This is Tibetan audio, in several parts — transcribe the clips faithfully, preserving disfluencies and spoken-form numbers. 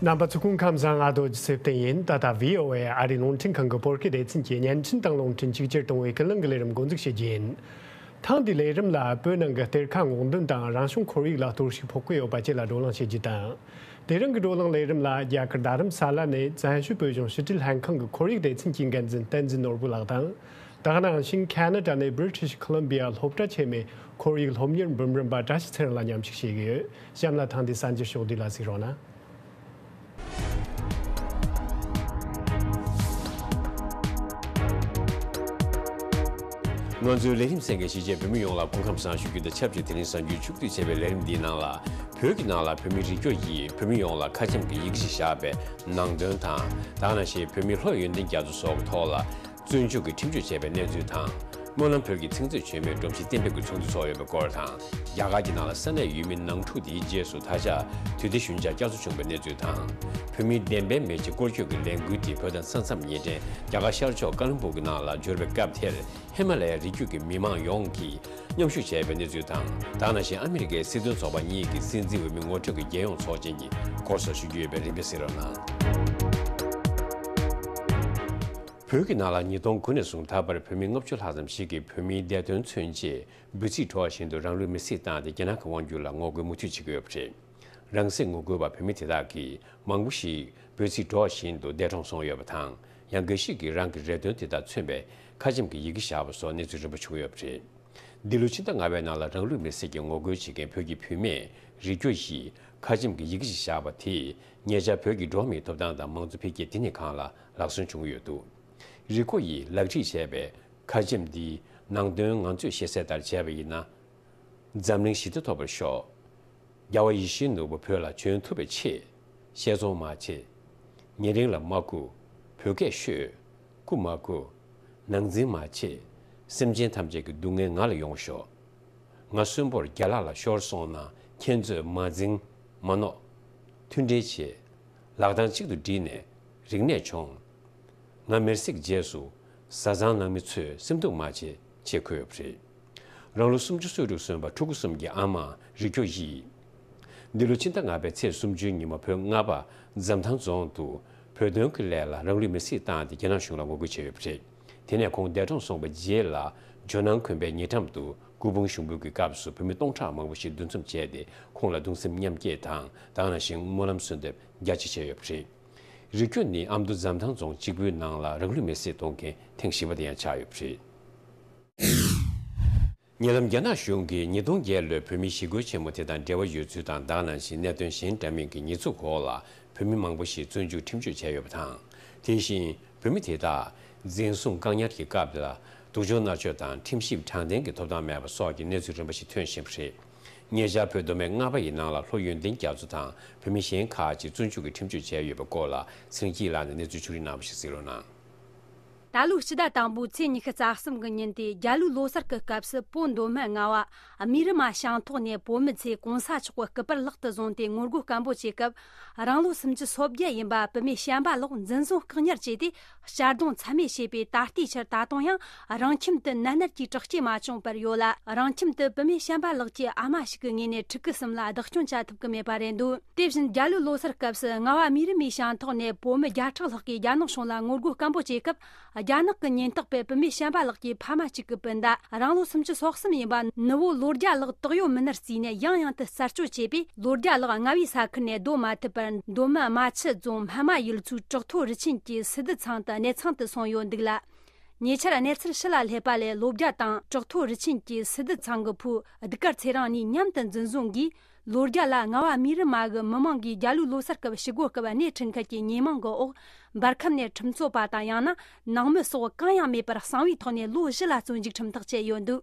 རྣམ་པ་ཚོ་སྐུ་ཁམས་བཟང་། ཨ་རྡོ་རྗེ་ཚེ་བརྟན་ཡིན། ད་ལྟ་བྷི་ཨོ་ཨེ་ཨ་རིའི་རླུང་འཕྲིན་ཁང་གི་བོད་སྐད་སྡེ་ཚན་གྱི་བརྙན་འཕྲིན་དང་རླུང་འཕྲིན་ཆིག་ཅར་གཏོང་བའི་ཀུན་གླེང་གི་ལས་རིམ་འགོ་འཛུགས་བྱེད་རྒྱུ་ཡིན། ཐེངས་འདིའི་ལས་རིམ་ལ་བོད་ནང་གི་གཏེར་ཁ་སྔོག་འདོན་དང་རང་བྱུང་ཁོར་ཡུག་ལ་གཏོར་བཤིག་ཕོག་གི་ཡོད་པ་བཅས་ལ་བགྲོ་གླེང་བྱེད་རྒྱུ་དང་། དེ་རིང་གི་བགྲོ་གླེང་ལས་རིམ་ལ་རྒྱ་གར་རྡ་རམ་ས་ལ་ནས་བཙན་བྱོལ་བོད་གཞུང་ཕྱི་དྲིལ་ལྷན་ཁང་གི་ཁོར་ཡུག་སྡེ་ཚན་གྱི་འགན་འཛིན་བསྟན་འཛིན་ནོར་བུ་ལགས་དང་། དེ་ག་ནང་བཞིན་ཁ་ན་ཌ་ནས་British Columbia སློབ་གྲྭ་ཆེན་མོའི་ཁོར་ཡུག་སློབ་གཉེར་འབུམ་རམས་པ་བཀྲ་ཤིས་ཚེ་རིང་ལ་མཉམ་ཞུགས་བྱེད་ཀྱི་ཡོད། གཤམ་ལ་ཐེངས་འདིའི་གསར་འགྱུར་ཕྱོགས་བསྡུས་ལ་གཟིགས་རོགས་གནང་། ང་ཚོའི་ལས་རིམ་གསན་མཁན་གཞིས་བྱེས་བོད་མི་ཡོངས་ལ་སྐུ་ཁམས་བཟང་ཞུ་རྒྱུ་དང་ཆབས་ཅིག་དེ་རིང་གཟའ་མཇུག་ཆུ་ཚོད་བྱས་པའི་ལས་རིམ་འདིའི་ནང་ལ། བོད་ཀྱི་ནང་ལ་བོད་མིའི་རིག་སྐྱོབ་ཀྱིས་བོད་མི་ཡོངས་ལ་ཁ་ཆེམས་ཀྱི་ཡི་གེ་ཞིག་བཞག་པའི་ནང་དོན་དང་། དེ་ག་ནང་བཞིན་བོད་མིའི་ལྷོ་ཡོན་ཏན་རྒྱ་མཚོ་སོགས་ཀྱི་ཐོག་ལ་བཙོན་འཇུག་གིས་ཁྲིམས་གཅོད་བྱས་པའི་གནས་ཚུལ་དང་། སྨོན་ལམ་བོད་ཀྱི་ཚིག་མཛོད་ཆེན་མོའི་སྒྲོམ་གཞི་གཏན་འབེབས་ཀྱི་ཚོགས་འདུ་ཚོགས་ཡོད་པའི་སྐོར་དང་། རྒྱ་གར་གྱི་ནང་ལ་ས་གནས་ཡུལ་མི་ནང་འཁྲུག་དེའི་རྗེས་སུ་ད་ཆ་དུས་བདེ་ཞུན་ཆ་བསྐྱར་གསོ་བྱུང་བའི་གནས་ཚུལ་དང་། བོད་མིའི་བདེན་པའི་མེ་ལྕེ་སྐོར་སྐྱོད་ཀྱི་ལས་འགུལ་དེ་བོད་དང་ས་མཚམས་ཉེ་འབྲེལ་རྒྱ་གར་ཤར་ཕྱོགས་ཀ་ལོན་སྦུག་གི་ནང་ལ་འབྱོར་བའི་སྐབས་དེར། ཧི་མ་ལ་ཡའི་རི་རྒྱུད་ཀྱི་མི་མང་ཡོངས་ཀྱིས་མཉམ་ཞུགས་བྱས་པའི་གནས་ཚུལ་དང་། དེ་ག་ནང་བཞིན་ཨ་མི་རི་ཀའི་སྲིད་དོན་ཚོགས་པ་གཉིས་ཀྱི་སྲིད་འཛིན་འོས་མི་ངོ་སྤྲོད་ཀྱི་རྒྱལ་ཡོངས་ཚོགས་ཆེན་གྱི་སྐོར་སོགས་ཞུ་རྒྱུ་ཡོད་པའི་རིམ་པས་གཟིགས་རོགས་གནང་། བོད་ཀྱི་ནང་ལ་ཉིས་སྟོང་དགུ་ནས་བཟུང་ད་བར་བོད་མི་ལྔ་བཅུ་ལྷག་ཙམ་ཞིག་གིས་བོད་མིའི་བདེ་དོན་མཚོན་ཆེད་འབོད་ཚིག་སྒྲོག་བཞིན་དུ་རང་ལུས་མེར་སྲེག་བཏང་སྟེ་རྒྱ་ནག་གི་དབང་སྒྱུར་ལ་ངོ་རྒོལ་མུ་མཐུད་བྱེད་ཀྱི་ཡོད་པ་རེད། རང་སྲེག་ངོ་རྒོལ་བ་བོད་མི་དེ་དག་གིས་མང་པོ་ཞིག་འབོད་ཚིག་སྒྲོག་བཞིན་དུ་འདས་གྲོངས་སོང་ཡོད་པ་དང་། ཡང་འགའ་ཞིག་གིས་རང་གི་རེ་འདུན་དེ་དག་མཚོན་པའི་ཁ་ཆེམས་ཀྱི་ཡི་གེ་བཞག་པ་སོགས་གནས་ཚུལ་རིམ་པ་བྱུང་ཡོད་པ་རེད། འདི་ལོའི་ཕྱི་ཟླ་ལྔ་པའི་ནང་ལ་རང་ལུས་མེར་སྲེག་གི་ངོ་རྒོལ་བྱེད་མཁན་བོད་ཀྱི་བུད་མེད་རིག་སྐྱོ་ཡིས་ཁ་ཆེམས་ཀྱི་ཡི་གེ་ཞིག་བཞག་པ་དེས་ཉེ་ཆར་བོད་ཀྱི་འགྲོ་བ་མིའི་ཐོབ་ཐང་དང་མང་གཙོ་འཕེལ་རྒྱས་དེ་ནས་གང་ལ་ལག་སོན་བྱུང་ཡོད་འདུག་རི་ཁོ་ཡིས་ལག་བྲིས་བྱས་པའི་ཁ་ཆེམས་འདིའི་ནང་དོན་ང་ཚོས་ཤེས་གསལ་ལྟར་བྱས་པ་ཡིན་ན། འཛམ་གླིང་ཞི་བདེ་ཐོབ་པར་ཤོག་རྒྱལ་བ་ཡིད་བཞིན་ནོར་བུ་བོད་ལ་བྱོན་ཐུབ་པའི་ཆེད། བཤས་ཚོང་མ་བྱེད། ཉེ་རིང་ལ་མ་རྐུ། བོད་སྐད་ཤོད། རྐུ་མ་རྐུ། ནང་འཛིང་མ་བྱེད། སེམས་ཅན་ཐམས་ཅད་ཀྱི་སྡུག་བསྔལ་ང་ལ་ཡོང་ཤོག་ང་གསོན་པོར་རྒྱ་ལག་ལ་ཤོར་སོང་ན་ཁྱེད་ཚོས་མ་འཛིང་། མ་མནོ། མཐུན་སྒྲིལ་བྱེད། ལག་གདང་གཅིག་ཏུ་བསྒྲིལ་ནས་རིག་གནས་སྦྱོང་། ང་མེར་སྲེག་རྗེས་སུ་བཟའ་ཚང་ནང་མི་ཚོས་སེམས་སྡུག་མ་བྱེད་ཅེས་འཁོད་ཡོད་པ་རེད། རང་ལོ་སུམ་ཅུ་སོ་དྲུག་སོན་པ་ཕྲུ་གུ་གསུམ་གྱི་ཨ་མ་རིག་སྐྱོ་ཡིས། འདི་ལོ་ཕྱི་ཟླ་ལྔ་པའི་ཚེས་སུམ་ཅུའི་ཉིན་མོ་བོད་ལྔ་པ་འཛམ་ཐང་རྫོང་དུ་བོད་དོན་གྱི་སླད་ལ་རང་ལུས་མེར་སྲེག་བཏང་སྟེ་རྒྱ་ནག་གཞུང་ལ་ངོ་རྒོལ་བྱས་ཡོད་པ་རེད། དེ་ནས་ཁོང་འདས་གྲོངས་སོང་བའི་རྗེས་ལ་ཇོ་ནང་དགོན་པའི་ཉེ་འགྲམ་དུ་སྐུ་ཕུང་ཞུགས་འབུལ་གྱི་སྐབས་སུ་བོད་མི་སྟོང་ཕྲག་མང་པོ་ཞིག་འདུ་འཛོམས་བྱས་ཏེ་ཁོང་ལ་གདུང་སེམས་མཉམ་སྐྱེད་དང་དེ་ག་ནང་བཞིན་སྨོན་ལམ་གསོལ་འདེབས་རྒྱ་ཆེ་བྱས་ཡོད་པ་རེད། རིག་སྐྱོ་ནི་ཨ་མདོ་འཛམ་ཐང་རྫོང་གཅིག་པུའི་ནང་ལ་རང་ལུས་མེར་སྲེག་གཏོང་མཁན་ཐེངས་བཞི་པ་དེ་ཡང་ཆགས་ཡོད་པ་རེད། ཉེ་ལམ་རྒྱ་ནག་གཞུང་གིས་ཉིས་སྟོང་བརྒྱད་ལོའི་བོད་མིའི་ཞི་རྒོལ་ཆེན་མོ་དེ་དང་འབྲེལ་བ་ཡོད་ཚུལ་དང་དེ་ག་ནང་བཞིན་གནད་དོན་གཞན་འདྲ་མིན་གྱི་ཉེས་འཛུགས་འོག་ལ་བོད་མི་མང་པོ་ཞིག་བཙོན་འཇུག་ཁྲིམས་གཅོད་བྱས་ཡོད་པ་དང་། དེ་བཞིན་བོད་མི་དེ་དག་འཛིན་བཟུང་བཀག་ཉར་གྱི་སྐབས་ལ་སྡུག་སྦྱོང་མནར་གཅོད་དང་ཁྲིམས་ཞིབ་དྲང་བདེན་གྱི་ཐོབ་ཐང་མེད་པ་སོགས་ཀྱི་གནས་ཚུལ་རིམ་པ་ཞིག་ཐོན་བཞིན་པ་རེད། ཉེ་ཆར་བོད་མདོ་སྨད་རྔ་པ་ཡི་ནང་ལ་ལྷོ་ཡོན་ཏན་རྒྱ་མཚོ་དང་བོད་མི་གཞན་ཁག་ཅིག་བཙོན་འཇུག་གིས་ཁྲིམས་གཅོད་བྱས་ཡོད་པའི་སྐོར་ལ་ཚེ་རིང་སྐྱིད་ལགས་ནས་གནས་ཚུལ་ཕྱོགས་སྒྲིག་གནང་བ་ཞིག་གཟིགས་རོགས་གནང་། ད་ལོའི་ཕྱི་ཟླ་དང་པོའི་ཚེས་ཉི་ཤུ་རྩ་གསུམ་གྱི་ཉིན་ཏེ་རྒྱ་ལོའི་ལོ་གསར་གྱི་སྐབས་སུ་བོད་མདོ་སྨད་རྔ་བ་མི་རི་མ་ཞང་ཐོག་ནས་བོད་མི་ཚོས་གོང་ས་མཆོག་གི་སྐུ་པར་ལག་ཏུ་བཟུང་སྟེ་ངོ་རྒོལ་སྐད་འབོད་བྱེད་སྐབས། རང་ལོ་སུམ་ཅུ་སོ་བརྒྱད་ཡིན་པ་བུད་མེད་བྱམས་པ་ལགས་འཛིན་བཟུང་བཀག་ཉར་བྱས་ཏེ་གཅར་རྡུང་ཚད་མེད་བྱས་པས། ད་ལྟའི་ཆར་ད་དུང་ཡང་རང་ཁྱིམ་དུ་ནད་མནར་གྱི་དྲག་སྐྱེད་མ་བྱུང་བར་ཡོད་ལ། རང་ཁྱིམ་དུ་བུད་མེད་བྱམས་པ་ལགས་ཀྱི་ཨ་མ་ཞིག་གི་ངོས་ནས་ཕྲུ་གུ་གསུམ་ལ་བདག་སྐྱོང་བྱ་ཐུབ་ཀྱི་མེད་པ་རེད་འདུག་དེ་བཞིན་རྒྱ་ལོའི་ལོ་གསར་སྐབས་སུ་རྔ་བ་མི་རི་མའི་ཞང་ཐོག་ནས་བོད་མི་བརྒྱ་ཕྲག་ལྷག་གིས་རྒྱ་ནག་གཞུང་ལ་ངོ་རྒོལ་སྐད་འབོད་བྱས་སྐབས། རྒྱ་ནག་གི་ཉེན་རྟོག་པས་བུད་མེད་བྱམས་པ་ལགས་ཀྱི་ཕ་མ་གཅིག་གི་སྤུན་ཟླ་རང་ལོ་སུམ་ཅུ་སོ་གསུམ་ཡིན་པ་ནུ་བོ་ལོ་བརྒྱ་ལགས་དོགས་ཡོད་མི་སྣར་བརྩིས་ནས་ཡང་ཡང་དུ་རྩད་གཅོད་བྱས་པས། ལོ་བརྒྱ་ལགས་རྔ་བའི་ས་ཁུལ་ནས་སྡོད་མ་ཐུབ་པར་མདོ་སྨད་རྨ་ཆུ་རྫོང་སྨད་མ་ཡུལ་ཚོའི་བྲག་ཐོ་རི་ཆེན་གྱི་སི་ཏུ་ཚང་དུ་གནས་ཚང་དུ་སོང་ཡོད་འདུག་ལ། ཉེ་ཆར་གནས་ཚུལ་ཕྱི་ལ་སླེབས་པ་ལས། ལོ་བརྒྱ་དང་བྲག་ཐོ་རི་ཆེན་གྱི་སི་ཏུ་ཚང་གི་བུ་གདུགས་དཀར་ཚེ་རིང་གཉིས་མཉམ་དུ་འཛིན་བཟུང་གིས། ལོ་བརྒྱ་ལ་རྔ་བ་མི་རི་མ་གི་མི་མང་གིས་རྒྱ་ལོའི་ལོ་གསར་སྐབས་ཞི་རྒོལ་སྐབས་སྣེ་ཁྲིད་མཁན་གྱི་ཉེས་མིང་གི་འོག་འབར་ཁམས་ནས་ཁྲིམས་རྩོད་པ་དང་། ཡང་ན་ནང་མི་སོགས་གང་ཡང་མེད་པར་གསང་བའི་ཐོག་ནས་ལོ་བཞི་ལ་བཙོན་འཇུག་ཁྲིམས་ཐག་བཅད་ཡོད་འདུག་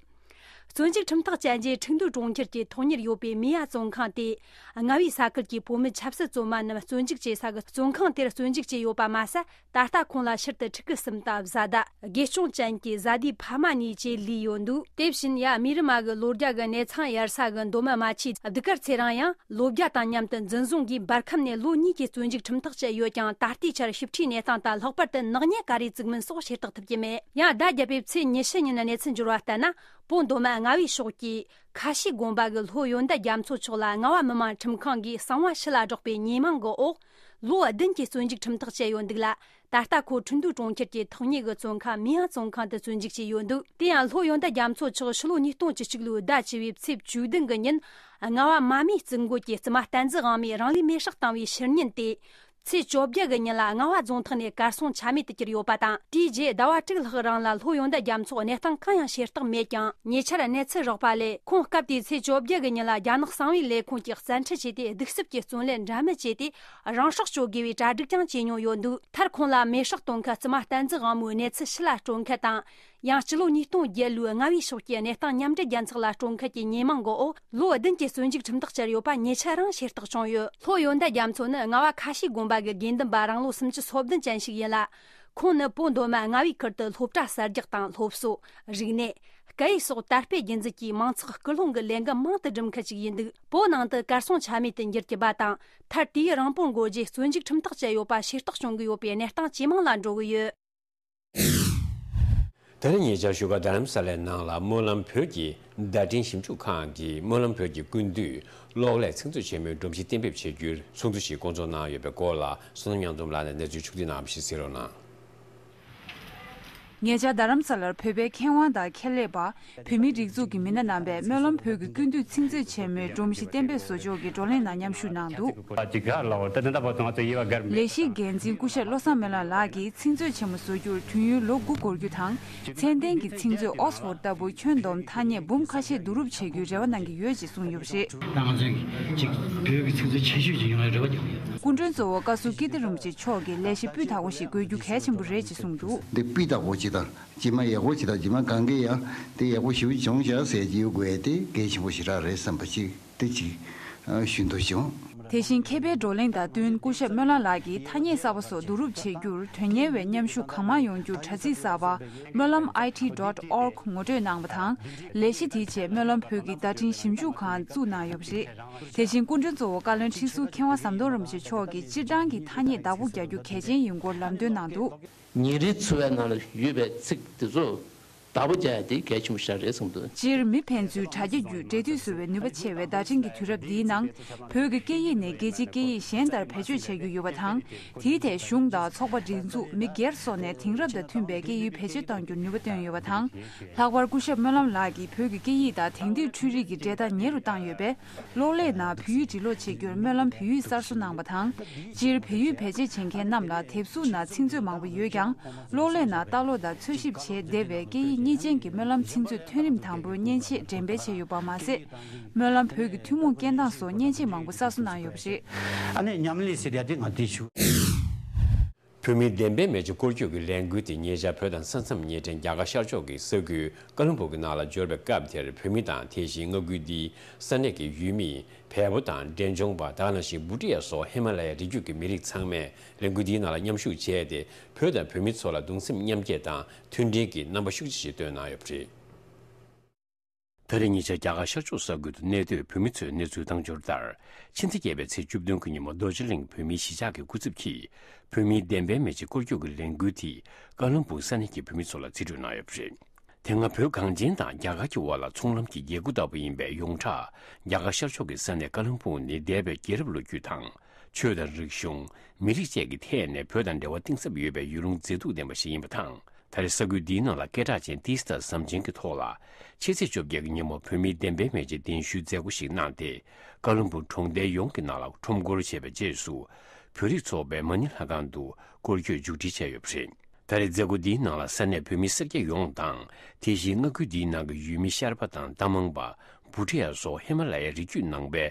བཙོན་འཇུག་ཁྲིམས་ཐག་བཅད་རྗེས། ཁྲིན་ཏུའུ་གྲོང་ཁྱེར་གྱི་ཐོག་གཉེར་ཡོད་པའི་མི་ཡ་བཙོན་ཁང་དེས། རྔ་བའི་ས་ཁུལ་གྱི་བོད་མི་ཆབ་སྲིད་བཙོན་མ་རྣམས་བཙོན་འཇུག་བྱེད་ས་གི་བཙོན་ཁང་དེར་བཙོན་འཇུག་བྱས་ཡོད་པ་མ་ཟད། ད་ལྟ་ཁོང་ལ་ཕྱིར་དུ་ཕྲུ་གུ་གསུམ་དང་བཟའ་ཟླ། དགེ་སྐྱོང་ཅན་གྱི་བཟའ་ཟླའི་ཕ་མ་གཉིས་བཅས་ལུས་ཡོད་འདུག་དེ་བཞིན་ཡ་མི་རི་མ་གི་ལོ་བརྒྱ་གི་གནས་ཚང་ཡར་ས་གི་མདོ་སྨད་རྨ་ཆུའི་གདུགས་དཀར་ཚེ་རིང་ཡང་ལོ་བརྒྱ་དང་མཉམ་དུ་འཛིན་བཟུང་གིས་འབར་ཁམས་ནས་ལོ་གཉིས་ཀྱི་བཙོན་འཇུག་ཁྲིམས་ཐག་བཅད་ཡོད་ཀྱང་། ད་ལྟའི་ཆར་ཞིབ་ཕྲའི་གནས་སྟངས་དང་ལྷག་པར་དུ་ནག་ཉེས་ག་རེ་བཙུགས་མིན་སོགས་ཤེས་རྟོགས་ཐུབ་ཀྱི་མེད། ཡང་ཟླ་བརྒྱད་པའི་ཚེས་ཉི་ཤུ་ཉིན་གནས་ཚུལ་འབྱོར་བ་ལྟར་ན། བོད་མདོ་སྨད་རྔ་བའི་ཕྱོགས་ཀྱི་ཁ་ཤས་དགོན་པ་གི་ལྷོ་ཡོན་བདག་རྒྱ་མཚོ་མཆོག་ལ་རྔ་བ་མི་དམངས་ཁྲིམས་ཁང་གིས་གསང་བ་ཕྱི་ལ་བསྒྲགས་པའི་ཉེས་མིང་གི་འོག་ལོ་བདུན་གྱི་བཙོན་འཇུག་ཁྲིམས་ཐག་བཅད་ཡོད་འདུག་ལ། ད་ལྟ་ཁོ་ཁྲིན་ཏུའུ་གྲོང་ཁྱེར་གྱི་ཐག་ཉེ་གི་བཙོན་ཁང་མིང་ཡ་བཙོན་ཁང་དུ་བཙོན་འཇུག་བྱས་ཡོད་འདུག་དེ་ཡང་ལྷོ་ཡོན་བདག་རྒྱ་མཚོ་མཆོག་ཕྱི་ལོ་ཉིས་སྟོང་བཅུ་གཅིག་ལོའི་ཟླ་བཅུ་པའི་ཚེས་བཅུ་བདུན་གི་ཉིན། རྔ་བ་མ་སྨད་རྩིག་མགོ་གི་བཙུན་མ་བསྟན་འཛིན་དབང་མོས་རང་ལུས་མེར་སྲེག་བཏང་བའི་ཕྱི་ཉིན་ཏེ། ཚེས་བཅོ་བརྒྱད་གི་ཉིན་ལ་རྔ་བ་རྫོང་ཐག་ནས་གར་སོང་ཆ་མེད་དུ་གྱུར་ཡོད་པ་དང་། དེའི་རྗེས་ཟླ་བ་དྲུག་ལྷག་རིང་ལ་ལྷོ་ཡོན་བདག་རྒྱ་མཚོ་གནས་སྟངས་གང་ཡང་ཤེས་རྟོགས་མེད་ཀྱང་། ཉེ་ཆར་གནས་ཚུལ་རག་པ་ལས། ཁོང་སྐབས་དེའི་ཚེས་བཅོ་བརྒྱད་གི་ཉིན་ལ་རྒྱ་ནག་གསང་བའི་ལས་ཁུངས་ཀྱིས་བཙན་ཁྲིད་བྱས་ཏེ། གདུག་རྩུབ་ཀྱི་བཙོན་ལས་འདྲ་མིན་བྱས་ཏེ། རང་སྲོག་གཅོད་དགོས་པའི་གྲ་སྒྲིག་ཀྱང་བྱས་མྱོང་ཡོད་འདུག་མཐར་ཁོང་ལ་མེར་སྲེག་གཏོང་མཁན་བཙུན་མ་བསྟན་འཛིན་དབང་མོའི་གནས་ཚུལ་ཕྱི་ལ་སྤྲོད་མཁན་དང་། ཡང་སྤྱི་ལོ་ཉིས་སྟོང་བརྒྱད་ལོའི་རྔ་བའི་ཕྱོགས་ཀྱི་གནས་སྟངས་མཉམ་འབྲེལ་རྒྱལ་ཚོགས་ལ་སྤྲོད་མཁན་གྱི་ཉེས་མིང་གི་འོག་ལོ་བདུན་གྱི་བཙོན་འཇུག་ཁྲིམས་ཐག་བཅད་ཡོད་པ་ཉེ་ཆར་རང་ཤེས་རྟོགས་བྱུང་ཡོད། ལྷོ་ཡོན་བདག་རྒྱ་མཚོ་ནི་རྔ་བ་ཁ་ཤས་དགོན་པ་གི་དགེ་འདུན་པ་རང་ལོ་སུམ་ཅུ་སོ་བདུན་ཅན་ཞིག་ཡིན་ལ། ཁོང་ནི་བོད་མདོ་སྨད་རྔ་བའི་ཁུལ་དུ་སློབ་གྲྭ་གསར་རྒྱག་དང་སློབ་གསོ། རིག་གནས། སྐད་ཡིག་སོགས་དར་སྤེལ་རྒྱུན་འཛིན་གྱིས་མང་ཚོགས་སྐུལ་སློང་གི་ལས་འགུལ་མང་དུ་སྒྲུབ་མཁན་ཞིག་ཡིན་འདུག་བོད་ནང་དུ་གར་སོང་ཆ་མེད་དུ་འགྱུར་གྱི་པ་དང་། མཐར་དུས་ཡུན་རིང་པོར་འགོར་རྗེས་བཙོན་འཇུག་ཁྲིམས་ཐག་བཅད་ཡོད་པ་ཤེས་རྟོགས་བྱུང་གི་ཡོད་པའི་གནས་སྟངས་ཇེ་མང་ལ་འགྲོ་གི་ཡོད། ད་རེས་ཉེ་ཆར་བཞུགས་སྒར་རྡ་རམ་ས་ལའི་ནང་ལ་སྨོན་ལམ་བོད་ཀྱི་བརྡ་འཕྲིན་ཞིབ་འཇུག་ཁང་གིས་སྨོན་ལམ་བོད་ཀྱི་ཀུན་བཏུས་གློག་ཀླད་ཚིག་མཛོད་ཆེན་མོའི་སྒྲོམ་གཞི་གཏན་འབེབས་བྱེད་རྒྱུའི་ཚོགས་འདུ་ཞིག་བསྐོང་ཚོགས་གནང་ཡོད་པའི་སྐོར་ལ། བསོད་ནམས་ཉང་འཛོམས་ལགས་ནས་གནས་ཚུལ་ཕྱོགས་བསྒྲིགས་གནང་བ་ཞིག་གསན་རོགས་གནང་། ཉེ་ཆར་རྡ་རམ་ས་ལར་བོད་པའི་མཁས་དབང་དང་ཁྱད་ལས་པ། བོད་མིའི་སྒྲིག་འཛུགས་ཀྱི་མི་སྣ་རྣམ་པས་སྨོན་ལམ་བོད་ཀྱི་ཀུན་བཏུས་ཚིག་མཛོད་ཆེན་མོའི་སྒྲོམ་གཞི་གཏན་འབེབས་བཟོ་ཕྱོགས་ཀྱི་བགྲོ་གླེང་ནང་མཉམ་ཞུགས་གནང་འདུག་ལས་གཞིའི་འགན་འཛིན་སྐུ་ཞབས་བློ་བཟང་སྨོན་ལམ་ལགས་ཀྱིས་ཚིག་མཛོད་ཆེན་མོ་བཟོ་རྒྱུར་དུས་ཡུན་ལོ་དགུ་འགོར་རྒྱུ་དང་། ཚད་ལྡན་གྱི་ཚིག་མཛོད་ཨོག་སི་ཕོར་ལྟ་བུ་ཁྱོན་བསྡོམས་ཐ་སྙད་འབུམ་ཁ་ཤས་བསྡུ་རུབ་བྱེད་རྒྱུའི་རེ་བ་གནང་གི་ཡོད་ཅེས་གསུངས་ཡོད་པ་རེད། ད་ང་ཚོའི་ཅིག་བོད་ཀྱི་ཚིག་མཛོད་ཆེ་ཤོས་ཅིག་ཡོང་བའི་རེ་བ་རྒྱག་གི་ཡོད། སྐུ་མགྲོན་གཙོ་བོ་བཀའ་ཟུར་ཀིརྟི་རིན་པོ་ཆེ་མཆོག་གིས་ལས་གཞི་སྤུས་དག་པོ་ཞིག་དགོས་རྒྱུ་གལ་ཆེན་པོ་རེད་ཅེས་གསུངས་འདུག་འདི་སྤུས་དག་པོ་ཅིག་དང་། རྗེས་མ་ཡག་པོ་ཅིག་དང་། རྗེས་མ་གང་གས་ཡང་དེ་ཡག་པོ་ཞེ་པོ་བྱུང་བཞག་ཟེར་གྱི་ཡོད་དགོས་ཏེ་གལ་ཆེན་པོ་ཞེ་དྲག་རེད་བསམ་པ་ཅིག་དེ་ཅིག་ཞུ་འདོད་བྱུང་། དེ་བཞིན་མཁས་པའི་བགྲོ་གླེང་དང་བསྟུན་སྐུ་ཞབས་སྨོན་ལམ་ལགས་ཀྱིས་ཐ་སྙད་གསར་པ་སོགས་བསྡུ་རུབ་བྱེད་རྒྱུར་དོན་གཉེར་བའི་མཉམ་ཞུགས་གང་མང་ཡོང་རྒྱུར་དྲ་ཚིགས་གསར་པ་སྨོན་ལམ་I T dot org ངོ་སྤྲོད་གནང་བ་དང་། ལས་གཞི་དེའི་ཆེད་སྨོན་ལམ་བོད་ཀྱི་བརྡ་འཕྲིན་ཞིབ་འཇུག་ཁང་བཙུགས་གནང་ཡོད་པ་རེད། དེ་བཞིན་སྐུ་མགྲོན་གཙོ་བོ་བཀའ་བློན་ཁྲི་ཟུར་མཁས་དབང་ཟམ་གདོང་རིན་པོ་ཆེ་མཆོག་གིས་སྤྱིར་བཏང་གི་ཐ་སྙད་བདག་པོ་རྒྱག་རྒྱུ་གལ་ཆེན་ཡིན་སྐོར་ལམ་སྟོན་གནང་འདུག་ཉིན་རེའི་འཚོ་བའི་ནང་ལ་ཡོད་པའི་ཚིག་དེ་ཚོ་བདག་པོ་རྒྱག་ཡ་དེ་གལ་ཆེན་པོ་ཞིག་རེད་གསུངས་འདུག་སྤྱིར་མི་ཕན་ཚུན་དྲ་རྒྱ་བརྒྱུད་འབྲེལ་མཐུད་བཟོ་བའི་ནུས་པ་ཆེ་བའི་བརྡ་འཕྲིན་གྱི་དུས་རབས་འདིའི་ནང་། བོད་ཀྱི་སྐད་ཡིག་ནི་རྒྱལ་སྤྱིའི་སྐད་ཡིག་གཞན་ལྟར་བེད་སྤྱོད་བྱ་རྒྱུ་ཡོད་པ་དང་། དེའི་ཐད་གཞུང་དང་ཚོགས་པ་སྒྲིག་འཛུགས་མི་སྒེར་སོགས་ནས་དེང་རབས་དང་མཐུན་པའི་སྐད་ཡིག་བེད་སྤྱོད་གཏང་རྒྱུར་ནུས་པ་བཏོན་ཡོད་པ་དང་། ལྷག་པར་སྐུ་ཞབས་སྨོན་ལམ་ལགས་ཀྱིས་བོད་ཀྱི་སྐད་ཡིག་དང་དེང་དུས་འཕྲུལ་རིག་གི་འབྲེལ་ཐག་ཉེ་རུ་བཏང་ཡོད་པས། གློག་ཀླད་ནང་བོད་ཡིག་འབྲི་ཀློག་བྱེད་རྒྱུར་སྨོན་ལམ་བོད་ཡིག་གསར་བཟོ་གནང་བ་དང་། སྤྱིར་བོད་ཡིག་བེད་སྤྱོད་བྱེད་མཁན་རྣམས་ལ་དེབ་གཟུགས་ནང་ཚིག་མཛོད་མང་པོ་ཡོད་ཀྱང་། གློག་ཀླད་ནང་ལྟ་ཀློག་དང་འཚོལ་ཞིབ་བྱེད་བདེ་བའི་སྐད་ཡིག་གཉིས་ཅན་གྱི་སྨོན་ལམ་ཚིག་མཛོད་ཐོན་རིམ་དང་པོའི་མཉེན་ཆས་འགྲེམས་སྤེལ་བྱས་ཡོད་པ་མ་ཟད། སྨོན་ལམ་བོད་ཀྱི་ཐུན་མོང་སྐད་གདངས་སོགས་མཉེན་ཆས་མང་པོ་གསར་བཟོ་གནང་ཡོད་པ་རེད། ཨ་ནི་ཉམས་ལེན་ཟེར་ཡ་དེ་ང་དེ་ཞུ། བོད་མིའི་བདེན་པའི་མེ་ལྕེ་སྐོར་སྐྱོད་ཀྱི་ལས་འགུལ་དེ་ཉེ་ཆར་བོད་དང་ས་མཚམས་ཉེ་འབྲེལ་རྒྱ་གར་ཤར་ཕྱོགས་ཀྱི་ས་ཁུལ་ཀ་ལོན་སྦུག་གི་ནང་ལ་འབྱོར་བའི་སྐབས་དེར། བོད་མི་དང་དེ་བཞིན་མངའ་ཁུལ་འདིའི་ས་གནས་ཀྱི་ཡུལ་མི། བལ་པོ་དང་འབྲས་ལྗོངས་པ། དེ་ག་ནང་བཞིན་བྷུ་ཊི་ཡ་སོགས་ཧི་མ་ལ་ཡའི་རི་རྒྱུད་ཀྱི་མི་རིགས་ཚང་མས་ལས་འགུལ་འདིའི་ནང་ལ་མཉམ་ཞུགས་བྱས་ཏེ། བོད་དང་བོད་མི་ཚོ་ལ་གདུང་སེམས་མཉམ་སྐྱེད་དང་མཐུན་སྒྲིལ་གྱི་རྣམ་པ་ཤུགས་ཆེ་ཞིག་བཏོན་གནང་ཡོད་པ་རེད། ད་རེས་ཉེ་ཆར་རྒྱ་གར་ཤར་ཕྱོགས་ས་ཁུལ་དུ་གནས་སྡོད་བོད་མི་ཚོས་གནས་ཚུལ་བཏང་འབྱོར་ལྟར། ཕྱི་ཟླ་བརྒྱད་པའི་ཚེས་བཅུ་བདུན་གྱི་ཉིན་མོ་རྡོ་རྗེ་གླིང་བོད་མིའི་གཞིས་ཆགས་ཀྱི་སྐུ་ཚབ་ཀྱིས། བོད་མིའི་བདེན་པའི་མེ་ལྕེ་སྐོར་སྐྱོད་ཀྱི་ལས་འགུལ་དེ་ཀ་ལོན་སྦུག་ས་གནས་ཀྱི་བོད་མི་ཚོ་ལ་རྩིས་སྤྲོད་གནང་ཡོད་པ་རེད། དེ་སྔ་བོད་གངས་ཅན་དང་རྒྱ་གར་གྱི་དབར་ལ་ཚོང་ལམ་གྱི་རྒྱལ་སྒོ་ལྟ་བུ་ཡིན་པའི་ཡོངས་གྲགས་རྒྱ་གར་ཤར་ཕྱོགས་ཀྱི་ས་གནས་ཀ་ལོན་སྦུག་ནི་འདས་པའི་རྒྱལ་རབས་ལོ་རྒྱུས་དང་། ཆོས་དང་རིག་གཞུང་། མི་རིགས་བཅས་ཀྱི་ཐད་ནས་བོད་དང་འབྲེལ་བ་གཏིང་ཟབ་ཡོད་པའི་ཡུལ་ལུང་མཛེས་སྡུག་ལྡན་པ་ཞིག་ཡིན་པ་དང་། ད་རེས་ས་ཁུལ་འདིའི་ནང་ལ་སྐད་གྲགས་ཅན་ཏི་སི་ཏཱ་ཟམ་ཆེན་གྱི་ཐོག་ལ། ཕྱི་ཚེས་བཅོ་བརྒྱད་ཀྱི་ཉིན་མོ་བོད་མིའི་བདེན་པའི་མེ་ལྕེ་གདན་ཞུའི་མཛད་སྒོ་ཞིག་གནང་སྟེ། ཀ་ལོན་སྦུག་གྲོང་རྡལ་ཡོངས་ཀྱི་ནང་ལ་ཁྲོམ་སྐོར་བྱས་པའི་རྗེས་སུ། བོད་རིགས་ཚོགས་པའི་མ་ཎི་ལྷ་ཁང་དུ་སྐོར་སྐྱོད་མཇུག་སྒྲིལ་བྱས་ཡོད་པ་རེད། ད་རེས་མཛད་སྒོ་འདིའི་ནང་ལ་ས་གནས་བོད་མི་སེར་སྐྱ་ཡོངས་དང་། དེ་བཞིན་མངའ་ཁུལ་འདིའི་ནང་གི་ཡུལ་མི་ཤར་པ་དང་རྟ་མང་པ། བྷུ་ཊི་ཡ་སོགས་ཧི་མ་ལ་ཡའི་རི་རྒྱུད་ནང་པའི་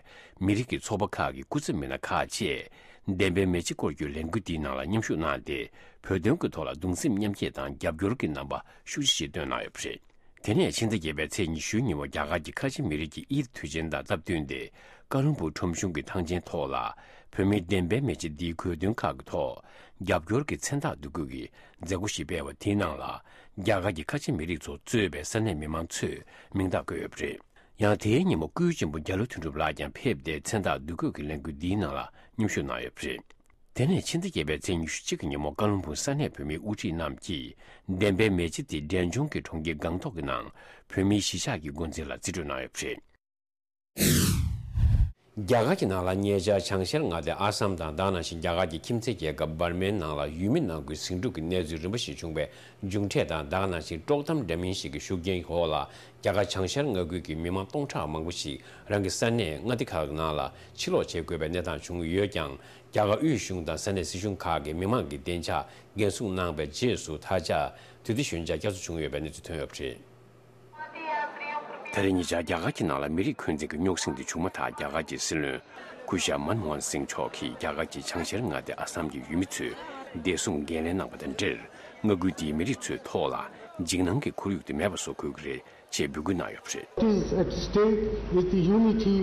མི་རིགས་ཀྱི་ཚོགས་པ་ཁག་གི་སྐུ་ཚབ་མི་སྣ་ཁག་བཅས། བདེན་པའི་མེ་ལྕེ་སྐོར་སྐྱོད་ལས་འགུལ་འདིའི་ནང་ལ་མཉམ་ཞུགས་གནང་སྟེ། བོད་དོན་གྱི་ཐོག་ལ་གདུང་སེམས་མཉམ་སྐྱེད་དང་རྒྱབ་སྐྱོར་གྱི་རྣམ་པ་ཤུགས་ཆེ་ཞིག་བཏོན་གནང་ཡོད་པ་རེད། དེ་ནས་ཕྱི་ཟླ་བརྒྱད་པའི་ཚེས་ཉི་ཤུའི་ཉིན་མོ་རྒྱ་གར་གྱི་ཁ་ཆེ་མི་རིགས་ཀྱི་དབྱིབས་དུས་ཆེན་དང་སྟབས་བསྟུན་ཏེ། ཀ་ལོན་སྦུག་ཁྲོམ་གཞུང་གི་ཐང་ཆེན་ཐོག་ལ། བོད་མིའི་བདེན་པའི་མེ་ལྕེ་འདིའི་གོ་སྟོན་ཁག་གི་ཐོག་རྒྱབ་སྐྱོར་གྱི་མཚན་རྟགས་འདོགས་སྐྱོར་གྱི་མཛད་སྒོ་ཞིག་སྤེལ་བ་དེའི་ནང་ལ། རྒྱ་གར་གྱི་ཁ་ཆེ་མི་རིགས་ཚོ་གཙོས་པའི་ས་གནས་མི་མང་ཚོས་མིང་རྟགས་བཀོད་ཡོད་པ་རེད། ཡང་དེའི་ཉིན་མོ་སྐུའི་གཅེན་པོ་རྒྱ་ལོ་དོན་གྲུབ་ལགས་ཀྱང་ཕེབས་ཏེ། མཚན་རྟགས་འདོགས་སྐྱོར་གྱི་ལས་འགུལ་འདིའི་ནང་ལ་མཉམ་ཞུགས་གནང་ཡོད་པ་རེད། དེ་ནས་ཕྱི་ཟླ་བརྒྱད་པའི་ཚེས་ཉི་ཤུ་གཅིག་གི་ཉིན་མོ། ཀ་ལོན་སྦུག་ས་གནས་བོད་མིའི་དབུ་ཁྲིད་རྣམས་ཀྱིས་བདེན་པའི་མེ་ལྕེ་དེ་འབྲས་ལྗོངས་ཀྱི་གྲོང་ཁྱེར་སྒང་ཏོག་གི་ནང་བོད་མིའི་གཞིས་ཆགས་ཀྱི་འགོ་འཛིན་ལ་རྩིས་སྤྲོད་གནང་ཡོད་པ་རེད། རྒྱ་གར་གྱི་ནང་ལ་ཉེ་ཆར་བྱང་ཤར་མངའ་སྡེ་ཨ་སམ་དང་དེ་ནང་བཞིན་རྒྱ་གར་གྱི་ཁྱིམ་མཚེས་རྒྱལ་ཁབ་འབར་མའི་ནང་ལ་ཡུལ་མི་ནང་ཁུལ་ཟིང་འཁྲུག་གི་གནས་ཚུལ་རིམ་པ་ཞིག་བྱུང་བའི་མཇུག་འབྲས་དང་། དེ་ནང་བཞིན་དཀྲོག་གཏམ་འདྲ་མིན་ཞིག་གི་ཤུགས་རྐྱེན་འོག་ལ། རྒྱ་གར་བྱང་ཤར་མངའ་ཁུལ་གྱི་མི་མང་སྟོང་ཕྲག་མང་པོ་ཞིག་རང་གི་ས་གནས་མངའ་སྡེ་ཁག་གི་ནང་ལ་ཕྱིར་ལོག་བྱེད་དགོས་པའི་གནས་སྟངས་བྱུང་ཡོད་ཀྱང་། རྒྱ་གར་དབུས་གཞུང་དང་ས་གནས་སྲིད་གཞུང་ཁག་གིས་མི་མང་གི་བདེ་འཇགས་འགན་སྲུང་གནང་བའི་རྗེས་སུ། ད་ཆ་དུས་བདེ་ཞོད་འཇགས་བསྐྱར་གསོ་བྱུང་ཡོད་པའི་གནས་ཚུལ་ཐོན་ཡོད་པ་རེད། ད་རེས་ཉེ་ཆར་རྒྱ་གར་གྱི་ནང་ལ་མི་རིགས་འཁོན་འཛིན་གྱི་རྙོག་ཟིང་དེ་བྱུང་མ་ཐག་རྒྱ་གར་གྱི་སྲིད་བློན་སྐུ་ཞབས་མན་མོ་ཧན་སིང་མཆོག་གིས་རྒྱ་གར་གྱི་བྱང་ཤར་མངའ་སྡེ་ཨ་སམ་གྱི་ཡུལ་མི་ཚོའི་བདེ་སྲུང་འགན་ལེན་གནང་བ་དང་འབྲེལ། མངའ་ཁུལ་དེའི་མི་རིགས་ཚོའི་ཐོག་ལ་འཇིགས་སྣང་གི་ཁོར་ཡུག་དེ་མེད་པ་བཟོ་དགོས་ཀྱི་རེད་ཅེས་འབོད་སྐུལ་གནང་ཡོད་པ་རེད། It is at stake with the unity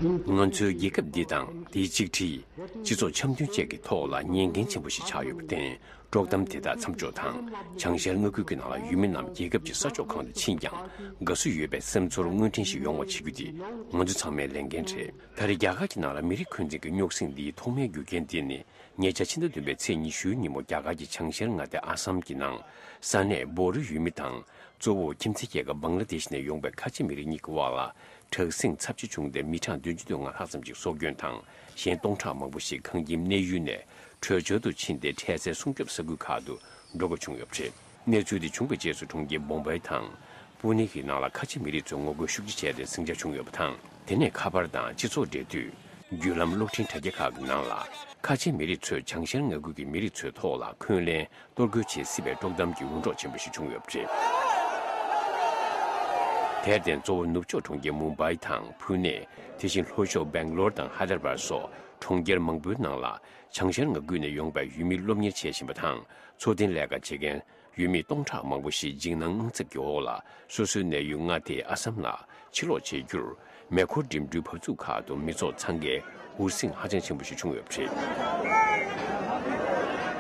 in ང་ཚོའི་རྒྱལ་ཁབ་འདི་དང་དེའི་གཅིག་སྒྲིལ། སྤྱི་ཚོགས་འཆམ་མཐུན་བཅས་ཀྱི་ཐོག་ལ་ཉེན་འགན་ཆེན་པོ་ཞིག་ཆགས་ཡོད་པར་བརྟེན། དཀྲོག་གཏམ་དེ་དག་མཚམས་འཇོག་དང་། བྱང་ཤར་མངའ་ཁུལ་གྱི་ནང་ལ་ཡུལ་མི་རྣམས་རྒྱལ་ཁབ་ཀྱི་ས་ཕྱོགས་གང་དུ་ཕྱིན་ཀྱང་དགའ་བསུ་ཡོད་པའི་སེམས་ཚོར་དངོས་འཕྲིན་ཞིག་ཡོང་བ་བྱེད་རྒྱུ་དེ་ང་ཚོ་ཚང་མའི་ལས་འགན་རེད། ད་རེས་རྒྱ་གར་གྱི་ནང་ལ་མི་རིགས་འཁོན་འཛིན་གྱི་རྙོག་ཟིང་འདིའི་ཐོག་མའི་རྒྱུ་རྐྱེན་དེ་ནི། ཉེ་ཆར་ཕྱི་ཟླ་བདུན་པའི་ཚེས་ཉི་ཤུའི་ཉིན་མོ་རྒྱ་གར་གྱི་བྱང་ཤར་མངའ་སྡེ་ཨ་སམ་གྱི་ནང་ས་གནས་བོ་རི་ཡུལ་མི་དང་། གཙོ་བོ་ཁྱིམ་མཚེས་རྒྱལ་ཁབ་བང་ལ་དེཤ་ནས་ཡོང་པའི་ཁ་ཆེ་མི་རིགས་གཉིས་ཀྱི་དབར་ལ་དྲག་ཟིང་ཚབས་ཆེ་བྱུང་སྟེ། མི་གྲངས་བདུན་ཅུ་དོན་ལྔ་ལྷག་ཙམ་ཞིག་སྲོག་སྐྱོན་དང་། གཞན་སྟོང་ཕྲག་མང་པོ་ཞིག་ཁང་ཁྱིམ་གནས་ཡུལ་ནས་བྲོས་བྱོལ་དུ་ཕྱིན་ཏེ། འཕྲལ་སེལ་སྲུང་སྐྱོབ་ས་ཁུལ་ཁག་ཏུ་འགྲོ་དགོས་བྱུང་ཡོད་པ་རེད། གནས་ཚུལ་དེ་བྱུང་བའི་རྗེས་སུ་གྲོང་ཁྱེར་བོམ་བྷའི་དང་པུ་ནེ་གི་ནང་ལ་ཁ་ཆེ་མི་རིགས་ཚོས་ངོ་རྒོལ་ཤུགས་ཆེ་བྱས་ཏེ་ཟིང་ཆ་བྱུང་ཡོད་པ་དང་། དེ་ནས་ཁ་པར་དང་སྤྱི་ཚོགས་འབྲེལ་མཐུད། བརྒྱུད་ལམ་གློག་འཕྲིན་དྲ་རྒྱ་ཁག་གི་ནང་ལ། ཁ་ཆེ་མི་རིགས་ཚོས་བྱང་ཤར་མངའ་ཁུལ་གྱི་མི་རིགས་ཚོའི་ཐོག་ལ་འཁོན་ལན་གཏོར་རྒོལ་བྱེད་སྲིད་པའི་དཀྲོག་གཏམ་གྱི་འུར་སྒྲོག་ཆེན་པོ་ཞིག་བྱུང་ཡོད་པ་རེད། དེར་བརྟེན། གཙོ་བོ་ནུབ་ཕྱོགས་གྲོང་ཁྱེར་མུམ་བྷའི་དང་ཕུ་ནེ། དེ་བཞིན་ལྷོ་ཕྱོགས་སྦེང་ལོར་དང་ཧའེ་དར་བཱད་སོགས་གྲོང་ཁྱེར་མང་པོའི་ནང་ལ་བྱང་ཤར་མངའ་ཁུལ་ནས་ཡོང་པའི་ཡུལ་མི་སློབ་གཉེར་བྱེད་བཞིན་པ་དང་། འཚོ་རྟེན་ལས་ཀ་བྱེད་མཁན་ཡུལ་མི་སྟོང་ཕྲག་མང་པོ་ཞིག་འཇིགས་སྣང་དངངས་འཚབ་ཀྱི་འོག་ལ། སོ་སོའི་གནས་ཡུལ་མངའ་སྡེ་ཨ་སམ་ལ་ཕྱིར་ལོག་བྱེད་རྒྱུར། མེ་འཁོར་འགྲིམ་འགྲུལ་བབས་ཚུགས་ཁག་ཏུ་མི་ཚོགས་འཚང་ཁའི་འུར་ཟིང་ཧ་ཅང་ཆེན་པོ་ཞིག་བྱུང་ཡོད་པ་རེད།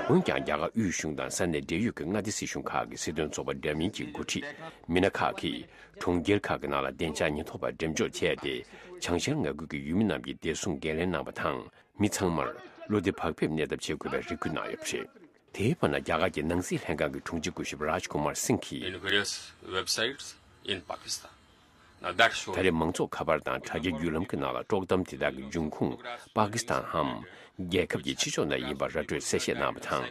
འོན་ཀྱང་། རྒྱ་གར་དབུས་གཞུང་དང་ས་གནས་འབྲེལ་ཡོད་ཀྱི་མངའ་སྡེ་སྲིད་གཞུང་ཁག་གིས་སྲིད་དོན་ཚོགས་པ་འདྲ་མིན་གྱི་འགོ་ཁྲིད་མི་སྣ་ཁག་གིས་གྲོང་ཁྱེར་ཁག་གི་ནང་ལ་བདེ་འཇགས་ཉེན་རྟོག་པ་འགྲེམས་འཇོག་བྱས་ཏེ། བྱང་ཤར་མངའ་ཁུལ་གྱི་ཡུལ་མི་རྣམས་ཀྱི་བདེ་སྲུང་འགན་ལེན་གནང་བ་དང་། མི་ཚང་མར་བློ་བདེ་བག་ཕེབས་གནས་ཐབས་བྱེད་དགོས་པའི་རེ་སྐུལ་གནང་ཡོད་པ་རེད། དེའི་བར་ན། རྒྱ་གར་གྱི་ནང་སྲིད་ལྷན་ཁང་གི་དྲུང་ཆེ་སྐུ་ཞབས་རཱཇ་ཀུ་མར་སིང་གིས། In various websites in Pakistan. Now that shows ད་རེས་མང་ཚོགས་ཁ་པར་དང་དྲ་རྒྱའི་བརྒྱུད་ལམ་གྱི་ནང་ལ་དཀྲོག་གཏམ་དེ་དག་གི་འབྱུང་ཁུངས་པ་ཀི་སི་ཐན་འམ། རྒྱལ་ཁབ་ཀྱི་ཕྱི་ཕྱོགས་ནས་ཡིན་པ་ར་སྤྲོད་གསལ་བཤད་གནང་བ་དང་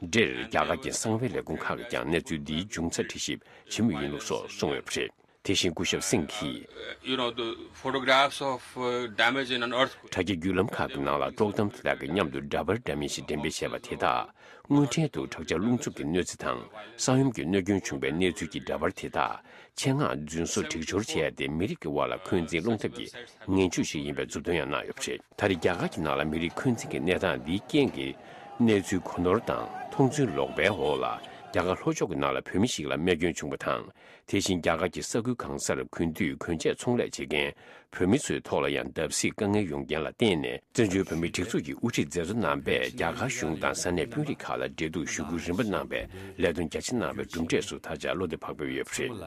འབྲེལ། རྒྱ་གར་གྱི་གསང་བའི་ལས་ཁུངས་ཁག་གིས་ཀྱང་གནས་ཚུལ་འདིའི་འབྱུང་རྩ་དྲི་ཞིབ་བྱེད་མུས་ཡིན་ལུགས་སོགས་གསུངས་ཡོད་པ་རེད། དེ་བཞིན་སྐུ་ཞབས་སིང་གིས། You know, the photographs of, uh, damage in an earthquake. དྲ་རྒྱའི་བརྒྱུད་ལམ་ཁག་གི་ནང་ལ་དཀྲོག་གཏམ་དེ་དག་གི་མཉམ་དུ་འདྲ་པར་འདྲ་མིན་ཞིག་འགྲེམས་སྤེལ་བྱས་པ་དེ་དག་དངོས་འབྲེལ་དུ་དྲག་ཆར་རླུང་འཚུབ་ཀྱི་གནོད་འཚེ་དང་ས་ཡོམ་གྱི་གནོད་སྐྱོན་བྱུང་བའི་གནས་ཚུལ་གྱི་འདྲ་པར་དེ་དག་ཆེད་མངགས་རྫུན་བཟོ་སྒྲིག་སྦྱོར་བྱས་ཏེ། མི་རིགས་ཀྱི་དབར་ལ་འཁོན་འཛིན་སློང་ཐབས་ཀྱི་ངན་ཇུས་ཤིག་ཡིན་པའི་མཛུབ་སྟོན་ཡང་གནང་ཡོད་པ་རེད། ད་རེས་རྒྱ་གར་གྱི་ནང་ལ་མི་རིགས་འཁོན་འཛིན་གྱི་གནས་སྟངས་འདིའི་རྐྱེན་གྱིས། གནས་ཚུལ་གོ་ནོར་དང་མཐོང་ཚུལ་ལོག་པའི་འོག་ལ། རྒྱ་གར་ལྷོ་ཕྱོགས་ཀྱི་ནང་ལ་བོད་མི་ཞིག་ལ་རྨས་སྐྱོན་བྱུང་བ་དང་། དེ་བཞིན་རྒྱ་གར་གྱི་ས་ཁུལ་གང་སར་གོས་འདུས་གོན་ཆས་ཚོང་ལས་བྱེད་མཁན་བོད་མི་ཚོའི་ཐོག་ལ་ཡང་བརྡབ་གསིག་དཀའ་ངལ་ཡོང་རྐྱེན་ལ་བརྟེན་ནས། བཙན་བྱོལ་བོད་མིའི་སྒྲིག་འཛུགས་ཀྱི་དབུ་ཁྲིད་མཛད་གཙོ་རྣམ་པས་རྒྱ་གར་གཞུང་དང་ས་གནས་དཔོན་རིགས་ཁག་ལ་འབྲེལ་གཏུག་ཞུ་སྐུལ་རིམ་པ་གནང་བའི་ལས་དོན་རྒྱ་ཆེ་གནང་བའི་གྲུབ་འབྲས་སུ་ད་ཆ་བློ་བདེ་བག་ཕེབས་ཡོད་པ་རེད།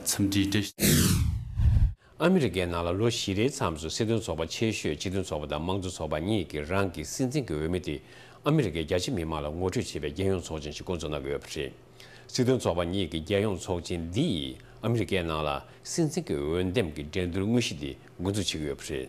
འཚམས་འདྲི་བཀྲ་ཤིས། ཨ་མི་རི་ཀའི་ནང་ལ་ལོ་བཞི་རེའི་མཚམས་སུ་སྲིད་དོན་ཚོགས་པ་ཆེ་ཤོས་སྤྱི་མཐུན་ཚོགས་པ་དང་དམངས་གཙོ་ཚོགས་པ་གཉིས་ཀྱིས་རང་གི་སྲིད་འཛིན་གྱི་འོས་མི་དེ་ཨ་མི་རི་ཀའི་རྒྱ་ཆེ་མི་མང་ལ་ངོ་སྤྲོད་བྱེད་པའི་རྒྱལ་ཡོངས་ཚོགས་ཆེན་ཞིག་འགོ་འཛུགས་གནང་གི་ཡོད་པ་རེད། སྲིད་དོན་ཚོགས་པ་གཉིས་ཀྱི་རྒྱལ་ཡོངས་ཚོགས་ཆེན་འདི་ཡིས་ཨ་མི་རི་ཀའི་ནང་ལ་སྲིད་འཛིན་གྱི་འོས་འདེམས་ཀྱི་འགྲན་བསྡུར་དངོས་གཞི་འདི་འགོ་འཛུགས་བྱེད་ཀྱི་ཡོད་པ་རེད།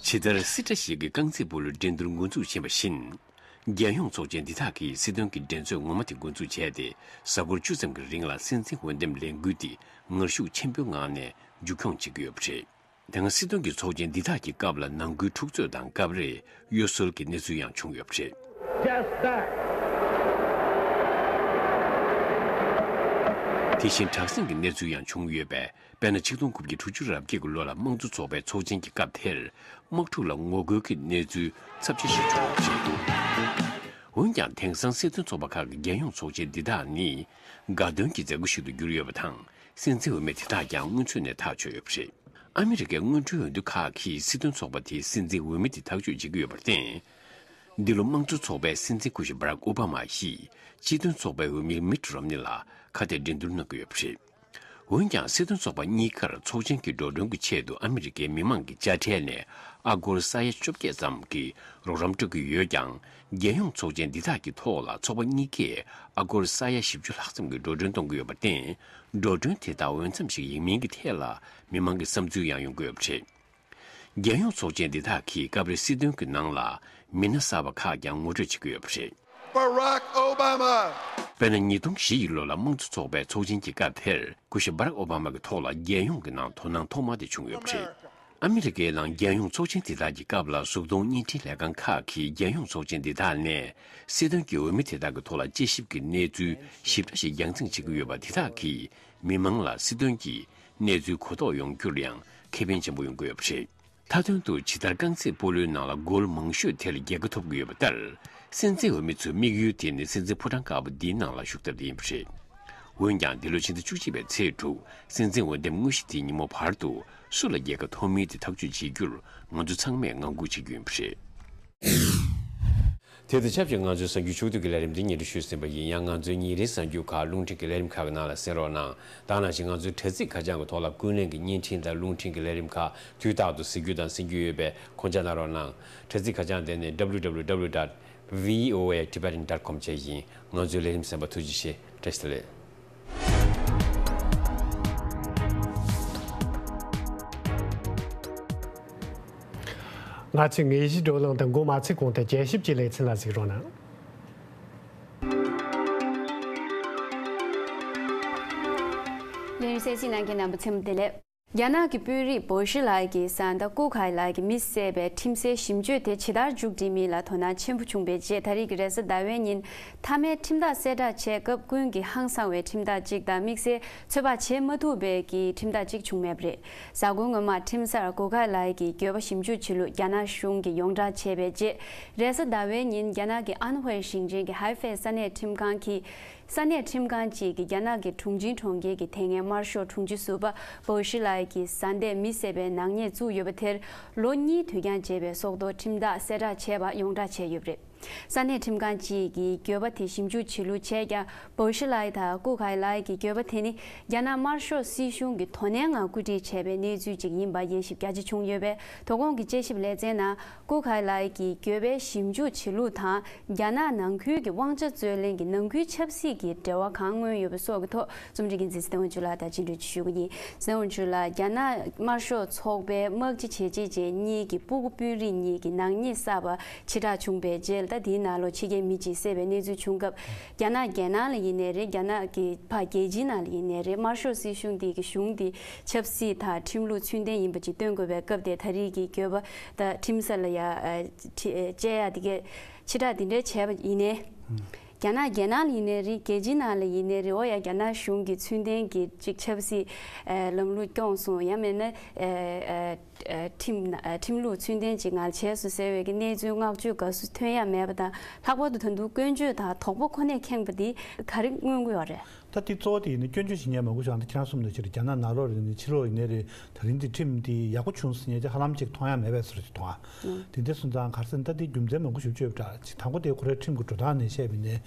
ཇི་ལྟར་སྲིད་ཁྲ་ཞིག་གི་རྐང་རྩེད་སྤོ་ལོའི་འགྲན་བསྡུར་འགོ་འཛུགས་བྱེད་པ་བཞིན། རྒྱལ་ཡོངས་ཚོགས་ཆེན་འདི་དག་གིས་སྲིད་དོན་གྱི་འགྲན་རྩོད་ངོ་མ་དེ་འགོ་འཛུགས་བྱས་ཏེ། གཟའ་འཁོར་བཅུ་ཙམ་གྱི་རིང་ལ་སྲིད་འཛིན་འོས་འདེམས་ལས་འགུལ་འདི་ངར་ཤུགས་ཆེན་པོའི་ངང་ནས་མཇུག་སྐྱོང་བྱེད་ཀྱི་ཡོད་པ་རེད། དེ་སྔ་སྲིད་དོན་གྱི་ཚོགས་ཆེན་འདི་དག་གི་སྐབས་ལ་ནང་ཁུལ་འཁྲུག་རྩོད་དང་སྐབས་རེ་གཡོ་ཟོལ་གྱི་གནས་ཚུལ་ཡང་བྱུང་ཡོད་པ་རེད། Just that. དེ་བཞིན་དྲག་ཟིང་གི་གནས་ཚུལ་ཡང་བྱུང་ཡོད་པས། དཔེར་ན། ཆིག་སྟོང་དགུ་བརྒྱ་དྲུག་ཅུ་རེ་བརྒྱད་ཀྱི་ལོ་ལ་དམངས་གཙོ་ཚོགས་པའི་ཚོགས་ཆེན་གྱི་སྐབས་དེར། དམག་འཁྲུག་ལ་ངོ་རྒོལ་གྱི་གནས་ཚུལ་ཚབས་ཆེ་ཞིག་བྱུང་ཡོད་པ་རེད། འོན་ཀྱང་། དེང་སང་སྲིད་དོན་ཚོགས་པ་ཁག་གི་རྒྱལ་ཡོངས་ཚོགས་ཆེན་འདི་དག་ནི། དགའ་སྟོན་གྱི་མཛད་སྒོ་ཞིག་ཏུ་གྱུར་ཡོད་པ་དང་། སྲིད་འཛིན་འོས་མི་དེ་དག་ཀྱང་སྔོན་ཚུད་ནས་ཐག་ཆོད་ཡོད་པ་རེད། ཨ་མི་རི་ཀའི་སྔོན་འགྲོའི་འོས་བསྡུ་ཁག་གིས་སྲིད་དོན་ཚོགས་པ་དེའི་སྲིད་འཛིན་འོས་མི་དེ་ཐག་གཅོད་བྱེད་ཀྱི་ཡོད་པར་བརྟེན། འདི་ལོ་དམངས་གཙོ་ཚོགས་པའི་སྲིད་འཛིན་སྐུ་ཞབས་བྷ་རག་ཨོ་བྷ་མ་ཡིས་སྤྱི་མཐུན་ཚོགས་པའི་འོས་མི་མིཊ་རོམ་ནི་ལ་ཁ་གཏད་འགྲན་བསྡུར་གནང་གི་ཡོད་པ་རེད། འོན་ཀྱང་། སྲིད་དོན་ཚོགས་པ་གཉིས་ཀར་ཚོགས་ཆེན་གྱི་འགྲོ་གྲོན་གྱི་ཆེད་དུ་ཨ་མི་རི་ཀའི་མི་མང་གི་དཔྱ་ཁྲལ་ནས་ ཨ་སྒོར་ས་ཡ་བཅོ་བརྒྱད་ཙམ་གྱི་རོགས་རམ་སྤྲོད་ཀྱི་ཡོད་ཀྱང་། རྒྱལ་ཡོངས་ཚོགས་ཆེན་འདི་དག་གི་ཐོག་ལ་ཚོགས་པ་གཉིས་ཀས་ཨ་སྒོར་ས་ཡ་བཞི་བཅུ་ལྷག་ཙམ་གྱི་འགྲོ་གྲོན་གཏོང་གི་ཡོད་པར་བརྟེན། འགྲོ་གྲོན་དེ་དག་འོས་འཚམ་ཞིག་ཡིན་མིན་གྱི་ཐད་ལ་མི་མང་གི་བསམ་ཚུལ་ཡང་ཡོང་གི་ཡོད་པ་རེད། རྒྱལ་ཡོངས་ཚོགས་ཆེན་འདི་དག་གིས་སྐབས་རེ་སྲིད་དོན་གྱི་ནང་ལ་མི་སྣ་གསར་པ་ཁག་ཀྱང་ངོ་སྤྲོད་བྱེད་ཀྱི་ཡོད་པ་རེད། Barack Obama. དཔེར་ན། ཉིས་སྟོང་བཞི་ཡི་ལོ་ལ་དམངས་གཙོ་ཚོགས་པའི་ཚོགས་ཆེན་གྱི་སྐབས་དེར་སྐུ་ཞབས་Barack Obama་གི་ཐོག་ལ་རྒྱལ་ཡོངས་ཀྱི་ནང་དོ་སྣང་ཐོག་མ་དེ་བྱུང་ཡོད་པ་རེད། ཨ་མི་རི་ཀའི་ནང་རྒྱལ་ཡོངས་ཚོགས་ཆེན་དེ་དག་གི་སྐབས་ལ་གཟུགས་མཐོང་བརྙན་འཕྲིན་ལས་ཁང་ཁག་གིས་རྒྱལ་ཡོངས་ཚོགས་ཆེན་དེ་དག་ནས་སྲིད་དོན་གྱི་འོས་མི་དེ་དག་གི་ཐོག་ལ་དཔྱད་ཞིབ་ཀྱི་གནས་ཚུལ་ཞིབ་ཕྲ་ཞིག་རྒྱང་སྲིང་བྱེད་ཀྱི་ཡོད་པ་དེ་དག་གིས་མི་མང་ལ་སྲིད་དོན་གྱི་གནས་ཚུལ་གོ་རྟོགས་ཡོང་རྒྱུར་ཡང་ཁེ་ཕན་ཆེན་པོ་ཡོང་གི་ཡོད་པ་རེད། མཐའ་དོན་དུ་ཇི་ལྟར་རྐང་རྩེད་སྤོ་ལོའི་ནང་ལ་གོལ་མང་ཤོས་དེར་རྒྱལ་ཁ་ཐོབ་ཀྱི་ཡོད་པ་ལྟར། སྲིད་འཛིན་འོས་མི་ཚོའི་དམིགས་ཡུལ་དེ་ནི་སྲིད་འཛིན་ཕོ་བྲང་དཀར་པོ་འདིའི་ནང་ལ་བཞུགས་ཐབས་དེ་ཡིན་པ་རེད། འོན་ཀྱང་། འདི་ལོའི་ཕྱི་ཟླ་བཅུ་གཅིག་པའི་ཚེས་དྲུག་སྲིད་འཛིན་འོས་འདེམས་དངོས་གཞི་དེའི་ཉིན་མོ་བར་དུ་སུ་ལ་རྒྱལ་ཁ་ཐོབ་མིན་དེ་ཐག་གཅོད་བྱེད་རྒྱུར་ང་ཚོ་ཚང་མས་ངང་སྒུག་བྱེད་རྒྱུ་ཡིན་པ་རེད། དེ་དང་ཆབས་ཅིག་ང་ཚོའི་གསར་འགྱུར་ཕྱོགས་བསྡུས་ཀྱི་ལས་རིམ་འདི་སྙན་སྒྲོན་ཞུས་ཟིན་པ་ཡིན། ཡང་ང་ཚོའི་ཉིན་རེའི་གསར་འགྱུར་ཁག་རླུང་འཕྲིན་གྱི་ལས་རིམ་ཁག་གི་ནང་ལ་གསན་རོགས་གནང་། ད་ནང་བཞིན་ང་ཚོའི་དྲ་ཚིགས་ཁ་བྱང་གི་ཐོག་ལ་ཀུན་གླེང་གི་བརྙན་འཕྲིན་དང་རླུང་འཕྲིན་གྱི་ལས་རིམ་ཁག་དུས་རྟག་ཏུ་གཟིགས་རྒྱུ་དང་གསན་རྒྱུ་ཡོད་པས་དགོངས་འཇགས་གནང་རོགས་གནང་། དྲ་ཚིགས་ཁ་བྱང་དེ་ནི་W W W dot V O A Tibetan dot com བཅས་ཡིན། ང་ཚོའི་ལས་རིམ་གསན་པར་ཐུགས་རྗེ་ཆེ། བཀྲ་ཤིས་བདེ་ལེགས། ང་ཚོས་དངོས་གཞིའི་བགྲོ་གླེང་དང་འགོ་མ་ཚུགས་གོང་དུ་རྒྱས་ཞིབ་ཀྱི་ལེ་ཚན་ལ་གཟིགས་རོགས་གནང་། ལས་རིམ་གསན་གཟིགས་གནང་མཁན་རྣམ་པ་ཚང་མ་བདེ་ལེགས། རྒྱ་ནག་གི་དཔོན་རིགས་བོ་ཤི་ལའི་གི་བཟའ་ཟླ་ཀུ་ཁའི་ལའི་གི་མི་བསད་པའི་ཁྲིམས་སའི་ཞིབ་དཔྱོད་དེ་ཇི་ལྟར་མཇུག་སྒྲིལ་མིན་ལ་དོ་སྣང་ཆེན་པོ་བྱུང་བའི་རྗེས། ད་རེས་ཀྱི་རེས་གཟའ་ཟླ་བའི་ཉིན་མཐའ་མའི་ཁྲིམས་ཐག་གསལ་བསྒྲགས་བྱས་སྐབས། ཀུན་གྱིས་ཧང་སངས་པའི་ཁྲིམས་ཐག་ཅིག་དང་། དམིགས་བསལ་ཚོད་དཔག་བྱེད་མ་ཐུབ་པའི་གི་ཁྲིམས་ཐག་ཅིག་བྱུང་མེད་པ་རེད། གཟའ་འཁོར་སྔོན་མ་ཁྲིམས་སར་ཀུ་ཁའི་ལའི་གི་འགྱོད་པ་ཞིབ་འཇུག་བྱེད་ལུགས་རྒྱ་ནག་གཞུང་གིས་ཡོངས་བསྒྲགས་བྱས་པའི་རྗེས། རེས་གཟའ་ཟླ་བའི་ཉིན་རྒྱ་ནག་གི་ཨན་ཧུའེ་ཞིང་ཆེན་གྱི་ཧའེ་ཧྥེ་ས་གནས་ཁྲིམས་ཁང་གིས། ས་གནས་ཁྲིམས་ཁང་གཅིག་གིས་རྒྱ་ནག་གི་ཁྲུང་ཆིང་གྲོང་ཁྱེར་གྱི་དེ་སྔའི་དམར་ཤོག་དྲུང་ཆེ་ཟུར་པ་བོ་ཤི་ལའི་གི་བཟའ་ཟླས་མི་བསད་པའི་ནག་ཉེས་བཙུགས་ཡོད་པ་དེར་ལོ་གཉིས་དུས་འགྱངས་བྱས་པའི་སྲོག་ཐོག་ཁྲིམས་ཐག་གསལ་བསྒྲགས་བྱས་པ་ཡོངས་བསྒྲགས་བྱས་ཡོད་པ་རེད། ས་གནས་ཁྲིམས་ཁང་གཅིག་གིས་འགྱོད་པ་དེ་ཞིབ་འཇུག་བྱེད་ལུགས་བྱས་ཀྱང་། བོ་ཤི་ལའི་དང་ཀུ་ཁའི་ལའི་གི་འགྱོད་པ་དེ་ནི་རྒྱ་ནག་དམར་ཤོག་སྲིད་གཞུང་གི་དོ་ནན་ངང་བཀོད་སྒྲིག་བྱས་པའི་གནས་ཚུལ་ཅིག་ཡིན་པ་དབྱེ་ཞིབ་རྒྱ་ཆེ་བྱུང་ཡོད་པས། དོ་དགོང་གི་དཔྱད་ཞིབ་ལེ་ཚན་ནང་། ཀུ་ཁའི་ལའི་གི་འགྱོད་པའི་ཞིབ་འཇུག་བྱེད་ལུགས་དང་། རྒྱ་ནག་ནང་ཁུལ་གྱི་དབང་ཆ་རྩོད་ལེན་གྱི་ནང་ཁུལ་ཆབ་སྲིད་ཀྱི་འབྲེལ་བ་གང་མངོན་ཡོད་པ་སོགས་ཀྱི་ཐོག་རྩོམ་སྒྲིག་འགན་འཛིན་ཚེ་བརྟན་དབང་ཕྱུག་ལགས་དང་བཅར་འདྲི་ཞུ་གི་ཡིན། ཚེ་བརྟན་དབང་ཕྱུག་ལགས། རྒྱ་ནག་དམར་ཤོག་ཚོགས་པའི་དམག་སྤྱི་བྱས་རྗེས་ཅན་གཉིས་ཀྱི་སྤུ་གུ་དཔོན་རིགས་གཉིས་ཀྱི་ནག་ཉེས་བསགས་པ་ཕྱིར་བསྒྲགས་བྱུང་བའི་རྗེས། ད་དེའི་ནང་ལོགས་ཕྱི་རྒྱལ་མི་གཅིག་བསད་པའི་གནས་ཚུལ་བྱུང་སྐབས། རྒྱ་ནག་རྒྱལ་ནང་ལ་ཡིན་ནའི་རེད། རྒྱ་ནག་གི་ཕ་རྒྱལ་སྤྱིའི་ནང་ལ་ཡིན་ནའི་རེད། དམར་ཤོག་སྲིད་གཞུང་འདི་གི་གཞུང་འདི་ཆབ་སྲིད་དང་ཁྲིམས་ལུགས་ཚུལ་ལྡན་ཡིན་པ་ཅིག་སྟོན་དགོས་པའི་སྐབས་དེ། ད་རེས་ཀྱི་འགྱོད་པ་དང་ཁྲིམས་ས་ལ་ཡ་ཨ་ཁྲི་ཨ་བཅད་ཡ་དེ་གས་ཕྱིར་བསྒྲགས་འདི་འདྲ་བྱས་པ་ཡིན་ནའི། རྒྱ་ནག་རྒྱལ་ནང་ལ་ཡིན་ནའི་རེད། རྒྱལ་སྤྱིའི་ནང་ལ་ཡིན་ནའི་རེད། འོ་ཡ། རྒྱ་ནག་གཞུང་གི་ཚུལ་ལྡན་གྱི་ཅིག་ཆབ་སྲིད་ཨ་ལམ་ལུགས་སྐྱོང་སོང་། ཡང་མིན་ན་ཨ་ཨ་ཨ་ཁྲིམས་ཨ་ཁྲིམས་ལུགས་ཚུལ་ལྡན་ཅིག་ངང་བྱས་སོང་ཟེར་བའི་གི་གནས་ཚུལ་བསྔགས་བརྗོད་དགའ་བསུ་ཐོན་ཡ་མེད་པ་དང་། ལྷག་པར་དུ་ད་དུང་སྐྱོན་བརྗོད་དང་དོགས་པ་ཁོ་ནས་ཁེངས་པ་འདི་ག་རེ་མངོན་གྱི་ཡོད་རེད། ད་འདི་གཙོ་བོ་དེ་ཡིན་ན་སྐྱོན་བརྗོད་བྱེད་མཁན་མང་པོ་ཞིག་ད་ཁྱེད་རང་གསུངས་ནང་བཞིན་རྒྱ་ནག་ནང་ལོགས་ཡིན་ནའི་ཕྱི་ལོགས་ཡིན་ནའི་རེད། ད་རིང་འདི་ཁྲིམས་འདི་ཡག་པོ་བྱུང་ཟེར་མཁན་ཅིག་ཧ་ལམ་ཅིག་མཐོང་ཡ་མེད་པའི་བཟོ་འདྲ་ཅིག་མཐོང་ཨ། དེ་འདྲ་སོང་ཙང་ག་རེ་ཟེར་ན། ད་འདི་རྒྱུ་མཚན་མང་པོ་ཞིག་བརྗོད་པ་འདྲ་ཅིག་དང་པོ་དེ་ཁོ་རའི་ཁྲིམས་ཀྱི་འགྲོ་སྟངས་ནས་བཤད་པ་ཡིན་ནའི།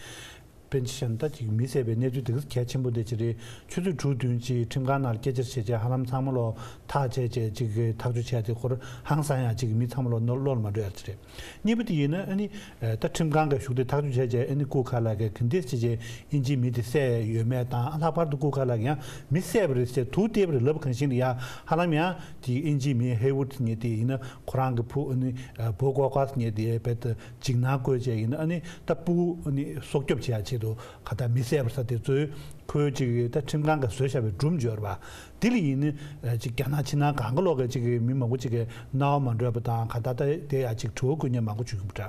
དཔེར་ན་ཆ་བཞག་ན་ད་ཅིག་མི་བསད་པའི་གནས་ཚུལ་དེ་ག་ཚོད་གལ་ཆེན་པོ་འདི་ཅིག་རེད། ཆུ་ཚོད་དྲུག་བདུན་ཅིག་ཁྲིམས་ཁང་ནང་ལ་སྐད་ཆ་བྱས་བྱས་ཧ་ལམ་ཚང་མ་ལོག་ཐག་བཅད་བྱས་ཅིག་ཐག་གཅོད་བྱས་ཏེ། ཁོ་རང་ཧང་སང་ཡ་ཅིག་མི་ཚང་མ་ལོག་བློ་ལ་མ་འགྲོ་ཡ་ཅིག་རེད། གཉིས་པ་དེ་ཡིན་ན་ཨ་ནི་ད་ཁྲིམས་ཁང་གི་བཞུགས་ཏེ་ཐག་གཅོད་བྱས་བྱས། ཨ་ནི་ཀུ་ཁ་ལགས་ཀྱིས་ག་འདྲས་བྱས་བྱས་དབྱིན་ཇིའི་མི་དེ་བསད་ཡོད་མེད་དང་། ལྷག་པར་དུ་ཀུ་ཁ་ལགས་ཀྱིས་ཡང་མི་བསད་པ་རེད་ཟེར་དུག་བཏེགས་པ་རེད་ལབ་གང་ཞིག་ལ་ཡ་ཧ་ལམ་ཡང་དེ་དབྱིན་ཇིའི་མི་ཧེ་ཝུཌ་ཟེར་མཁན་དེ་ཡིན་ན་ཁོ་རང་གི་བུ་ཨ་ནི་བོ་ཀོ་ཀ་ཟེར་མཁན་དེ་རྦད་དེ་འཇིགས་སྣང་བཀོད་བྱས་ཡིན་ན། ཨ་ནི་ད་སྤུ་གུ་ཨ་ནི་སྲོག་སྐྱོབ་བྱེད་ཡ་ཆེད་དུ་ག་ད་མི་བསད་པ་ཟེར་དེ་ཚོའི་ཁོའི་ཅིག་ད་ཁྲིམས་ཁང་གིས་བཟོས་བཞག་པའི་སྒྲུང་ཅིག་ཡོད་རེད་པ། དེ་ལ་ཡིན་ནི་ཅིག་རྒྱ་ནག་ཕྱི་ནང་གང་ག་ལོག་གི་ཅིག་མི་མང་པོ་ཅིག་གིས་རྣ་བ་མ་འགྲོ་བ་དང་། ག་ད་ད་དེ་ཡ་ཅིག་དྲི་བ་བཀོད་མཁན་མང་པོ་ཅིག་ཡོང་གི་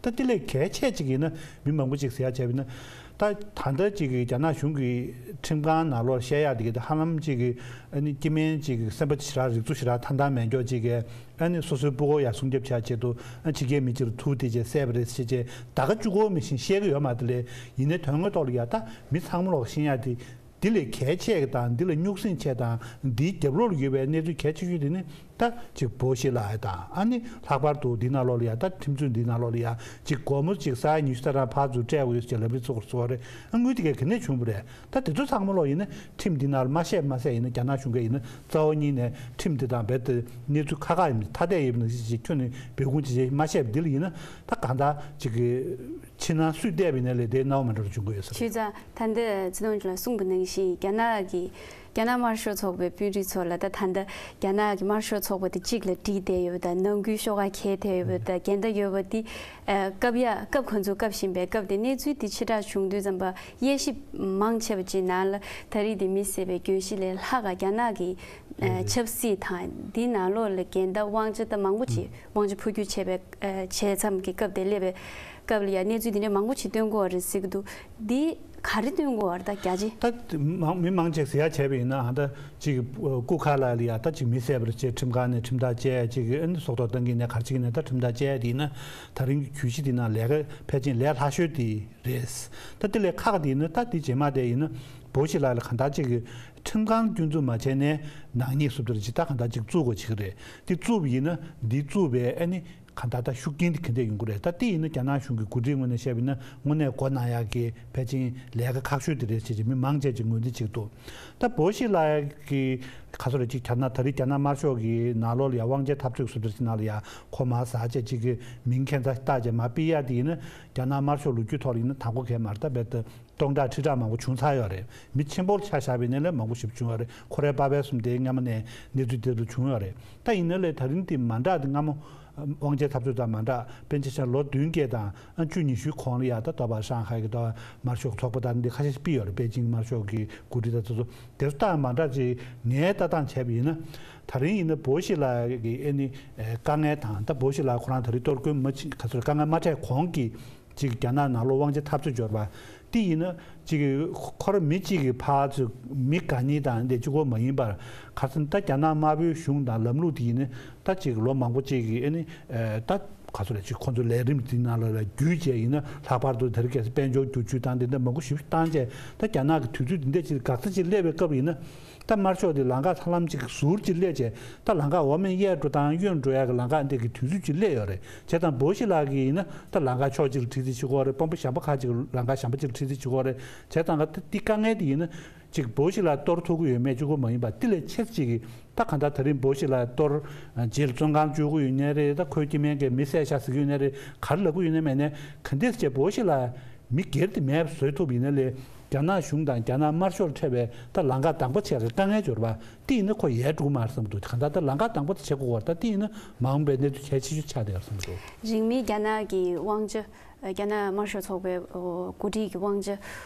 འདུག་ད། དེ་ལས་གལ་ཆེ་ཅིག་ཡིན་ན་མི་མང་པོ་ཅིག་ཟེར་ཡ་བྱས་པ་ཡིན་ན། ད་ད་ལྟ་ཅིག་རྒྱ་ནག་གཞུང་གི་ཁྲིམས་ཁང་ནང་ལོགས་བཤད་ཡ་དེ་གི་ད་ཧ་ལམ་ཅིག་ཨ་ནི་སྐྱེ་དམན་ཅིག་སེམས་པ་ཞེ་དྲག་རིག་ཚོ་ཞེ་དྲག་ཐང་ཐང་མེད་མཁན་ཅིག་གིས། ཨ་ནི་སོ་སོའི་སྤུ་གུ་ཡ་སྲུང་སྐྱོབ་བྱ་ཆེད་དུ་ཨ་ཕྱི་རྒྱལ་མི་གཅིག་ལ་དུག་བཏེགས་བྱས་བསད་པ་རེད་ཟེར་བྱས་ད་ག་གཅིག་པོ་མི་ཤེས་བཤད་གི་ཡོད་མ་རེད་དེ་ལས། ཡིན་ནའི་དོན་དངོས་ཐོག་ལ་ཡ་ད་མི་ཚང་མ་ལོག་ཤེས་ཡ་དེ། འདི་ལས་གལ་ཆེ་གི་དང་འདི་ལ་རྙོག་ཟིང་ཆེ་དང་འདིའི་རྒྱབ་ལོགས་ལ་ཡོད་པའི་གནས་ཚུལ་གལ་ཆེ་ཤོས་དེ་ནི། ད་ཅིག་བོ་ཤི་ལ་ཡ་དང་ཨ་ནི་ལྷག་པར་དུ་འདི་ནང་ལོགས་ལ་ཡ་ད་ཁྲིམས་རྩོད་འདི་ནང་ལོགས་ལ་ཡ་ཅིག་སྒོར་མོ་ཅིག་ས་ཡ་ཉི་ཤུ་རྩ་གྲངས་ཕར་ཚུར་སྤྲད་དགོས་ཡོད་ཅེས་ལབ་རེས་ཚུགས་པ་རེད། ཨ་དངུལ་དེ་གས་ག་ནས་བྱུང་བ་རེད། ད་དེ་ཚོ་ཚང་མ་ལོག་ཡིན་ན་ཁྲིམས་འདི་ནང་ལ་མ་བཤད་མ་ཟད་ཡིན་ན་རྒྱ་ནག་གཞུང་གིས་ཡིན་ན་རྩ་བ་ཉིད་ནས་ཁྲིམས་འདི་དང་རྦད་དེ་གནས་ཚུལ་ཁ་ཁ་ཡིན་ཐ་དད་ཡོད་པ་ནང་བཞིན་ཅིག་ཁྱོན་ནས་འབོད་སྐུལ་ཅིག་བྱེད་མ་བཤད་པ་འདི་ལ་ཡིན་ན་ད་གང་ལྟར་ཅིག་གི་ཕྱི་ནང་སུས་བལྟས་པ་ཡིན་ན་ལས་དེའི་སྣང་བ་མ་འདྲ་བ་བྱུང་གི་ཡོད་ས་རེད། བྱས་ཙང་ད་ལྟ་ཚེ་དང་ཅུ་ལགས་གསུངས་པ་ནང་བཞིན་རྒྱ་ནག་གི་རྒྱ་ནག་དམར་ཤོག་ཚོགས་པའི་དཔོན་རིགས་ཚོ་ལ་ད་ད་ལྟ་རྒྱ་ནག་གི་དམར་ཤོག་ཚོགས་པ་དེ་གཅིག་ལ་བསྒྲིལ་བསྡད་ཡོད་པ་དང་ནང་ཁུལ་ཤོག་ཁག་འཁྱེར་བསྡད་ཡོད་པ་དང་འགལ་ཟླ་ཡོད་པ་དེ་ཨ་བཀབ་ཡ་སྐབས་ཁོ་ཚོ་བཀབ་བཞིན་པའི་སྐབས་དེ་གནས་ཚུལ་དེ་ཕྱི་བསྒྲགས་བྱུང་དུས་ཙམ་པ་དབྱེ་ཞིབ་མང་ཆེ་བ་ཅིག་ནང་ལ་ད་རེས་དེ་མི་བསད་པའི་གྱོད་གཞི་ལས་ལྷག་ག་རྒྱ་ནག་གི་ཨ་ཆབ་སྲིད་དང་དེའི་ནང་ལོགས་ལ་འགལ་ཟླ་དབང་ཆ་ད་མང་པོ་ཅིག་དབང་ཆ་འཕོ་འགྱུར་བྱས་པའི་ཨ་བྱས་མཚམས་ཀྱི་སྐབས་དེ་སླེབས་པའི་སྐབས་ལ་ཡ་གནས་ཚུལ་དེ་འདྲ་མང་པོ་ཅིག་སྟོན་གྱི་ཡོད་རེད་ཟེར་གྱི་འདུག་འདི་ག་རེ་སྟོན་གྱི་ཡོད་རེད་ད་རྒྱ་ཆེ། ད་མང་མི་མང་ཆེ་ཟེར་ཡ་བྱས་པ་ཡིན་ན་ཨ་ད་ཅིག་སྐུ་ཁ་ལ་ལ་ཡ་ད་ཅིག་མི་བསད་པར་བྱས་ཁྲིམས་ཁང་ནས་ཁྲིམས་ཐག་བཅད་ཡ་ཅིག་ཨ་ནི་སྲོག་ཐོག་བཏང་གི་ནས་ག་རེ་བྱེད་ཀྱི་ནས་ད་ཁྲིམས་ཐག་བཅད་ཡ་དེ་ཡིན་ན་ད་རིང་གི་གྱོད་གཞི་དེ་ནང་ལས་ཀ་ཕལ་ཆེར་ལས་སླ་ཤོས་དེ་རེད། ད་དེ་ལས་ཁག་དེ་ཡིན་ན་ད་དེ་རྗེས་མ་དེ་ཡིན་ན་བོ་ཤི་ལ་ལ་གང་ལྟར་ཅིག་གི་ཁྲིམས་ཁང་སྐྱོན་འཛུགས་མ་བྱས་ནས་ནག་ཉེས་སུབ་ཏར་ཅིག་ད་གང་ལྟར་ཅིག་བཙུགས་དགོས་ཅིག་རེད། དེ་བཙུགས་པ་ཡིན་ན་འདི་བཙུགས་པའི་ཨ་ནི་གང་ལྟར་ད་ཤུགས་རྐྱེན་དེ་ག་འདྲ་ཡོང་གི་རེད། ད་དེ་ཡིན་ན་རྒྱ་ནག་གཞུང་གི་འགོ་ཁྲིད་ངོས་ནས་བཤད་པ་ཡིན་ན་དངོས་གནས་མགོ་ན་ཡག་གི་ཕལ་ཆེར་ལས་ཀ་ཁག་ཤོས་དེ་རེད་ཅེས་ཅིག་མི་མང་ཆེ་ཅིག་ངོས་འཛིན་བྱེད་ཀྱི་འདུག་ད་བོ་ཤི་ལ་གི་ག་ཚོད་རེད་ཅིག་རྒྱ་ནག་ད་རེས་རྒྱ་ནག་དམར་ཤོག་གི་ནང་ལོགས་ལ་ཡ་དབང་ཆེན་འཐབ་རྩོད་སུབ་ཏར་ཅིག་ནང་ལ་ཡ་ཁོ་མར་ཟག་བྱས་ཅིག་གི་མིང་ཁྱད་མཚར་བཏགས་བྱས་མར་ཕུད་ཡ་དེ་ཡིན་ན་རྒྱ་ནག་དམར་ཤོག་ལོ་རྒྱུས་ཐོག་ལ་ཡིན་ན་དང་པོ་གས་མ་རེད། ད་རྦད་དེ་སྟོང་ཕྲག་ཁྲི་ཕྲག་མང་པོ་བྱུང་ཚར་ཡོད་རེད། མི་ཆེན་པོར་ཆ་བཞག་པ་ཡིན་ན་ལས་མང་པོ་ཞིག་བྱུང་ཡོད་རེད། ཁོ་རའི་པ་ཕ་གསུམ་དེ་སྔ་མ་ནས་གནས་ཚུལ་དེ་ཚོ་བྱུང་ཡོད་རེད། ད་ཡིན་ན་ལས་ད་རིང་དེ་མ་འདྲ་དེ་སྔ་མོ་དབང་ཆེན་འཐབ་རྩོད་དང་མ་འདྲ་དཔེར་ན་ཆ་བཞག་ལོ་བདུན་བརྒྱད་དང་ཨ་བཅུ་ཉི་ཤུའི་གོང་ལ་ཡ་ད་ལྟ་བ་ཧྲང་ཧའེ་གི་ད་དམར་ཤོག་ཚོགས་པ་དང་འདི་ཁ་ཤས་ཤིག་ཕུད་ཡོད་རེད། པེ་ཅིང་དམར་ཤོག་གི་འགོ་ཁྲིད་དང་དེ་ཚོ་དེ་ཚོ་ལྟ་མ་འདྲ་ཅིག་ངའི་ལྟ་སྟངས་བྱས་པ་ཡིན་ན་ད་རིང་ཡིན་ན་བོ་ཤི་ལ་གི་ཨེ་ནི་དཀའ་ངལ་དང་ད་བོ་ཤི་ལ་ཁོ་རང་ད་རིང་གཏོར་རྒོལ་མ་བྱེད་ག་ཚོད་དཀའ་ངལ་མ་འཕྲད་གོང་གི་ཅིག་རྒྱ་ནག་ནང་ལོགས་དབང་ཆ་འཐབ་རྩོད་འབྱོར་བ་དེ་ཡིན་ན་ཅིག་ཁོ་རང་མི་གཅིག་གི་ཕར་ཚུར་མི་ག་ཉིས་དང་འདི་གཅིག་པོ་མ་ཡིན་པར་ཁ་སང་ད་རྒྱ་ནག་དམར་པོའི་གཞུང་དང་ལམ་ལུགས་དེ་ཡིན་ན་ད་ཅིག་ལོ་མང་པོ་ཅིག་གི་ཨ་ནི་ད་ག་ཚོད་རེད་ཅིག་ཁོ་ཚོ་ལས་རིམ་དེ་ནང་ལ་ལ་བརྒྱུད་བྱས་ཡིན་ན་ལྷག་པར་དུ་དེ་རིང་ཁ་སང་དཔལ་འབྱོར་བསྒྱུར་བཅོས་དང་དེ་འདྲ་མང་པོ་ཞིག་བཏང་བྱས་ད་རྒྱ་ནག་གི་དུས་ཚོད་འདི་འདྲ་ཅིག་འགག་རྩ་ཅིག་སླེབས་པའི་སྐབས་ཡིན་ན། ད་དམར་ཤོག་དེ་ལམ་ཁ་ཧ་ལམ་ཅིག་ཟུར་ཅིག་སླེབས་བྱས་ད་ལམ་ཁ་འོག་མིན་གཡས་འགྲོ་དང་གཡོན་འགྲོ་ཡག་གི་ལམ་ཁ་འདི་གི་དུས་ཚོད་ཅིག་སླེབས་ཡོད་རེད། བྱས་ཙང་བོ་ཤི་ལགས་ཀྱིས་ཡིན་ན་ད་ལམ་ཁ་ཕྱོགས་གཅིག་ལ་ཁྲིད་རྩིས་བྱེད་དགོས་རེད། དཔོན་པོ་གཞན་པ་ཁག་ཅིག་ལམ་ཁ་གཞན་པ་ཅིག་ལ་ཁྲིད་རྩིས་བྱེད་དགོས་རེད། བྱས་ཙང་ད་འདི་དཀའ་ངལ་དེ་ཡིན་ན་ཅིག་བོ་ཤི་ལགས་གཏོར་ཐུབ་ཀྱི་ཡོད་མེད་གཅིག་པོ་མ་ཡིན་པར་དེ་ལས་ཆེ་ས་ཅིག་གི་ད་གང་ལྟར་ད་རིང་བོ་ཤི་ལགས་གཏོར་རྗེས་ལ་བཙོན་ཁང་བཅུག་གི་ཡོད་ནའི་རེད། ད་ཁོའི་སྐྱེ་དམན་གྱི་མི་བསད་ཤག་ཟེར་གྱི་ཡོད་ནའི་རེད། ག་རེ་ལབ་ཀྱི་ཡོད་ནའི་མེད་ནའི་ག་འདྲས་བྱས་བོ་ཤི་ལགས་མི་སྒེར་དེ་མེད་པ་བཟོ་ཐུབ་ཡིན་ན་ལས་རྒྱ་ནག་གཞུང་དང་རྒྱ་ནག་དམར་ཤོག་ལ་འཕྲད་པའི་ད་ལམ་ཁ་དང་པོ་བྱས་རེད། དཀའ་ངལ་འབྱོར་བ་དེ་ཡིན་ན་ཁོ་ཡལ་འགྲོ་གི་མ་རེད་བསམ་གྱི་འདུག་གང་ལྟར་ད་ལམ་ཁ་དང་པོ་དེ་བྱེད་དགོས་པ་རེད། ད་དེ་ཡིན་ན་མ་འོངས་པའི་གནས་ཚུལ་གལ་ཆེ་ཤོས་ཆགས་བསྡད་ཡོད་བསམ་གྱི་འདུག་རིང་མིན་རྒྱ་ནག་གི་དབང་ཆ་རྒྱ་ནག་དམར་ཤོག་ཚོགས་པའི་འགོ་ཁྲིད་ཀྱི་དབང་ཆ་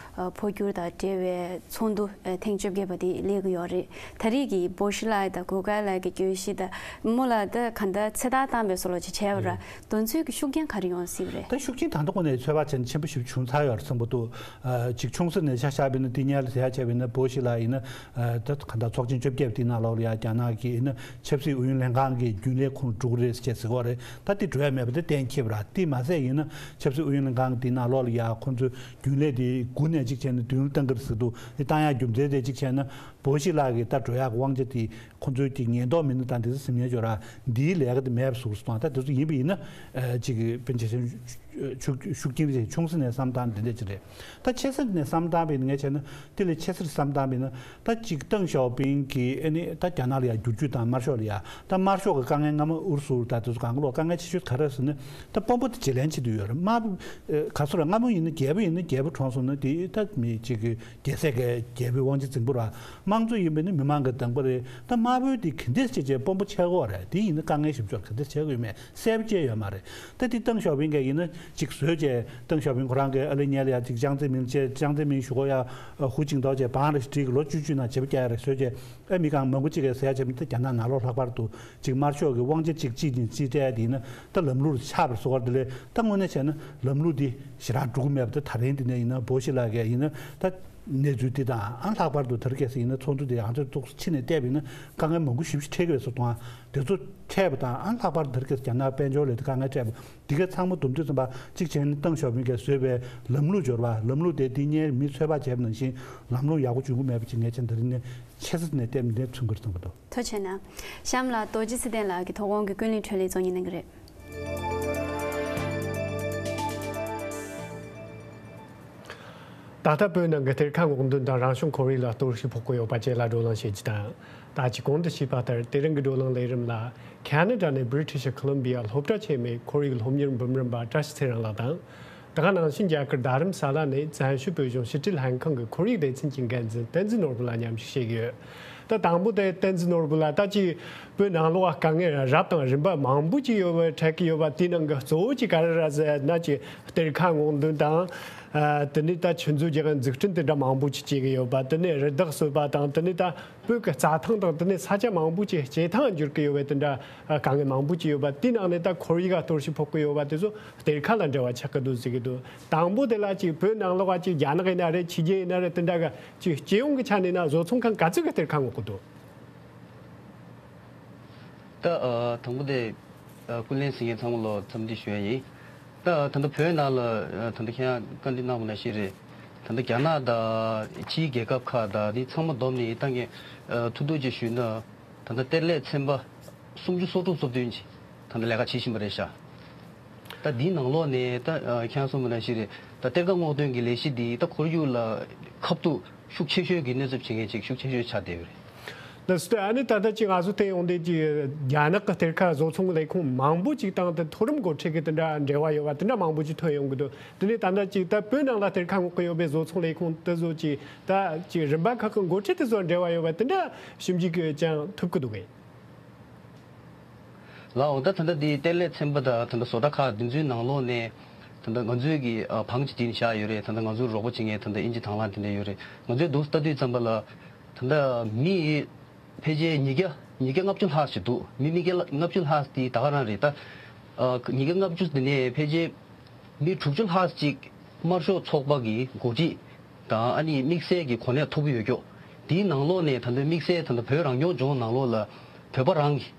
འཕོ་འགྱུར་དང་འབྲེལ་བའི་ཚོགས་འདུ་ཐེངས་བཅོ་བརྒྱད་པ་དེ་སླེབས་ཀྱི་ཡོད་རེད། ད་རེས་ཀྱི་བོ་ཤི་ལགས་དང་གུ་ཀའེ་ལགས་ཀྱི་གྱོད་གཞི་དང་མོ་ལ་ད་གང་ལྟར་ཚེ་ཐར་བཏང་བའི་བཟོ་འདྲ་ཅིག་བྱས་པ་རེད། དོན་ཚུལ་གྱི་ཤུགས་རྐྱེན་ག་རེ་ཡོང་སྲིད་པ་རེད། ད་ཤུགས་རྐྱེན་ད་ལྟ་ཁོ་ནས་ཚོད་དཔག་བྱས་ན་ཆེན་པོ་ཞིག་བྱུང་ཚར་ཡོད་རེད་བསམ་གྱི་འདུག་ཨ་ཅིག་ཆུང་ས་ནས་ཆ་བཞག་པ་ཡིན་ན་འདི་སྔོན་ལ་ཟེར་ཡག་བྱས་པ་ཡིན་ན་བོ་ཤི་ལགས་ཡིན་ན་ཨ་ད་གང་ལྟར་ཚོགས་ཆེན་བཅོ་བརྒྱད་འདི་ནང་ལོགས་ལ་ཡ་རྒྱ་ནག་གི་ཡིན་ན་ཆབ་སྲིད་ཨུ་ཡོན་ལྷན་ཁང་གི་རྒྱུན་ལས་ཁོང་འགྲོ་གི་རེད་ཅེས་ཟེར་གྱི་ཡོད་རེད། ད་འདི་འགྲོ་ཡ་མེད་པ་དེ་གཏན་འཁེལ་བ་རེད། དེ་མ་ཟད་ཡིན་ན་ཆབ་སྲིད་ཨུ་ཡོན་ལྷན་ཁང་འདི་ནང་ལོགས་ལ་ཡ་ཁོང་ཚོའི་རྒྱུན་ལས་དེ་དགུ་ནས་གཅིག་བྱས་ནས་བདུན་ལ་བཏང་གི་རེད་ཟེར་འདུག་དེ་བཏང་ཡ་རྒྱུ་མཚན་དེ་གཅིག་བྱས་ན་བོ་ཤི་ལགས་ཀྱི་ད་འགྲོ་ཡག་གི་དབང་ཆ་དེ་ཁོང་ཚོའི་གི་ཉེན་རྟོག་མི་སྣ་དང་དེ་ཚོ་ཟིན་ཉེན་འབྱོར་ར་འདིའི་ལས་ཀ་དེ་མེད་པ་བཟོ་གི་སོང་། ད་དེ་ཚོ་ཡིན་པ་ཡིན་ན་ཨ་ཅིག་དཔེར་ན་ཆ་བཞག་ཤུགས་ཤུགས་རྐྱེན་ཆུང་ས་ནས་བསམ་སྟངས་འདི་འདྲ་ཅིག་རེད། ད་ཆེ་ས་ནས་བསམ་སྟངས་བྱས་ན་ངས་བྱས་ན་དེ་ལས་ཆེ་སར་བསམ་སྟངས་བྱས་ན་ད་ཅིག་ཏེང་ཞའོ་ཕིང་གིས་ཨ་ནི་ད་རྒྱ་ནག་ལ་ཡ་བསྒྱུར་བཅོས་དང་དམར་ཤོག་ལ་ཡ་ད་དམར་ཤོག་གི་དཀའ་ངལ་སྔ་མོ་ཨུ་རུ་སུ་ད་དེ་ཚོ་གང་ག་ལོག་དཀའ་ངལ་ཆེ་ཤོས་ག་རེ་ཟེར་ན་ད་དཔོན་པོ་དེ་བརྗེ་ལེན་བྱེད་དུ་ཡོད་རེད། དམར་པོ་ག་ཚོད་རེད། སྔ་མོ་ཡིན་ན་རྒྱལ་པོ་ཡིན་ན་རྒྱལ་པོ་གྲོངས་སོང་ན་དེ་ད་མི་ཅིག་གི་རྒྱལ་སྲས་ཀྱི་རྒྱལ་པོའི་དབང་ཆ་འཛིན་པོ་ར་དམངས་གཙོ་ཡིན་པ་ནི་མི་མང་གི་བདག་པོ་རེད། ད་དམར་པོའི་དེ་ག་འདྲས་བྱས་བྱས་དཔོན་པོ་ཆགས་ཀྱི་ཡོད་རེད། དེ་ཡིན་ན་དཀའ་ངལ་ཞིབ་ཕྱོགས་ག་འདྲས་ཆགས་ཀྱི་ཡོད་མེད་གསལ་པོ་བྱས་ཡོད་མ་རེད། ད་དེ་ཏེང་ཞའོ་ཕིང་གིས་ཡིན་ན་ཅིག་བཟོས་བྱས་ཏེང་ཞའོ་ཕིང་ཁོ་རང་གི་ཨ་ལེ་ཉལ་ཡ་ཅིག་ཅང་ཙེ་མིན་བྱས་ཅང་ཙེ་མིན་ཞུ་གོ་ཡ་ཧུ་ཅིང་ཏའོ་བྱས་བང་རེ་ཞིག་བྲིས་གི་ལོ་བཅུ་བཅུ་ནང་བྱེད་པ་རྒྱག་ཡ་རེད་བཟོས་བྱས། ཨེ་མི་གང་མང་པོ་ཅིག་གིས་ཟེར་ཡ་བྱས་མི་ད་རྒྱ་ནག་ནང་ལོགས་ལྷག་པར་དུ་ཅིག་དམར་ཤོག་གི་དབང་ཆ་ཅིག་ཅིག་ནས་ཅིག་སྤྲད་ཡ་དེ་ཡིན་ན་ད་ལམ་ལུགས་ཆགས་པར་བཟོ་བར་དེ་ལས་ད་དངོས་གནས་བྱས་ན་ལམ་ལུགས་འདི་ཞེ་དྲག་འགྲོ་གི་མེད་པ་ད་ད་རིང་འདི་ནས་ཡིན་ན་བོ་ཤི་ལགས་ཀྱིས་ཡིན་ན་ད་གནས་ཚུལ་འདི་དང་ཨང་ལྷག་པར་དུ་དེར་སྐྱེས་སུ་ཡིན་ན་ཚོགས་འདུ་འདི་ང་ཚོས་ཏོག་ཙམ་ཕྱི་ནས་བལྟས་པ་ཡིན་ན་དཀའ་ངལ་མང་པོ་ཞེ་པོ་ཅིག་འཕྲད་ཀྱི་རེད་ཟེར་དང་དེ་ཚོ་འཕྲད་པ་དང་ཨང་ལྷག་པར་དུ་དེར་སྐྱེས་སུ་རྒྱ་ནག་དཔལ་འབྱོར་ལ་དེ་དཀའ་ངལ་འཕྲད་པ་འདི་ག་ཚང་མ་བསྡོམས་དུས་ཙམ་པ་གཅིག་བྱས་ན་ཏེང་ཞའོ་ཕིང་གིས་བཟོས་པའི་ལམ་ལུགས་འབྱོར་བ་ལམ་ལུགས་དེ་འདི་སྔོན་མི་ཚོད་དཔག་བྱས་པ་ནང་བཞིན་ལམ་ལུགས་ཡག་པོ་འབྱུང་གི་མེད་པ་ཅིག་ངས་ཅང་དེ་རིང་ནས། ཁྱེད་ཚོ་ནས་ལྟད་མོ་འདེབས་ཚུགས་ཀྱི་རེད་བསམ་གྱི་འདུག། ཐུགས་རྗེ་ཆེ་གནང་། གཤམ་ལ་རྡོ་རྗེ་ཚེ་བརྟན་ལགས་ཀྱིས་དོ་དགོང་གི་ཀུན་གླེང་འཕྲོ་ལས་གཙོ་གཉེར་གནང་གི་རེད། ད་ལྟ་བོད་ནང་གི་གཏེར་ཁ་སྔོག་འདོན་དང་རང་བྱུང་ཁོར་ཡུག་ལ་གཏོར་བཤིག་ཕོག་གི་ཡོད་པ་བཅས་ལ་བགྲོ་གླེང་བྱེད་རྒྱུ་དང་། ད་ཅི་གོང་དུ་ཞུས་པ་ལྟར་དེ་རིང་གི་བགྲོ་གླེང་ལས་རིམ་ལ་ཁ་ན་ཌ་ནས་British Columbia སློབ་གྲྭ་ཆེན་མོའི་ཁོར་ཡུག་སློབ་གཉེར་འབུམ་རམས་པ་བཀྲ་ཤིས་ཚེ་རིང་ལགས་དང་། དེ་ག་ནང་བཞིན་རྒྱ་གར་རྡ་རམ་ས་ལ་ནས་བཙན་བྱོལ་བོད་གཞུང་ཕྱི་དྲིལ་ལྷན་ཁང་གི་ཁོར་ཡུག་སྡེ་ཚན་གྱི་འགན་འཛིན་བསྟན་འཛིན་ནོར་བུ་ལགས་མཉམ་ཞུགས་བྱེད་ཀྱི་ཡོད། ད་དང་པོ་དེ་བསྟན་འཛིན་ནོར་བུ་ལགས། ད་ཅིག་བོད་ནང་ལོགས་དཀའ་ངལ་རབ་དང་རིམ་པ་མང་པོ་ཅིག་ཡོད་པ་འཕྲད་ཀྱི་ཡོད་པ། དེའི་ནང་གི་གཙོ་བོ་ཅིག་ག་རེ་རེད་ཟེར་ན། ཅིག་གཏེར་ཁ་སྔོག་འདོན་དང་། ཨ། དེ་ནས་ད་ཆུ་མཛོད་རྒྱག་འཛུགས་སྐྲུན་དེ་འདྲ་མང་པོ་ཅིག་བྱེད་ཀྱི་ཡོད་པ། དེ་ནས་རི་དྭགས་གསོད་པ་དང་། དེ་ནས་ད་བོད་ཀྱི་རྩྭ་ཐང་དང་། དེ་ནས་ས་ཆ་མང་པོ་ཅིག་སྐྱེ་ཐང་འགྱུར་གྱི་ཡོད་པའི་དེ་འདྲ་དཀའ་ངལ་མང་པོ་ཅིག་ཡོད་པ། དེའི་ནང་ནས་ད་ཁོར་ཡུག་ག་གཏོར་བཤིག་ཕོག་གི་ཡོད་པ་དེ་ཚོ་གཏེར་ཁ་ལ་འབྲེལ་བ་ཆགས་ཀྱི་འདུག་ཟེར་གྱི་འདུག། དང་པོ་དེ་ལ་ཅིག་བོད་ནང་ལོགས་ཀ་ཅིག་རྒྱ་ནག་ཡིན་ན་རེད། ཕྱི་རྒྱལ་ཡིན་ན་རེད། དེ་འདྲ་གི་ཅིག་སྤྱི་ཡོངས་ཀྱི་ཆ་ནས་ན་བཟོ་ཚོང་ཁང་ག་ཚོད་ཀྱི་གཏེར་ཁ་སྔོག་གི་འདུག། ད་ཨ་དང་པོ་དེ་ཨ་ཀུན་གླེང་གཟིགས་མཁན་ཚང་མ་ལ་འཚམས་འདྲི་ཞུ་ཡ་ཡིན། ད་ད་ལྟ་བོད་ནང་ལ་ཨ་ད་ལྟ་ཁྱེད་རང་བཀའ་འདྲི་གནང་བ་ནང་བཞིན་རེད། ད་ལྟ་རྒྱ་ནག་དང་ཕྱིའི་རྒྱལ་ཁབ་ཁག་དང་དེ་ཚང་མ་བསྡོམས་ནས་ད་ངས་ཨ་ཐུག་ཐུག་ཅིག་ཞུས་ན། ད་ལྟ་གཏེར་ལས་ཚན་པ་སུམ་ཅུ་སོ་དྲུག་སོ་བདུན་ཅིག་ད་ལྟ་ལས་ཀ་བྱེད་བཞིན་པ་རེད་ཤག། ད་འདིའི་ནང་ལོགས་ནས་ད་ཨ་ཁྱེད་རང་གསུངས་པ་ནང་བཞིན་རེད། ད་གཏེར་ཁ་སྔོག་འདོན་གྱི་ལས་གཞི་འདི་ད་ཁོར་ཡུག་ལ་ཁ་ཐུག་ཤུགས་ཆེ་ཤོས་ཀྱི་གནོད་ཚབས་བྱེད་མཁན་ཅིག་ཤུགས་ཆེ་ཤོས་ཆགས་བསྡད་ཡོད་རེད། ལགས་སོ། ཨ་ནི་ད་ལྟ་ཅིག་ང་ཚོ་བལྟས་ཡོང་དུས་ཀྱི་རྒྱ་ནག་གི་གཏེར་ཁ་བཟོ་ཚོང་ལས་ཁུངས་མང་པོ་ཅིག་དང་དེ་མཐོ་རིམ་འགོ་ཁྲིད་ཀྱི་དེ་འདྲ་འབྲེལ་བ་ཡོད་པ་དེ་འདྲ་མང་པོ་ཅིག་ཐོན་ཡོང་གི་འདུག། དེ་ནས་ད་ལྟ་ཅིག་ད་བོད་ནང་ལ་གཏེར་ཁ་སྔོག་གི་ཡོད་པའི་བཟོ་ཚོང་ལས་ཁུངས་དེ་ཚོ་ཅིག་ད་ཅིག་རིམ་པ་ཁག་གི་འགོ་ཁྲིད་དེ་ཚོ་འབྲེལ་བ་ཡོད་པ་དེ་འདྲ་ཞིབ་འཇུག་གི་ཅང་ཐུབ་ཀྱི་འདུག་གས། ལའོ། ད་ད་ལྟ་འདི་གཏེར་ལས་ཚན་པ་དང་ད་ལྟ་བཟོ་གྲྭ་ཁག་འདི་ཚོའི་ནང་ལོགས་ནས་ད་ལྟ་ང་ཚོའི་གི་ཨ་བང་ཅིག་དེ་ནས་བཞག་ཡོད་རེད། ད་ལྟ་ང་ཚོར་རོགས་པ་བྱེད་མཁན་ད་ལྟ་ཨིན་ཇི་དང་བླངས་དེ་འདྲ་ཡོད་རེད། ང་ཚོས་འདུག་ལྟ་དུས་ཙམ་པ་ལ་ད་ལྟ་མི་ཕལ་ཆེར་ཉིས་བརྒྱ་ཉིས་བརྒྱ་ལྔ་བཅུ་ལྷག་ཞིག་འདུག། མི་ཉིས་བརྒྱ་ལྔ་བཅུ་ལྷག་དེ་ད་ག་རང་རེད། ད་ཨ་ཉིས་བརྒྱ་ལྔ་བཅུ་དེ་ནས་ཕལ་ཆེར་མི་དྲུག་ཅུ་ལྷག་ཅིག་དམར་ཤོག་ཚོགས་པ་གི་འགོ་ཁྲིད་དང་ཨ་ནི་དམིགས་བསལ་གྱི་གོ་གནས་མཐོ་པོ་ཡོད་ཀྱོག། དེའི་ནང་ལོགས་ནས་ད་ལྟ་དམིགས་བསལ་ད་ལྟ་བོད་རང་སྐྱོང་ལྗོངས་ནང་ལོགས་ལ་བོད་པ་རང་གི་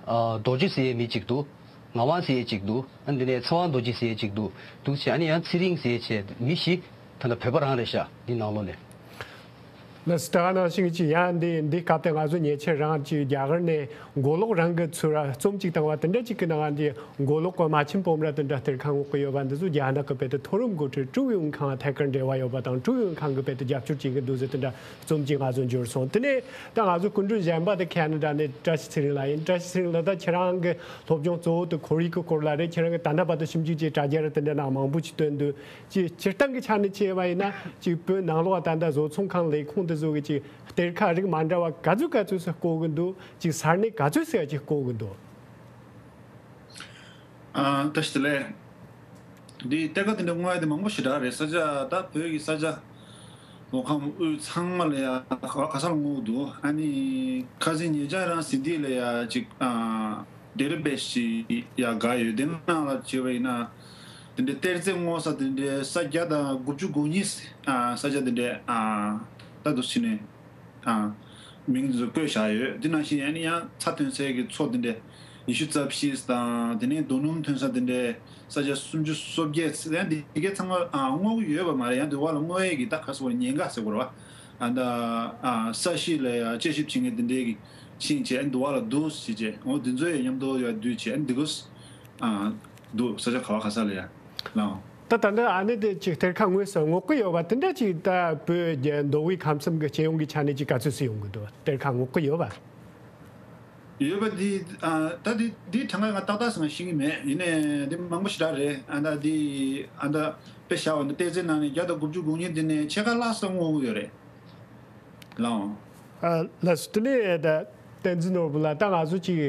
ཨ་རྡོ་རྗེ་ཟེར་ཡའི་མི་གཅིག་འདུག། ངག་དབང་ཟེར་ཡའི་གཅིག་འདུག། ཨ་འདི་ནས་ཚེ་དབང་རྡོ་རྗེ་ཟེར་ཡའི་གཅིག་འདུག། འདུག་བྱས་ཨ་ནི་ཡང་ཚེ་རིང་ཟེར་ཡའི་བྱས་མི་བཞི་ད་ལྟ་བོད་པ་རང་རེད་ཤག། འདི་ནང་ལོགས་ནས། ལགས་སོ། ད་ག་ནང་བཞིན་ཅིག་ཡང་འདི་འདི་སྐབས་དེ་ང་ཚོ་ཉེ་ཆར་རང་ཅིག་རྒྱ་གར་ནས་མགོ་ལོག་རང་གི་ཚུར་རྩོམ་ཅིག་བཏང་བ་དེ་འདྲ་ཅིག་གི་ནང་འདི་མགོ་ལོག་གི་མ་ཆེན་སྤོམ་ར་དེ་འདྲ་གཏེར་ཁ་སྔོག་གི་ཡོད་པ་འདི་ཚོ་རྒྱ་ནག་གི་བོད་དུ་མཐོ་རིམ་འགོ་ཁྲིད་ཀྲུའུ་ཡོན་ཁང་ཐད་ཀར་འབྲེལ་བ་ཡོད་པ་དང་། ཀྲུའུ་ཡོན་ཁང་གི་བོད་དུ་རྒྱབ་སྐྱོར་བྱེད་ཀྱི་འདུག་ཟེར་དེ་འདྲ་རྩོམ་ཅིག་ང་ཚོ་འབྱོར་སོང་། དེ་ནས་ད་ང་ཚོ་སྐུ་མགྲོན་གཞན་པ་དེ་ཁ་ན་ཌ་ནས་བཀྲ་ཤིས་ཚེ་རིང་ལགས་ཡིན། བཀྲ་ཤིས་ཚེ་རིང་ལགས། ད་ཁྱེད་རང་གི་སློབ་སྦྱོང་གཙོ་བོ་དེ་ཁོར་ཡུག་གི་སྐོར་ལ་རེད། ཁྱེད་རང་གི་ད་ལྟ་བར་དུ་ཞིབ་འཇུག་བྱས་དྲ་རྒྱ་ར་དེ་འདྲ་ནང་མང་པོ་ཅིག་བཏོན་འདུག། ཅིག་སྤྱིར་བཏང་གི་ཆ་ནས་བྱས་པ་ཡིན་ན་ཅིག་བོད་ནང་ལོགས་ད་ལྟ་བཟོ་ཚོང་ཁང་ལས་ཁུངས་དེ་ཚོ་གི་ཅིག་གཏེར་ཁ་རིགས་མ་འདྲ་བ་ག་ཚོད་ག་ཚོད་ཟིག་བརྐོ་གི་འདུག། ཅིག་ས་གནས་ག་ཚོད་ཟིག་ཅིག་བརྐོ་གི་འདུག། ཨ། བཀྲ་ཤིས་བདེ་ལེགས། འདི་གཏེར་ཁ་དེ་འདྲ་སྔོག་ཡ་དེ་མང་པོ་ཞེ་དྲག་རེད། ས་ཆ་ད་བོད་ཀྱི་ས་ཆ་ལོ་ཁམས་དབུས་ཚང་མ་ལ་ཡ་ག་ག་ས་ལ་སྔོག་འདུག། ཨ་ནི་ཁ་སང་ཉེ་ཆར་རང་ཟིན་ཏི་ལ་ཡ་ཅིག་ཨ་ཌེ་ཊ་བེ་སི་ཞིག་ཡ་ག་ཡོད། དེ་ནང་ལ་བྱས་པ་ཡིན་ན་དེ་འདྲའི་གཏེར་རྫས་སྔོག་ས་དེ་འདྲའི་ས་བརྒྱ་དང་དགུ་བཅུ་གོ་གཉིས་ཨ་ས་ཆ་དེ་འདྲའི་ཨ་ད་དུ་ཕྱིན་ནས། ཨ། མིང་དེ་ཚོ་བཀོད་བཞག་ཡོད། དེ་ནང་བཞིན་ཨ་ནི་ཡང་ཚྭ་ཐོན་སའི་གི་མཚོ་དེ་འདྲ་ཉི་ཤུ་རྩ་བཞི་དང་། དེ་ནས་རྡོ་སྣུམ་ཐོན་ས་དེ་འདྲ་ས་ཆ་སུམ་ཅུ་སོ་བརྒྱད། ཡང་འདི་གའི་ཚང་མ་ཨ་སྔོག་གི་ཡོད་པ་མ་རེད། ཡང་འདི་བ་ལ་སྔོག་ཡས་ཀྱི་ད་ག་སོ་ཉེན་ཁ་ཟེར་དགོས་རེད་བ། ཨ་ད་ཨ་ས་གཤིས་ལ་ཡ་དཔྱད་ཞིབ་བྱེད་མཁན་དེ་འདྲའི་གི་ཕྱིན་བྱས་ཨ་ནི་འདི་བ་ལ་འདུག་ཟེར་བྱས། འོ་འདི་ཚོ་ཡང་མཉམ་དུ་ཡ་བསྡུས་བྱས་ཨ་ནི་འདི་གོ་ཨ། འདུག། ས་ཆ་ག་བ་ག་ས་ལ་ཡ་ལའོ། ད་ད་འདི་ཨ་ནི་དེ་ཅིག་གཏེར་ཁ་དངོས་སུ་སྔོག་གི་ཡོད་པ་དེ་འདྲ་ཅིག་ད་བོད་རྒྱ་མདོ་དབུས་ཁམས་གསུམ་གྱི་སྤྱི་ཡོངས་ཀྱི་ཆ་ནས་ཅིག་ག་ཚོད་ཙམ་ཡོང་གི་འདུག། གཏེར་ཁ་སྔོག་གི་ཡོད་པ། ཡོད་པ་འདི་ཨ་ད་འདི་འདི་གྲངས་ཀ་ང་ཏག་ཏག་ཟེར་ང་ཤེས་ཀྱི་མེད། ཡིན་ནའི་འདི་མང་པོ་ཞེ་དྲག་རེད། ཨ་ད་འདི་ཨ་ད་དཔེ་བཞག་པ་འདི་གཏེར་རྫས་ནང་ནས་བརྒྱ་དང་དགུ་བཅུ་གོ་གཉིས་འདི་ནས་ཕྱེད་ཀ་ལྷག་ཙམ་སྔོག་གི་ཡོད་རེད། ལའོ། ཨ་ལགས་སོ། དེ་ནས་ད་བསྟན་འཛིན་ནོར་བུ་ལགས། ད་ང་ཚོ་ཅིག་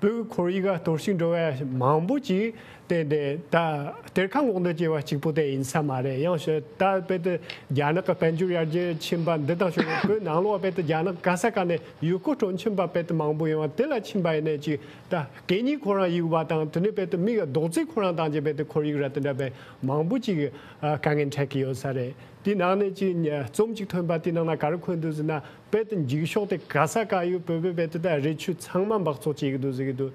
བོད་ཁོར་ཡུག་ག་གཏོར་བཤིག་འགྲོ་བ་མང་པོ་ཅིག་དེ་འདྲ་ད་གཏེར་ཁ་སྔོག་འདོན་བྱས་པ་གཅིག་པོ་དེ་ཡིན་ས་མ་རེད། ཡང་ཞོ་ད་དཔེ་དེ་རྒྱ་ནག་གི་དཔལ་འབྱོར་ཡར་རྒྱས་ཕྱིན་པ་འདི་དང་ཞོ་བོད་ནང་ལོགས་དཔེ་དེ་རྒྱ་ནག་ག་ས་ག་ནས་ཡུལ་སྐོར་སྤྲོ་འཆམ་པ་དཔེ་དེ་མང་པོ་ཡོང་བ་དེ་ལ་ཕྱིན་པ་ཡིན་ནའི་ཅིག་ད་གད་སྙིགས་ཁོ་རང་གཡུག་པ་དང་། དེ་ནས་དཔེ་དེ་མི་གི་རྡོག་རྫིས་ཁོ་རང་བཏང་རྗེས་དཔེ་དེ་ཁོར་ཡུག་ར་དེ་འདྲ་དཔེ་མང་པོ་ཅིག་དཀའ་ངལ་འཕྲད་ཀྱི་ཡོད་ས་རེད། དེའི་ནང་ནས་ཅིག་རྩོམ་ཅིག་ཐོན་པ་དེའི་ནང་ན་ག་རེ་འཁོད་འདུག་ཟེར་ན། དཔེ་དེ་འགྱིག་ཤོག་དེ་ག་ས་ག་ཡོད་བོད་པའི་དཔེ་དེ་ད་རི་ཆུ་ཚང་མ་འབག་བཙོག་བྱེད་ཀྱི་འདུག་ཟེར་གྱི་འདུག།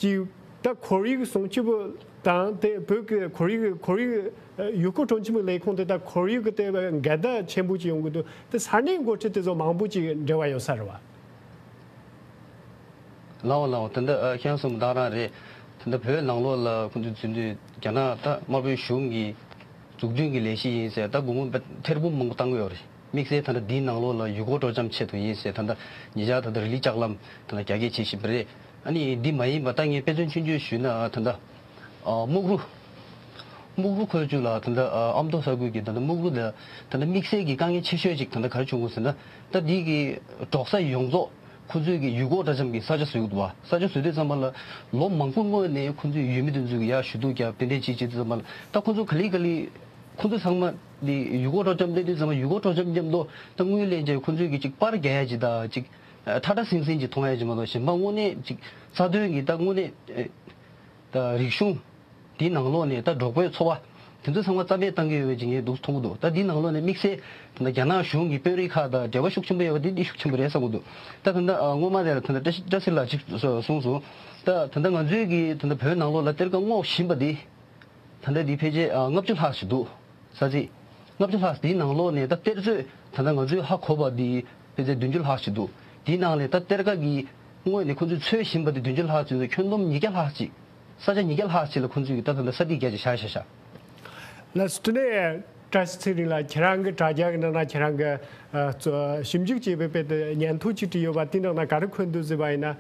ཅིག་ ད་ཁོར་ཡུག་སྲུང་སྐྱོབ་དང་དེ་བོད་ཀྱི་ཁོར་ཡུག་ཁོར་ཡུག་ཡུལ་སྐོར་སྤྲོ་འཆམ་ལས་ཁུངས་དེ་ད་ཁོར་ཡུག་གི་དེ་འགལ་ཟླ་ཆེན་པོ་ཅིག་ཡོང་གི་འདུག་དེ་ས་གནས་འགོ་ཁྲིད་དེ་ཚོ་མང་པོ་ཅིག་འབྲེལ་བ་ཡོད་ས་རེད་བ། ལའོ་ལའོ། ད་ལྟ་ཨ་ཁྱེད་རང་གསུངས་པ་ད་རང་རེད། ད་ལྟ་བོད་ནང་ལོགས་ལ་ཁོང་ཚོས་འཛིན་དུས་རྒྱ་ནག་ད་དམར་པོའི་གཞུང་གི་འཛུགས་སྐྲུན་གྱི་ལས་གཞི་ཡིན་ཟེར་ད་དགོང་མོ་ཐེར་འབུམ་མང་པོ་བཏང་གི་ཡོད་རེད། དམིགས་བསལ་ད་ལྟ་འདིའི་ནང་ལོགས་ལ་ཡུལ་སྐོར་སྤྲོ་འཆམ་ཆེད་དུ་ཡིན་ཟེར་ད་ལྟ་ཉེ་ཆར་ད་ལྟ་རི་ལི་ལྕགས་ལམ་ད་ལྟ་རྒྱ་སྐྱེད་བྱེད་བཞིན་པ་རེད། ཨ་ནི་འདི་མ་ཡིན་པ་ད་ངས་དཔེ་མཚོན་ཆུང་ཆུང་ཞུས་ན་ད་ལྟ་ཨ་སྨུག་རུ། སྨུག་རུ་ཁུལ་ཅུ་ལ་ད་ལྟ་ཨ་ཨ་མདོ་ས་ཁུལ་གྱི་ད་ལྟ་སྨུག་རུ་ལ་ད་ལྟ་དམིགས་བསལ་གྱི་དཀའ་ངལ་ཆེ་ཤོས་ཅིག་ད་ལྟ་ག་རེ་བྱུང་གོ་ཟེར་ན། ད་འདི་གི་འབྲོག་ས་ཡོངས་རྫོགས་ཁོ་ཚོས་ཀྱི་ཡུལ་སྐོར་སྤྲོ་འཆམ་གྱི་ས་ཆ་བཟོས་ཡོད་འདུག་བ། ས་ཆ་བཟོས་དུས་ཙམ་པ་ལ་ལོ་མང་པོ་སྔོན་ནས་ཁོ་ཚོས་ཡུལ་མི་དེ་ཚོས་ཀྱི་ཡར་ཞུ་གཏུག་རྒྱབ་དེ་འདྲས་བྱེད་བྱེད་དུས་ཙམ་པ་ལ་ད་ཁོ་ཚོ་ག་ལེ་ག་ལེ་ཁོ་ཚོ་ཚང་མ་འདི་ཡུལ་སྐོར་སྤྲོ་འཆམ་སླེབས་དུས་ཙམ་པ་ཡུལ་སྐོར་སྤྲོ་འཆམ་མཉམ་དུ་ད་དངུལ་ལེན་བྱས་ཁོ་ཚོས་ཀྱི་ཅིག་པར་རྒྱག་ཡ་ཅིག་དང་ཅིག་ཁྲ་ཁྲ་ཟིང་ཟིང་ཅིག་མཐོང་ཡ་ཅིག་མ་གཏོགས་གཞན་པ་དངོས་གནས་ཅིག་རྩ་དོན་གྱི་ད་དངོས་གནས་ད་རིག་གཞུང་། དེའི་ནང་ལོགས་ནས་ད་འབྲོག་པའི་འཚོ་བ་དེ་ཚོ་ཚང་མ་རྩ་མེད་བཏང་གི་ཡོད་པའི་ཇི་ངས་འདུག་མཐོང་གི་འདུག་ད་འདིའི་ནང་ལོགས་ནས་དམིགས་བསལ་ད་རྒྱ་ནག་གཞུང་གི་དཔོན་རིགས་ཁག་དང་འབྲེལ་བ་ཤུགས་ཆེན་པོ་ཡོད་པ་འདི་འདི་ཤུགས་ཆེན་པོ་རེད་བསམ་གི་འདུག་ད་ད་ལྟ་སྔོན་མ་དེ་ལ་ད་ལྟ་བཀྲ་བཀྲ་ཤིས་ལགས་ཅིག་གསུངས་སོང་། ད་ད་ལྟ་ང་ཚོའི་གི་ད་ལྟ་བོད་ནང་ལོགས་ལ་གཏེར་ཁ་སྔོག་བཞིན་པ་འདི་ད་ལྟ་འདི་ཕལ་ཆེར་ལྔ་བཅུ་ལྷག་ཞིག་འདུག་ས་ཚིགས། ལྔ་བཅུ་ལྷག་དེའི་ནང་ལོགས་ནས་ད་གཏེར་མཛོད་ད་ལྟ་ང་ཚོས་ཧ་གོ་བ་འདི་ཕལ་ཆེར་བདུན་ཅུ་ལྷག་ཅིག་འདུག་དེའི་ནང་ནས་ད་གཏེར་ཁ་གི་དངོས་ནས་ཁོ་ཚོས་འཚོལ་བཞིན་པ་དེ་བདུན་ཅུ་ལྷག་ཅིག་འདུག་ཁྱོན་བསྡོམས་ཉིས་བརྒྱ་ལྷག་ཅིག་ས་ཆ་ཉིས་བརྒྱ་ལྷག་ཅིག་ལ་ཁོ་ཚོས་ཀྱི་ད་ད་ལྟ་ས་དེ་རྒྱ་ཆེ་ཤ་ཤ་ཤ། ལགས་སོ། དེ་ནས་བཀྲ་ཤིས་ཚེ་རིང་ལགས་ཁྱེད་རང་གི་དྲ་རྒྱ་གི་ནང་ན་ཁྱེད་རང་གི་ཞིབ་འཇུག་བྱས་པའི་དཔེ་དེ་སྙན་ཐོ་ཅིག་བྲིས་ཡོད་པ་དེའི་ནང་ན་ག་རེ་འཁོད་འདུག་ཟེར་བ་ཡིན་ན།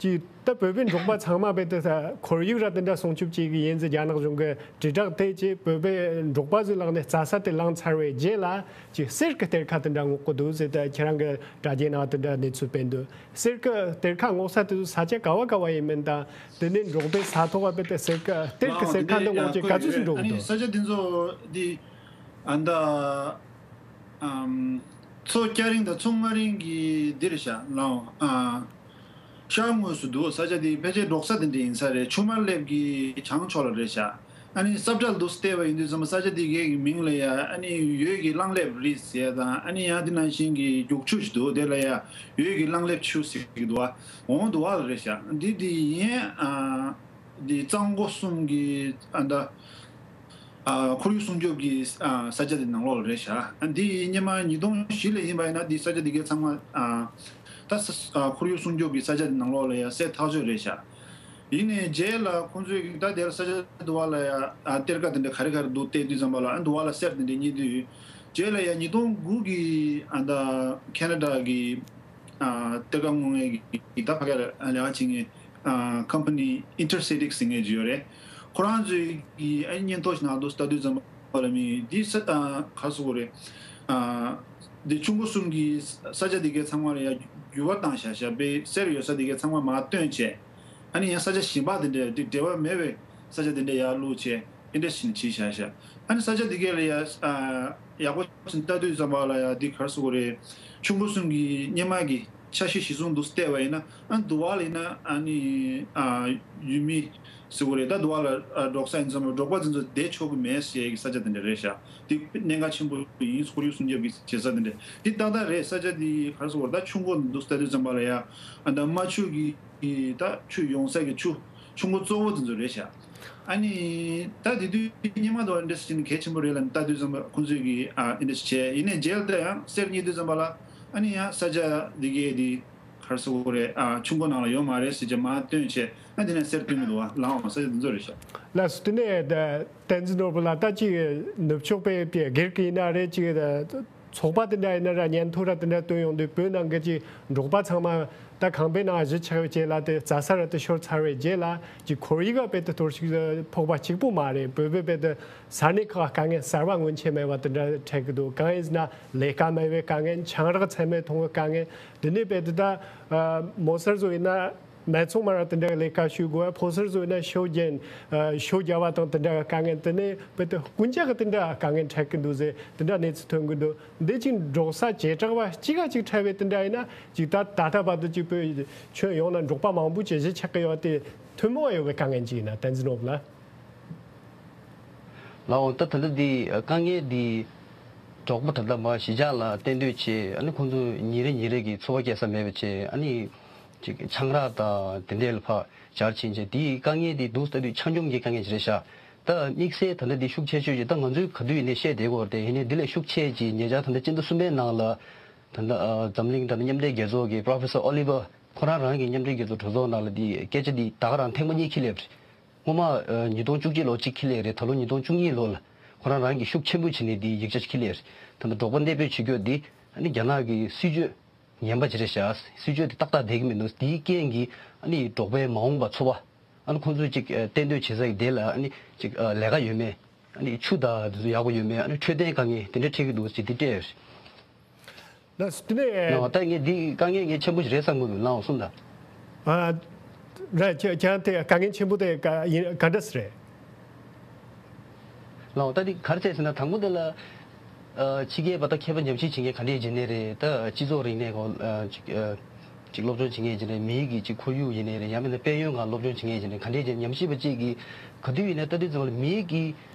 ཅིག་ད་བོད་པའི་འབྲོག་པ་ཚང་མ་བས་ད་ཁོར་ཡུག་ར་དེ་འདྲ་སྲུང་སྐྱོབ་བྱེད་ཀྱི་ཡིན་ཟེར་རྒྱ་ནག་གཞུང་གི་དྲིལ་བསྒྲགས་དེ་བྱས་བོད་པའི་འབྲོག་པ་ཚོའི་ལག་ནས་རྩྭ་ས་དེ་བླངས་ཚར་བའི་རྗེས་ལ་ཅིག་གསེར་གྱི་གཏེར་ཁ་དེ་འདྲ་སྔོག་གི་འདུག་ཟེར། ད་ཁྱེད་རང་གི་དྲ་རྒྱའི་ནང་དེ་འདྲ་གནས་ཚུལ་སྤེལ་འདུག་གསེར་གྱི་གཏེར་ཁ་སྔོག་ས་དེ་ཚོ་ས་ཆ་ག་བ་ག་བ་ཡིན་མིན་དང་དེ་ནས་འབྲོག་པའི་ས་ཐོག་བ་བས་ད་གསེར་གྱི་གཏེར་གྱི་གསེར་ཁ་འདི་སྔོག་ཅིག་ག་ཚོད་ཅིག་འགྲོ་གི་འདུག་ས་ཆ་དེ་ཚོ་འདི་ཨ་ད། ཨམ། མཚོ་སྐྱ་རིང་དང་མཚོ་སྔ་རིང་གི་འདིར་བཞག་ལའོ། ཨ། ཤར་ངོས་སུ་འདུག་ས་ཆ་དེ་ཕལ་ཆེར་འབྲོག་ས་དེ་འདྲ་ཡིན་ས་རེད། ཆུ་དམར་ལེབ་ཀྱི་བྱང་ཕྱོགས་ལ་རེད་བཞག་ཨ་ནི་ས་བཀྲ་འདུག་བལྟས་པ་ཡིན་དུས་ཙམ་པ་ས་ཆ་དེ་གའི་གི་མིང་ལ་ཡ་ཨ་ནི་འོད་ཀྱི་གླང་ལེབ་རི་ཟེར་དང་ཨ་ནི་ཡང་དེ་ནང་བཞིན་གྱི་རྒྱུག་ཆུ་ཞིག་འདུག་དེ་ལ་ཡ་འོད་ཀྱི་གླང་ལེབ་ཆུ་ཟེར་གི་འདུག་འོང་འདུག་བ་ལ་རེད་བཞག་འདི་དེ་ཡིན། ཨ། འདི་གཙང་པོ་གསུམ་གྱི་ཨ་ད། ཨ། ཁོར་ཡུག་སྲུང་སྐྱོབ་ཀྱི་ཨ་ས་ཆ་དེ་ནང་ལོགས་ལ་རེད་བཞག་འདི་སྔོན་མ་ཉིས་སྟོང་བཞི་ལ་ཡིན་པ་ཡིན་ན་འདི་ས་ཆ་འདི་གའི་ཚང་མ་ཨ་ད་ས་ཨ་ཁོར་ཡུག་སྲུང་སྐྱོབ་ཀྱི་ས་ཆ་དེ་ནང་ལོགས་ལ་ཡ་གསེར་ཐག་ཆོད་རེད་བཞག་ཡིན་ནའི་རྗེས་ལ་ཁོང་ཚོས་ད་དེར་ས་ཆ་འདུག་བ་ལ་ཡ་ཨ་གཏེར་ཁ་དེ་འདྲ་ག་རེ་ག་རེ་འདུག་བལྟས་དུས་ཙམ་པ་ལ་ཨ་འདུག་བ་ལ་གསེར་དེ་འདྲ་རྙེད་དུས་རྗེས་ལ་ཡ་ཉིས་སྟོང་དགུ་གི་ཨ་ད་ཁེ་ན་ཌ་གི་ཨ་གཏེར་ཁ་སྔོག་མཁན་གྱི་ད་ཕ་གིར་ལས་ཀ་བྱེད་མཁན། ཨ། ཀམ་པ་ནི་ཨིན་ཊར་སེ་ཊིག་ཟེར་མཁན་ཅིག་ཡོད་རེད། ཁོ་རང་ཚོའི་གི་ཨ་ནི་སྙན་ཐོ་ཞིག་ནང་དུ་ལྟ་དུས་ཙམ་པ་ལ་མི་འདི་ས་ཨ་ག་རེ་ཟེར་དགོས་རེད། ཨ། འདི་ཆུ་འགོ་གསུམ་གྱི་ས་ཆ་འདི་གའི་ཚང་མ་ལ་ཡ་འགྱུར་བ་བཏང་བཞག་བཞག་པའི་གསེར་ཡོད་ས་འདི་གའི་ཚང་མ་མར་བཏོན་བྱས། ཨ་ནི་ཡང་ས་ཆ་གཞན་པ་དེ་འདྲ་འདི་འབྲེལ་བ་མེད་པའི་ས་ཆ་དེ་འདྲ་ཡར་བླུགས་བྱས་ཨེ་འདྲ་ཞིག་བྱས་བཞག་བཞག་ཨ་ནི་ས་ཆ་འདི་གའི་ལ་ཡ་ཨ་ཡག་པོ་ཞིག་ལྟ་དུས་ཙམ་པ་ལ་ཡ་འདི་ག་རེ་ཟེར་དགོས་རེད། ཆུ་འགོ་གསུམ་གྱི་སྔོན་མ་གི་ཆ་ཤས་གཞིར་བཟུང་དུ་བལྟས་པ་ཡིན་ན་ཨ་འདུག་བ་ལ་ཡིན་ན་ཨ་ནི་ཨ་ཡུལ་མི་ཟེར་དགོས་རེད། ད་འདུག་བ་ལ་ཨ་འབྲོག་ས་ཡིན་ཙང་འབྲོག་པ་དེ་ཚོ་བསྡད་ཆོག་གི་མེད་ཟེར་གྱི་ས་ཆ་དེ་འདྲ་རེད་ཤག་དེ་གནད་འགག་ཆེན་པོ་ཡིན། ཁོར་ཡུག་སྲུང་སྐྱོབ་ཀྱི་བྱེད་ས་དེ་འདྲ་དེ་ཏག་ཏག་རེད། ས་ཆ་དེ་ག་རེ་ཟེར་དགོས་རེད། ད་ཆུ་འགོ་འདུག་ལྟ་དུས་ཙམ་པ་ལ་ཡ་ཨ་ད་རྨ་ཆུ་གི་ད་ཆུ་ཡོང་ས་གི་ཆུ་ཆུ་འགོ་གཙོ་བོ་དེ་ཚོ་རེད་ཤག་ཨ་ནི་ད་དེ་དུས་སྔོན་མ་དང་འདྲ་ཟེར་ནས་གལ་ཆེན་པོ་རེད་ལབ་ནས་ལྟ་དུས་ཙམ་པ་ཁོང་ཚོས་ཀྱི་ཨ་ཨེ་འདྲ་ཞིག་བྱས་ཡིན་ནའི་རྗེས་ལ་ད་ཡང་གསེར་རྙེད་དུས་ཙམ་པ་ལ་ཨ་ནི་ཡང་ས་ཆ་འདི་གའི་དེ་ག་རེ་ཟེར་དགོས་རེད། ཨ་ཆུ་འགོ་ནང་ལ་ཡོད་མ་རེད་ཟེར་བྱས་མར་བཏོན་བྱས་ཨ་དེ་ནས་གསེར་བཏོན་གི་འདུག་བ། ལའང་ས་ཆ་འདི་ཚོ་རེད་ཤག་ལགས་སོ། དེ་ནས་ད་བསྟན་འཛིན་ནོར་བུ་ལགས་ད་ཅིག་ནུབ་ཕྱོགས་པའི་སྒེར་གྱི་ཡིན་ན་རེད། ཅིག་ཚོགས་པ་དེ་འདྲ་ཡིན་ན་ར་སྙན་ཐོ་ར་དེ་འདྲ་བཏོན་ཡོང་དུས་བོད་ནང་གི་ཅིག་འབྲོག་པ་ཚང་མ་ད་ཁང་པའི་ནང་གཞི་ཆགས་པའི་རྗེས་ལ་དེ་རྩྭ་ས་ར་དེ་ཤོར་ཚར་བའི་རྗེས་ལ་ཅིག་ཁོར་ཡུག་ག་དཔེ་དེ་གཏོར་བཤིག་ཕོག་པ་གཅིག་པུ་མ་རེད། བོད་པའི་དཔེ་དེ་ས་གནས་ཁག་དཀའ་ངལ་གསར་པ་སྔོན་ཆད་མེད་པ་དེ་འདྲ་འཕྲད་ཀྱི་འདུག་གང་ཡིན་ཟེར་ན་ལས་ཀ་མེད་པའི་དཀའ་ངལ། ཆང་རག་ཚད་མེད་མཐོང་བའི་དཀའ་ངལ། དེ་ནས་དཔེ་དེ་ད་མོ་སར་བཟོ་ཡིན་ན། སྨད་འཚོང་མ་ར་དེ་འདྲ་གི་ལས་ཀ་ཞུ་དགོས། ཕོ་སར་བཟོ་ན་ཤོ་རྒྱན། ཨ། ཤོ་རྒྱག་པ་དང་དེ་འདྲ་གི་དཀའ་ངལ། དེ་ནས་བོད་དུ་རྐུན་ཇག་གི་དེ་འདྲ་དཀའ་ངལ་འཕྲད་ཀྱི་འདུག་ཟེར་དེ་འདྲ་གནས་ཚུལ་ཐོན་གྱི་འདུག་འདི་ཅིག་འབྲོག་ས་བྱེ་བྲག་པ་གཅིག་ག་གཅིག་འཕྲད་པའི་དེ་འདྲ་ཡིན་ན་ཅིག་ད་ད་ལྟ་བར་དུ་ཅིག་བོད་ཁྱོན་ཡོངས་ན་འབྲོག་པ་མང་པོ་ཅིག་གཞིས་ཆགས་ཀྱི་ཡོད་དེ་ཐུན་མོང་བ་ཡོད་པའི་དཀའ་ངལ་ཅིག་ཡིན་ན། བསྟན་འཛིན་ནོར་བུ་ལགས། ལགས་འོང་། ད་ད་ལྟ་འདི་དཀའ་ངལ་འདི་འབྲོག་པ་ད་ལྟ་མ་གཞིས་ཆགས་ལ་གཏན་སྡོད་བྱས་ཨ་ནི་ཁོང་ཚོ་ཉིན་རེ་ཉིན་རེ་གི་འཚོ་བ་སྐྱེལ་ས་མེད་པ་བྱས་ཨ་ནི། ཅིག་ཆང་རག་དང་དེ་འདྲས་ལ་ཕར་འབྱར་ཕྱིན་བྱས། དེའི་དཀའ་ངལ་དེ་འདུག་ལྟ་དུས་ཆ་འཇོག་གི་དཀའ་ངལ་ཅིག་རེད་ཤག་ད་དམིགས་བསལ་ད་ལྟ་འདི་ཤུགས་ཆེ་ཤོས་ཅིག་ད་ང་ཚོའི་ག་དུས་ཡིན་ནའི་བཤད་བསྡད་ཀྱི་ཡོད་རེད་དེ། ཡིན་ནའི་འདི་ལས་ཤུགས་ཆེ་ཅིག་ཉེ་ཆར་ད་ལྟ་སྤྱི་ཟླ་གསུམ་པའི་ནང་ལ་ད་ལྟ་ཨ་འཛམ་གླིང་ད་ལྟ་མཉམ་འབྲེལ་རྒྱལ་ཚོགས་ཀྱི་Professor Oliver ཁོ་རང་རང་གི་མཉམ་འབྲེལ་རྒྱལ་ཚོགས་གྲོས་ཚོགས་ནང་ལ་འདི་སྐད་ཆ་འདི་ད་ག་རང་ཐེངས་མ་གཉིས་འཁྱེར་སླེབས་རེད། སྔོན་མ་ཨ་ཉིས་སྟོང་བཅུ་གཅིག་ལོ་གཅིག་འཁྱེར་སླེབས་རེད། ད་ལོ་ཉིས་སྟོང་བཅུ་གཉིས་ལོ་ལ་ཁོ་རང་རང་གིས་ཤུགས་ཆེན་པོ་བྱས་ནས་འདི་ཡིག་ཆ་ཞིག་འཁྱེར་སླེབས་རེད། ད་ལྟ་འབྲོག་པ་གནས་སྤོས་བྱེད་རྒྱུ་འདི་ཨ་ནི་རྒྱ་ནག་གི་སྲིད་ཇུས་ངན་པ་ཅིག་རེད་ཤག་སྲིད་ཇུས་དེ་ཏག་ཏག་བསྡད་ཀྱི་མི་འདུག་དེའི་རྐྱེན་གྱིས་ཨ་ནི་འབྲོག་པའི་མ་འོངས་པ་འཚོ་བ་ཨ་ནི་ཁོང་ཚོས་ཅིག་ཨ་གཏན་སྡོད་བྱེད་ས་ཡི་དེ་ལ་ཨ་ནི་ཅིག་ཨ་ལས་ཀ་ཡོད་མེད། ཨ་ནི་ཆུ་དང་དེ་ཚོ་ཡག་པོ་ཡོད་མེད། ཨ་ནི་འཕྲོད་བསྟེན་དཀའ་ངལ་དེ་འདྲ་འཕྲད་ཀྱི་འདུག་ཟེར་དེ་སྤྲད་ཡོད་རེད། ལགས་སོ། དེ་ནས། ལགས་ད་ངས་འདི་དཀའ་ངལ་ངས་ཆེན་པོ་ཞིག་རེད་བསམ་གྱི་འདུག་ལགས་གསུངས་དང་། ཨ། རེད། ཁྱེད་ཁྱེད་རང་དེ་དཀའ་ངལ་ཆེན་པོ་དེ་ག་ཡིན་ག་འདྲ་སེ་རེད། ལགས་ད་འདི་ག་རེ་བྱས་ཟེར་ན་དང་པོ་དེ་ལ། ཨ་ཕྱི་རྒྱལ་བ་ད་མཁས་པ་ཉམས་ཞིབ་བྱེད་མཁན་ག་འདྲས་བྱེད་ནས་རེད། ད་སྤྱི་ཚོགས་རིག་གནས་སྐོར་ཨ་ཅིག་ཨ་ཅིག་སློབ་སྦྱོང་བྱེད་མཁན་བྱེད་ནས་མིའི་གི་ཅིག་ཁོར་ཡུག་ཡིན་ནས་རེད། ཡང་མིན་ན་དཔལ་ཡོན་སྒང་སློབ་སྦྱོང་བྱེད་མཁན་བྱེད་ནས་ག་འདྲས་བྱེད་ཉམས་ཞིབ་པ་ཅིག་གིས་ག་དུས་ཡིན་ནའི་ལྟ་དུས་ཙམ་ལ་མིའི་གི་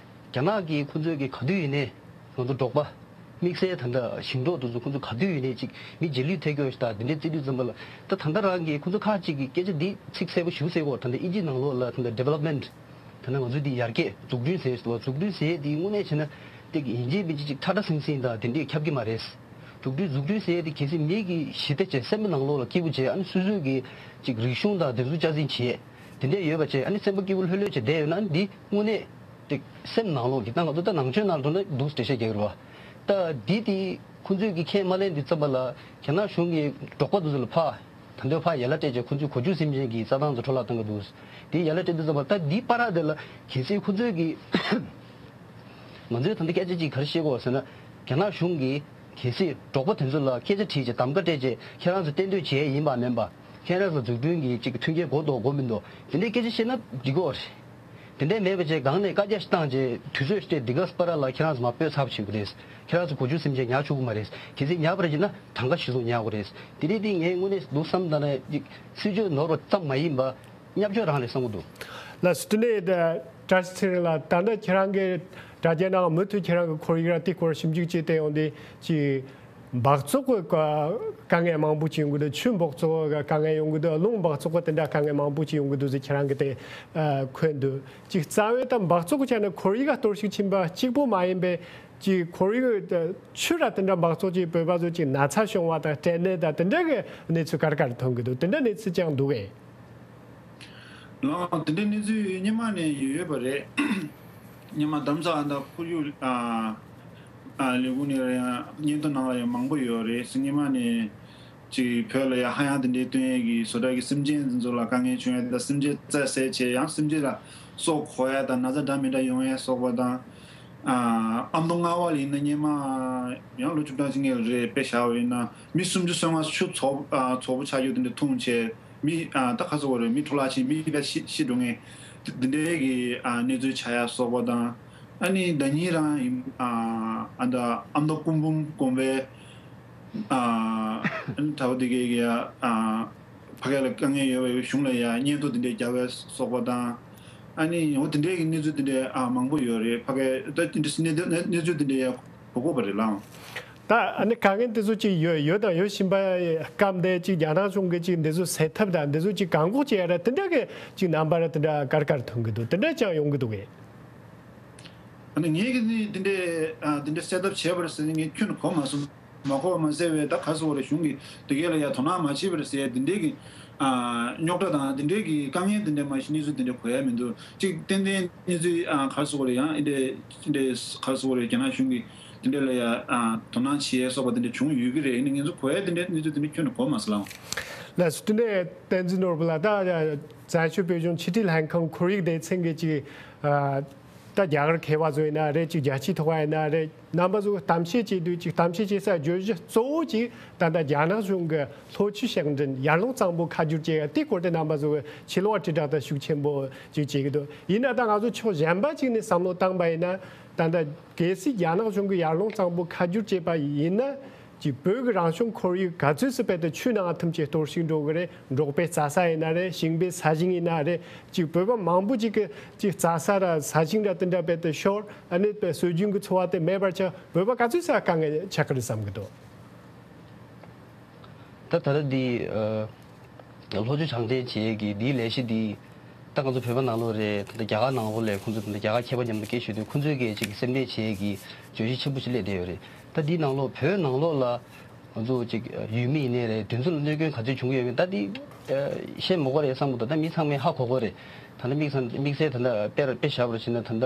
རྒྱ་ནག་གི་ཁོང་ཚོའི་གི་ག་དུས་ཡིན་ནའི་ང་ཚོ་འབྲོག་པ་དམིགས་བསལ་ད་ལྟ་ཞིང་འབྲོག་དེ་ཚོ་ཁོང་ཚོ་ག་དུས་ཡིན་ནའི་ཅིག་མི་རྗེས་ལུས་ཐེབས་ཀྱི་ཡོད་ཤག་ད་དེ་འདྲའི་བརྩི་དུས་ཙམ་པ་ལ་ད་ད་ལྟ་རང་གི་ཁོང་ཚོ་ཁག་ཅིག་གི་སྐད་ཆ་འདི་ཚིག་གསལ་པོ་ཞེ་པོ་ཟེར་གོ་ད་ལྟ་ཨིན་ཇི་ནང་ལོགས་ལ་ད་ལྟ་development ད་ལྟ་ང་ཚོ་འདི་ཡར་རྒྱས་འཛུགས་སྐྲུན་ཟེར་ལ་འཛུགས་སྐྲུན་ཟེར་དེ་དངོས་གནས་བྱས་ན་དེ་ཡིན་གཅིག་མིན་གཅིག་ཅིག་ཁྲ་ཁྲ་ཟིང་ཟིང་དང་དེ་འདྲས་ཁྱབ་ཀྱི་མ་རེད། འཛུགས་སྐྲུན་འཛུགས་སྐྲུན་ཟེར་དེ་གལ་སྲིད་མི་གི་ཞི་བདེ་བྱས་སེམས་པའི་ནང་ལོགས་ལ་སྐྱིད་པོ་བྱས་ཨ་ནི་སོ་སོའི་གི་ཅིག་རིག་གཞུང་དང་དེ་ཚོ་རྩ་འཛིན་བྱས། དེ་འདྲས་ཡོད་པ་བྱས་ཨ་ནི་སེམས་པ་སྐྱིད་པོ་ལྷོད་ལྷོད་བྱས་བསྡད་ཡོད་ན་ཨ་ནི་འདི་དངོས་གནས་དེ་སེམས་ནང་ལོགས་ཀྱི་ད་ང་ཚོ་ད་ནང་ཆོས་ནང་དུ་ན་འདུག་འགྲེལ་བཤད་རྒྱག་གི་རེད་བ། ད་འདི་དེ་ཁོང་ཚོས་ཀྱི་ཁས་མ་ལེན་དུས་ཙམ་པ་ལ་རྒྱ་ནག་གཞུང་གིས་འབྲོག་པ་དེ་ཚོ་ལ་ཕར་ད་འདོད་ཕར་ཡ་ལ་སྤྲད་བྱས་ཁོང་ཚོས་གོ་ཆོད་སེམས་ཅན་གྱི་རྩྭ་ཐང་དུ་འཕྲོ་བརླག་གཏོང་གི་འདུག་དེ་ཡ་ལ་སྤྲད་དུས་ཙམ་པ་ད་འདི་བར་དེ་ལ་གལ་སྲིད་ཁོང་ཚོས་ཀྱི་ང་ཚོས་ད་ལྟ་སྐད་ཆ་ཅིག་ག་རེ་བཤད་དགོས་ཟེར་ན། རྒྱ་ནག་གཞུང་གིས་གལ་སྲིད་འབྲོག་པ་དེ་ཚོ་ལ་སྐད་ཆ་དྲིས་བྱས་གདམ་ག་སྤྲད་བྱས་ཁྱེད་རང་ཚོ་གཏན་སྡོད་བྱས་ཡིན་པ་མིན་པ། ཁྱེད་རང་ཚོ་འཛུགས་སྐྲུན་གྱི་ཅིག་མཐུན་རྐྱེན་དགོས་འདུག་དགོས་མི་འདུག་དེ་འདྲའི་སྐད་ཆ་བཤད་ན་འགྲིག་གི་རེད། དེ་འདྲའི་མེད་པ་བྱས་སྒང་ནས་བཀའ་རྒྱ་ཞིག་བཏང་བྱས་དུས་ཚོད་ཞིག་སྤྲད་འདི་ག་སྤ་ར་ལ་ཁྱེད་རང་ཚོ་མར་སྤོས་ཚར་བྱེད་དགོས་རེད། ཁྱེད་རང་ཚོ་གོ་ཆོད་སེམས་ཅན་ཉར་ཆོག་གི་མ་རེད། གལ་སྲིད་ཉར་བ་རེད་ཅེ་ན་གྲངས་ཀ་གཞི་བཟུང་ཉར་དགོས་རེད། དེ་འདྲའི་དེ་ངས་དངོས་གནས་འདུག་བསམ་ད་ནས་ཅིག་སྲིད་ཇུས་ནོར་བ་ཙམ་མ་ཡིན་པ། བརྙས་བཅོས་རང་རེད་བསམ་གྱི་འདུག་ལགས་སོ། དེ་ནས་ད་བཀྲ་ཤིས་ཚེ་རིང་ལགས། ད་ལྟ་ཁྱེད་རང་གི་དྲ་རྒྱའི་ནང་མུ་མཐུད་ཁྱེད་རང་གི་ཁོར་ཡུག་ར་དེའི་སྐོར་ཞིབ་འཇུག་བྱས་ཏེ་ཡོང་དུས་ཅིག་འབག་བཙོག་གི་དཀའ་དཀའ་ངལ་མང་པོ་ཅིག་ཡོང་གི་འདུག་ཆུ་འབག་བཙོག་གི་དཀའ་ངལ་ཡོང་གི་འདུག་རླུང་འབག་བཙོག་གི་དེ་འདྲ་དཀའ་ངལ་མང་པོ་ཅིག་ཡོང་གི་འདུག་ཟེར་ཁྱེད་རང་གི་དེ་མཁོ་འདུག་ཅིག་རྩ་བའི་ད་འབག་བཙོག་གི་ཆ་ནས་ཁོར་ཡུག་ག་གཏོར་བཤིག་ཕྱིན་པ་གཅིག་པོ་མ་ཡིན་པའི་ཅིག་ཁོར་ཡུག་ཆུ་ར་དེ་འདྲ་འབག་བཙོག་ཅིག་བོད་པ་ཚོ་ཅིག་ན་ཚ་བྱུང་བ་དང་སྐྲན་ནད་དང་དེ་འདྲ་གི་གནས་ཚུལ་ག་རེ་ག་རེ་ཐོན་གི་འདུག་དེ་འདྲ་གནས་ཚུལ་ཅང་འདུག་གས། ལགས་དེ་འདྲའི་གནས་ཚུལ་སྔོན་མ་ནས་ཡོད་ཡོད་པ་རེད། སྔོན་མ་དམ་ས་ཨ་ད་ཁོར་ཡུག་ཨ་ཨ་ལས་ཁུངས་ནས་ཡང་སྙན་ཐོ་ནང་ལ་ཡང་མང་པོ་ཡོད་རེད། སྔོན་མ་ནས་ཅིག་བོད་ལ་ཡང་ཧ་ཡང་དེ་འདྲའི་སྟོན་ཡས་ཀྱི་བཟོ་གྲྭ་གི་སེམས་ཅན་འདི་ཚོ་ལ་དཀའ་ངལ་བྱུང་ཡས་དང་སེམས་ཅན་རྩད་བསད་བྱས་ཡང་སེམས་ཅན་ལ་སྲོག་འཁོར་ཡས་དང་ན་ཚ་འདྲ་མི་འདྲ་ཡོང་ཡས་སོགས་པ་དང་། ཨ་ཨ་མདོ་རྔ་བ་ལ་ཡིན་ན་སྔོན་མ་ཡང་ལོ་བཅུ་གྲངས་ཅིག་སྔོན་ལ་རེད་དཔེ་བཞག་པ་ཡིན་ན་མི་སུམ་ཅུ་སོ་ལྔ་ཆུ་ཚོགས་ཨ་ཚོགས་པ་ཆགས་རྒྱུ་དེ་འདྲ་འཐུང་བྱས། མི་ཨ་ད་ག་ཚོད་བ་རེད། མི་འཕྲོ་བརླག་ཕྱིན། མི་ཕར་ཤི་ཤི་འགྲོ་མཁན་དེ་འདྲའི་གི་ཨ་གནས་ཚུལ་ཆགས་ཡ་སོགས་པ་དང་། ཨ་ནི་ཟླ་ཉིན་རང་ཨ་ཨ་ད་ཨ་མདོ་སྐུ་འབུམ་དགོན་པའི་ཨ་ཨ་ནི་གྲྭ་པ་དེ་གའི་གི་ཨ་ཕ་གི་ལ་དཀའ་ངལ་ཡོད་པའི་གཞུང་ལ་ཡ་སྙན་ཐོ་དེ་འདྲའི་རྒྱབ་པ་སོགས་པ་དང་། ཨ་ནི་འོ་དེ་འདྲའི་གི་གནས་ཚུལ་དེ་འདྲའི་ཨ་མང་པོ་ཡོད་རེད། ཕ་གི་ད་དེ་འདྲའི་གནས་གནས་ཚུལ་དེ་འདྲའི་ཡ་གོ་གོ་བ་རེད་ལགས། ད་ཨ་ནི་དཀའ་ངལ་འདི་ཚོ་ཅིག་ཡོད་ཡོད་དང་ཡོད་བཞིན་པ་སྐབས་འདི་ཅིག་རྒྱ་ནག་གཞུང་གིས་ཅིག་འདི་ཚོ་སེལ་ཐབས་དང་འདི་ཚོ་ཅིག་བཀག་འགོག་བྱེད་ཡ་ར་དེ་འདྲ་གི་ཅིག་རྣམ་པ་ར་དེ་འདྲ་ག་རེ་ག་རེ་ཐོན་གི་འདུག་དེ་འདྲ་ཅང་ཡོང་གི་འདུག་གས། ཨ་ནི་ངས་གི་ནི་དེ་འདྲའི་ཨ་དེ་འདྲའི་སེལ་ཐབས་བྱས་པ་རེད་ཟེར་ནས་ངས་ཁྱོན་ནས་གོ་མ་སོང་། མ་གོ་བ་མ་ཟད་པའི་ད་ག་ཟེར་བ་རེད། གཞུང་གིས་དེ་གས་ལ་ཡ་དོ་སྣང་མ་བྱས་པ་རེད་ཟེར་དེ་འདྲའི་གི་ཨ་རྙོག་དྲ་དང་དེ་འདྲའི་གི་དཀའ་ངལ་དེ་འདྲའི་མ་གཞི་གནས་ཚུལ་དེ་འདྲ་གོ་ཡ་མི་འདུག་ཅིག་ཏན་ཏན་གནས་ཚུལ་ཨ་ག་ཟེར་བ་རེད། ཡང་ཨེ་འདྲའི་ཨེ་འདྲའི་ག་ཟེར་བ་རེད། རྒྱ་ནག་གཞུང་གིས་དེ་འདྲ་ལ་ཡ་ཨ་དོ་སྣང་བྱེད་ཡས་སོགས་པ་དེ་འདྲ་བྱུང་ཡོད་ཀྱི་རེད། ཡིན་ནའི་ང་ཚོ་གོ་ཡ་དེ་འདྲའི་གནས་ཚུལ་དེ་འདྲ་ཁྱོན་ནས་གོ་མ་སོང་ལགས། ལགས་སོ། དེ་ནས་བསྟན་འཛིན་ནོར་བུ་ལགས། ད་བཙན་བྱོལ་བོད་གཞུང་ཕྱི་དྲིལ་ལྷན་ཁང་ཁོར་ཡུག་སྡེ་ཚན་གྱི་ཅིག་ཨ་ད་རྒྱ་གར་མཁས་པ་ཚོ་ཡིན་ན་རེད། ཅིག་རྒྱལ་སྤྱིའི་ཐོག་ཡིན་ན་རེད། རྣམ་པ་ཚོ་གཏམ་བཤད་བྱེད་དུས་ཅིག་གཏམ་བཤད་བྱེད་སའི་བརྗོད་གཞི་གཙོ་བོ་ཅིག་ད་ལྟ་རྒྱ་ནག་གཞུང་གི་ལྷོ་ཆུ་ཞིང་བྲན་ཡར་ཀླུང་གཙང་པོ་ཁ་བསྒྱུར་བྱེད་ཡ་དེའི་སྐོར་དེ་རྣམ་པ་ཚོ་གི་ཕྱི་ལོགས་དྲིལ་བསྒྲགས་དང་ཤུགས་ཆེན་པོ་ཅིག་བྱེད་ཀྱི་འདུག་ཡིན་ན་ད་ང་ཚོ་ཕྱོགས་གཞན་པ་ཅིག་ནས་བསམ་བློ་བཏང་པ་ཡིན་ན། ད་ལྟ་གལ་སྲིད་རྒྱ་ནག་གཞུང་གིས་ཡར་ཀླུང་གཙང་པོ་ཁ་བསྒྱུར་བྱས་པ་ཡིན་ན། ཅིག་བོད་ཀྱི་རང་བྱུང་ཁོར་ཡུག་ག་ཚོད་སུ་བས་ཏེ་ཆུ་ནང་ཐིམ་བྱས་གཏོར་བཤིག་འགྲོ་གི་རེད། འབྲོག་པའི་རྩྭ་ས་ཡིན་ན་རེད། ཞིང་པའི་ས་ཞིང་ཡིན་ན་རེད། ཅིག་བོད་པ་མང་པོ་ཅིག་གི་ཅིག་རྩྭ་ས་ར་ས་ཞིང་ར་དེ་འདྲ་བས་ཏེ་ཤོར། ཨ་ནི་སྲོལ་རྒྱུན་གྱི་འཚོ་བ་དེ་མེད་པར་ཆགས། བོད་པ་ག་ཚོད་སུ་དཀའ་ངལ་ཆགས་ཀྱི་རེད་བསམ་གྱི་འདུག་ད་ད་ལྟ་འདི་ཨ་ ལྷོ་ཕྱོགས་དྲང་བདེན་བྱེད་ཀྱི་འདིའི་ལས་གཞི་འདི་ད་ང་ཚོ་བོད་པ་ནང་ལོགས་རེད། ད་ལྟ་རྒྱ་གར་ནང་ལོགས་ལས་ཁོང་ཚོ་ད་ལྟ་རྒྱ་གར་མཁས་པ་མཉམ་དུ་སྐད་ཞུས་དུས་ཁོང་ཚོའི་གི་ཅིག་སེམས་ཁྲལ་བྱེད་ཀྱི་བརྗོད་གཞི་ཆེན་པོ་ཞིག་སླེབས་བསྡད་ཡོད་རེད། ད་འདིའི་ནང་ལོགས་བོད་ནང་ལོགས་ལ་ང་ཚོ་ཅིག་ཡུལ་མི་ཡིན་ནའི་རེད། དེ་ཚོ་ལ་གནོད་སྐྱོན་ག་ཚོད་བྱུང་གི་ཡོད་མེད་ད་འདི་ཤེས་མ་དགོས་རེད་བསམ་གི་འདུག་ད་མི་ཚང་མས་ཧ་གོ་གི་རེད། ད་ལྟ་དམིགས་བསལ་དམིགས་བསལ་ད་ལྟ་དཔེ་དཔེ་བཞག་པར་བྱས་ན་ད་ལྟ་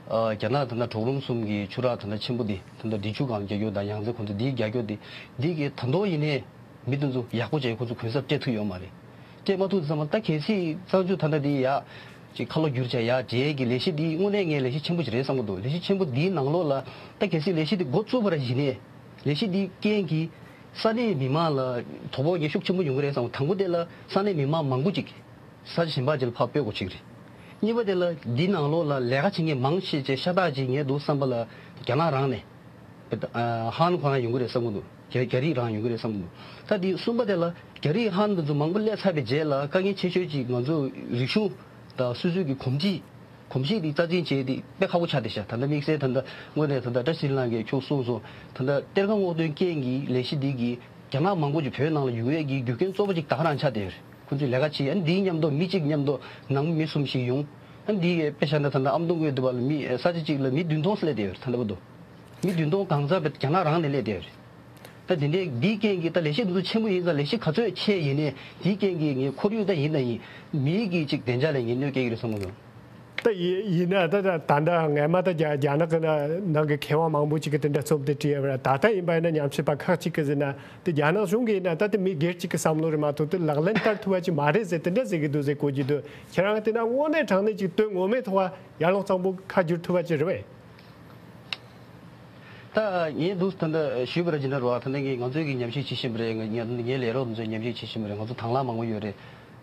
རྒྱ་ནག་ད་ལྟ་གྲོག་རོང་གསུམ་གྱི་ཆུ་རགས་ད་ལྟ་ཆེན་པོ་འདི་ད་ལྟ་འབྲི་ཆུ་སྒང་རྒྱག་རྒྱུ་དང་ཡང་རྩེ་ཁོང་ཚོ་འདིའི་རྒྱག་རྒྱུ་འདི་འདི་གི་ད་དུང་ཡིན་ནའི་མི་དེ་ཚོ་ཡག་པོ་བྱས་ཁོང་ཚོ་གུན་གསབ་སྤྲད་ཐུབ་ཡོད་མ་རེད། སྤྲད་མ་ཐུབ་ཙང་ད་གལ་སྲིད་གཙང་ཆུ་ད་ལྟ་འདི་ཡག་ཅིག་ཁ་ལོ་བསྒྱུར་བྱས་ཡག་བྱེད་ཀྱི་ལས་གཞི་འདི་དངོས་གནས་ངས་ལས་གཞི་ཆེན་པོ་ཞིག་རེད་བསམ་གི་འདུག་ལས་གཞི་ཆེན་པོ་འདིའི་ནང་ལོགས་ལ་ད་གལ་སྲིད་ལས་གཞི་འདི་འགོ་བཙུགས་པ་ར་ཡིན་ནའི་ལས་གཞི་འདིའི་རྐྱེན་གྱིས་ས་གནས་མི་མང་ལ་དོ་ཕོག་ངས་ཤུགས་ཆེན་པོ་ཡོང་གི་རེད་བསམ་གི། དང་པོ་དེ་ལ་ས་གནས་མི་མང་མང་པོ་ཅིག་ས་ཆ་གཞན་པ་ཅིག་ལ་ཕར་སྤོ་དགོས་ཅིག་རེད། གཉིས་པ་དེ་ལ་འདི་ནང་ལོགས་ལ་ལས་ཀ་བྱེད་མཁན་མང་ཆེ་ཆེ་ཤ་སྟག་ཅིག་ངས་འདུག་བསམ་པ་ལ་རྒྱ་ནག་རང་ནས་ཧན་ཁོ་རང་ཡོང་གི་རེད་བསམ་གི་འདུག་རྒྱ་རྒྱ་རིགས་རང་ཡོང་གི་རེད་བསམ་གི་འདུག་ད་འདི་གསུམ་པ་དེ་ལ་རྒྱ་རིགས་ཧན་དེ་ཚོ་མང་པོ་སླེབས་ཚར་བའི་རྗེས་ལ་དཀའ་ངལ་ཆེ་ཤོས་ཅིག་ང་ཚོ་རིག་གཞུང་དང་སོ་སོའི་གི་གོམས་གཤིས་གོམས་གཤིས་འདི་རྩ་འཛིན་བྱས་ཏེ་དཔེ་ཁག་པོ་ཆགས་བསྡད་ཤག་ད་ལྟ་དམིགས་བསལ་ད་ལྟ་དངོས་གནས་ད་ལྟ་བཀྲ་ཤིས་ཚེ་རིང་ལགས་ཀྱིས་ཁྱོད་གསུངས་སོང་། ད་ལྟ་གཏེར་ཁ་སྔོག་འདོན་རྐྱེན་གྱིས་ལས་གཞི་འདི་གིས་རྒྱ་ནག་མང་པོ་ཅིག་བོད་ནང་ལ་ཡོང་ཡས་ཀྱི་རྒྱུ་རྐྱེན་གཙོ་བོ་ཅིག་ད་ག་རང་ཆགས་བསྡད་ཡོད་རེད། ཁོ་ཚོས་ལས་ཀ་བྱེད་ཡ་འདིའི་མཉམ་དུ་མི་གཅིག་མཉམ་དུ་ནང་མི་གསུམ་ཞིག་ཡོང་། ཨ་འདི་དཔེ་བཞག་ན་ད་ལྟ་ཨ་མདོ་དགོན་དུ་བ་ལ་མི་ས་ཆ་གཅིག་ལ་མི་བདུན་སྟོང་སླེབས་བསྡད་ཡོད་རེད་ད་ལྟ་བར་དུ། མི་བདུན་སྟོང་གང་ཚ་བེད་རྒྱ་ནག་རང་ནས་སླེབས་བསྡད་ཡོད་རེད། ད་དེ་འདྲའི་འདིའི་རྐྱེན་གྱིས་ད་ལས་གཞི་འདི་ཚོ་ཆེན་པོ་ཡིན་ཙང་ལས་གཞི་ག་ཚོད་ཆེ་ཡིན་ནའི་འདིའི་རྐྱེན་གྱིས་ངའི་ཁོར་ཡུག་ད་ཡིན་ད་ཡིན་མིའི་གི་ཅིག་བདེ་འཇགས་ལ་ངས་གནོད་སྐྱེལ་གྱི་རེད་བསམ་གྱི་འདུག་ད་ཡི་ཡིན་ན་ད་ད་ད་ལྟ་ངས་མ་ད་རྒྱ་རྒྱ་ནག་གི་ན་ནང་གི་མཁས་དབང་མང་པོ་ཅིག་གིས་དེ་འདྲ་རྩོམ་དེ་བྲིས་ཡོད་པ་ར། ད་ལྟ་ཡིན་པ་ཡིན་ན་ཉམས་ཞིབ་པ་ཁག་ཅིག་གིས་ཟེར་ན་དེ་རྒྱ་ནག་གཞུང་གིས་ཡིན་ན་ད་དེ་མི་སྒེར་གཅིག་གི་བསམ་བློ་རེད་མ་གཏོགས་དེ་ལག་ལེན་བསྟར་ཐུབ་པ་ཅིག་མ་རེད་ཟེར་དེ་འདྲ་ཟེར་གི་འདུག་ཟེར་གོ་རྒྱུ་འདུག་ཁྱེད་རང་གིས་དེ་ན་དངོས་གནས་དྲང་གནས་ཅིག་དོན་ངོ་མའི་ཐོག་ཡར་ཀླུང་གཙང་པོ་ཁ་བསྒྱུར་ཐུབ་པ་ཅིག་རེད་པས། ད་ངས་འདུག་ད་ལྟ་ཞུས་པ་ར་ཇི་འདྲ་རོ། ད་ལྟ་ངས་ང་ཚོའི་གི་ཉམས་ཞིབ་བྱེད་བཞིན་པ་རེད། ང་ང་ངའི་ལས་རོགས་ཚོས་ཉམས་ཞིབ་བྱེད་བཞིན་པ་རེད། ང་ཚོ་དང་བླངས་མང་པོ་ཡོད་རེད།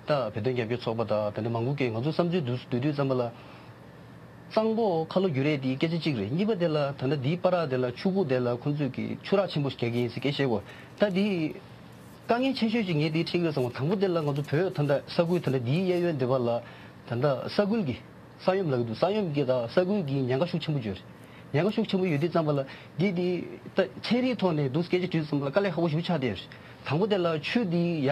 ད་བོད་དོན་རྒྱབ་སྐྱོར་ཚོགས་པ་དང་དེ་འདྲ་མང་པོ་གིས་ང་ཚོ་བསམ་ཚུལ་བསྡུ་བསྡུ་དུས་ཙམ་པ་ལ། གཙང་པོ་ཁ་ལོ་བསྒྱུར་ཡས་དེ་སྐད་ཆ་གཅིག་རེད། གཉིས་པ་དེ་ལ་ད་ལྟ་འདིའི་བར་དེ་ལ་ཆུ་ཁུག་དེ་ལ་ཁོང་ཚོས་ཀྱི་ཆུ་རགས་ཆེན་པོ་ཞིག་རྒྱག་གི་ཡིན་ཟེར་སྐད་བཤད་གོ། ད་འདི་དཀའ་ངལ་ཆེ་ཤོས་ཅིག་ངས་འདི་འཕྲད་ཀྱི་རེད་བསམ་གོ། དང་པོ་དེ་ལ་ང་ཚོ་བོད་ད་ལྟ་ས་ཁུལ་ད་ལྟ་འདིའི་གཡས་གཡོན་འདི་པ་ལ་ད་ལྟ་ས་ཁུལ་གྱི་ས་ཡོམ་ལབ་ཀྱི་འདུག་ས་ཡོམ་གྱི་ད་ས་ཁུལ་གྱི་ཉེན་ཁ་ཤུགས་ཆེན་པོ་ཡོད་རེད། ཉེན་ཁ་ཤུགས་ཆེན་པོ་ཡོད་དུས་ཙམ་པ་ལ་འདི་འདི་ད་ཚན་རིག་ཐོག་ནས་འདུག་སྐད་ཆ་དྲིས་ཙམ་པ་ལ་དཀའ་ལས་ཁག་པོ་ཞེ་པོ་ཆགས་བསྡད་ཡོད་རེད། དང་པོ་དེ་ལ་ཆུ་འདི་ཡ་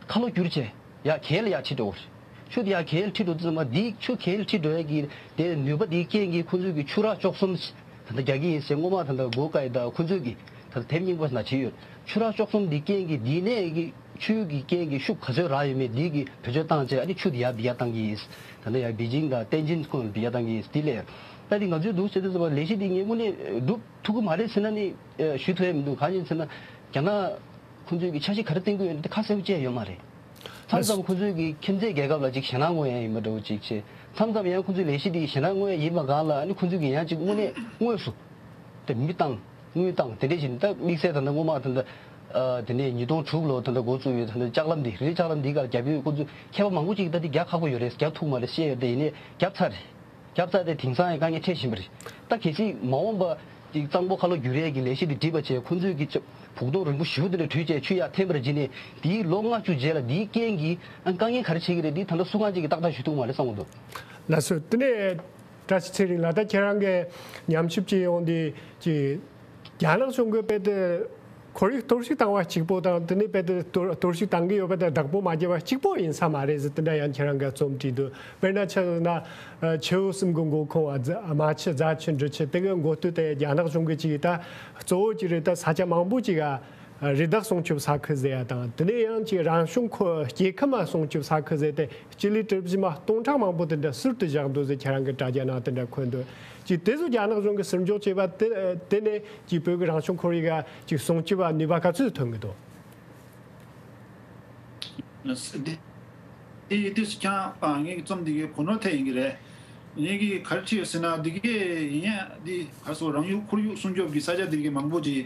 ཁ་ལོ་བསྒྱུར་བྱས་ཡ་གལ་ཡ་ཁྲིད་འགྲོ་བ་རེད། ཆུ་འདི་ཡ་གལ་ཁྲིད་འགྲོ་དུས་ཙམ་པ་འདི་ཆུ་གལ་ཁྲིད་འགྲོ་ཡ་གི་དེ་ནུས་པ་འདིའི་རྐྱེན་གྱིས་ཁོ་ཚོས་ཀྱི་ཆུ་རགས་བཅུ་གསུམ་ད་ལྟ་རྒྱག་གི་ཡིན་ཟེར་སྔོན་མ་ད་ལྟ་སྒོ་བཀའ་ཡི་ད་ཁོ་ཚོས་ཀྱི་ད་ལྟ་དེབ་རྙིང་པ་ན་བྲིས་ཡོད། ཆུ་རགས་བཅུ་གསུམ་འདི་རྐྱེན་གྱིས་འདི་ནས་ཀྱི་ཆུ་གི་རྐྱེན་གྱིས་ཤུགས་ག་ཚོད་རག་ཡོད་མེད་འདི་གི་བེད་སྤྱོད་བཏང་བྱས་ཨ་ནི་ཆུ་འདི་ཡར་འདི་ཡར་བཏང་གི་ཡིན། ད་ལྟ་ཡར་པེ་ཅིང་དང་ཏན་ཇིན་ཁོང་འདི་ཡར་བཏང་གི་ཡིན། འདི་ལས་ད་འདི་ང་ཚོའི་འདུག་བྱེད་དུས་ཙམ་པ་ལས་གཞི་འདི་ངས་དངོས་གནས་སྒྲུབ་ཐུབ་ཀྱི་མ་རེད་ཟེར་ན་ནི་ཞུ་ཐུབ་ཡ་མི་འདུག་གང་ཡིན་ཟེར་ན་རྒྱ་ནག་ཁོང་ཚོས་ཀྱི་འཆར་གཞི་ག་རེ་བཏིང་གི་ཡོད་ན་དེ་ཁ་གསལ་པོ་བཅད་ཡོད་མ་རེད། མཚམས་མཚམས་ཁོང་ཚོས་ཀྱི་ཁྱིམ་མཚེས་རྒྱལ་ཁབ་ལ་ཅིག་ཞེད་སྣང་མངོན་ཡ་ཡིན་པ་འདྲ་བོ་ཅིག་བྱས། མཚམས་མཚམས་ཡང་ཁོང་ཚོའི་ལས་གཞི་དེ་ཞེད་སྣང་མངོན་ཡ་ཡིན་པ་སྒང་ལ་ཨ་ནི་ཁོང་ཚོས་ཀྱི་ཡང་ཅིག་དངོས་གནས་དངོས་སུ་དེ་མི་བཏང་དངུལ་བཏང་དེ་འདྲས་བྱས་ནས་ད་དམིགས་བསལ་ད་ལྟ་སྔོན་མ་ད་ལྟ་དེ་ནས་ཉིས་སྟོང་དྲུག་ལོ་ད་ལྟ་འགོ་བཙུགས་ཡོད། ད་ལྟ་ལྕགས་ལམ་འདི་རི་ལྕགས་ལམ་འདི་གར་རྒྱབ་ཡོད། ཁོང་ཚོས་མཁས་པ་མང་པོ་ཅིག་ད་འདི་རྒྱག་ཁག་པོ་ཡོད་རེད། རྒྱག་ཐུབ་མ་རེད་བཤད་ཡོད་དེ་ཡིན་ནའི་རྒྱབ་ཚར་རེད། རྒྱབ་ཚར་ཏེ་དེང་སང་ཡང་དཀའ་ངལ་འཕྲད་བཞིན་པ་རེད། ད་གལ་སྲིད་མ་འོངས་པ་ཅིག་གཙང་པོ་ཁ་ལོ་བསྒྱུར་ཡས་ཀྱི་ལས་གཞི་འདི་འགྲིག་པ་བྱས་ཁོང་ཚོས་ཀྱི་ཅིག་བུག་ཐོག་རིང་པོ་ཞེ་པོ་དེ་འདྲ་བྲུས་བྱས་ཆུ་ཡར་འཐེན་པར་བྱས་ནས་དེའི་ལོ་ལྔ་བཅུ་རྗེས་ལ་འདིའི་རྐྱེན་གྱིས་ཨ་དཀའ་ངལ་ག་རེ་འཕྲད་ཀྱི་རེད། འདི་ད་ལྟ་སུ་གང་ཅིག་གིས་ཏག་ཏག་ཞུ་ཐུབ་མ་རེད་བསམ་གྱི་འདུག་ལགས་སོ། དེ་ནས་བཀྲ་ཤིས་ཚེ་རིང་ལགས་ད་ཁྱེད་རང་གི་ཉམས་ཞིབ་བྱེད་ཡོང་དུས་ཀྱི་རྒྱ་ནག་གཞུང་གིས་དཔེ་དེ་ཁོར་ཡུག་གཏོར་བཤིག་བཏང་བ་གཅིག་པོ་དང་དེ་ནས་དཔེ་དེ་གཏོར་གཏོར་བཤིག་བཏང་གི་ཡོད་པ་དང་བདག་པོ་མ་བརྒྱབ་པ་གཅིག་པོ་ཡིན་ས་མ་རེད་ཟེར་དེ་འདྲ་ཡང་ཁྱེད་རང་གིས་རྩོམ་བྲིས་འདུག་དཔེར་ན་ཆ་བཞག་ན་ཨ་ཆུ་བོ་གསུམ་གྱི་མགོ་ཁུངས་ཨ་རྫ་རྨ་ཆུ་རྫ་ཆུ་འབྲི་ཆུ་དེ་གའི་མགོ་སྟོད་དེ་རྒྱ་ནག་གཞུང་གིས་ཅིག་ད་གཙོ་བོ་ཅིག་རེད། ད་ས་ཆ་མང་པོ་ཅིག་ཨ་རི་དྭགས་སྲུང་སྐྱོབ་ས་ཁུལ་ཟེར་ཡ་དང་དེ་ནས་ཡང་ཅིག་རང་བྱུང་ཁོ་སྐྱེ་ཁམས་སྲུང་སྐྱོབ་ས་ཁུལ་ཟེར་ཏེ། སྤྱི་ལེ་གྲུ་བཞི་མ་སྟོང་ཕྲག་མང་པོ་དེ་འདྲ་ཟུར་དུ་བཞག་འདུག་ཟེར་ཁྱེད་རང་གི་དྲ་རྒྱ་ནང་དེ་འདྲ་འཁོད་འདུག་ཅིག་དེ་ཚོ་རྒྱ་ནག་གཞུང་གིས་ཟུར་འཇོག་བྱས་པ་དེ་དེ་ནས་ཅིག་བོད་ཀྱི་རང་བྱུང་ཁོར་ཡུག་ག་ཅིག་སྲུང་སྐྱོབ་པ་ནུས་པ་ག་ཚོད་ཐོན་གྱི་འདུག་དེ་དེ་ཚོ་ཀྱང་ཨ་ངས་ཀྱི་རྩོམ་འདི་གའི་གོ་ནོར་ཐེབས་ཡིན་གྱི་རེད། ངས་ཀྱི་ག་རེ་བྲིས་ཡོད་ཟེར་ན་འདི་གའི་ཡིན་ཡ་འདི་ག་སོ་རང་ཡུལ་ཁོར་ཡུག་སྲུང་སྐྱོབ་ཀྱི་ས་ཆ་འདི་གའི་མང་པོ་ཅིག་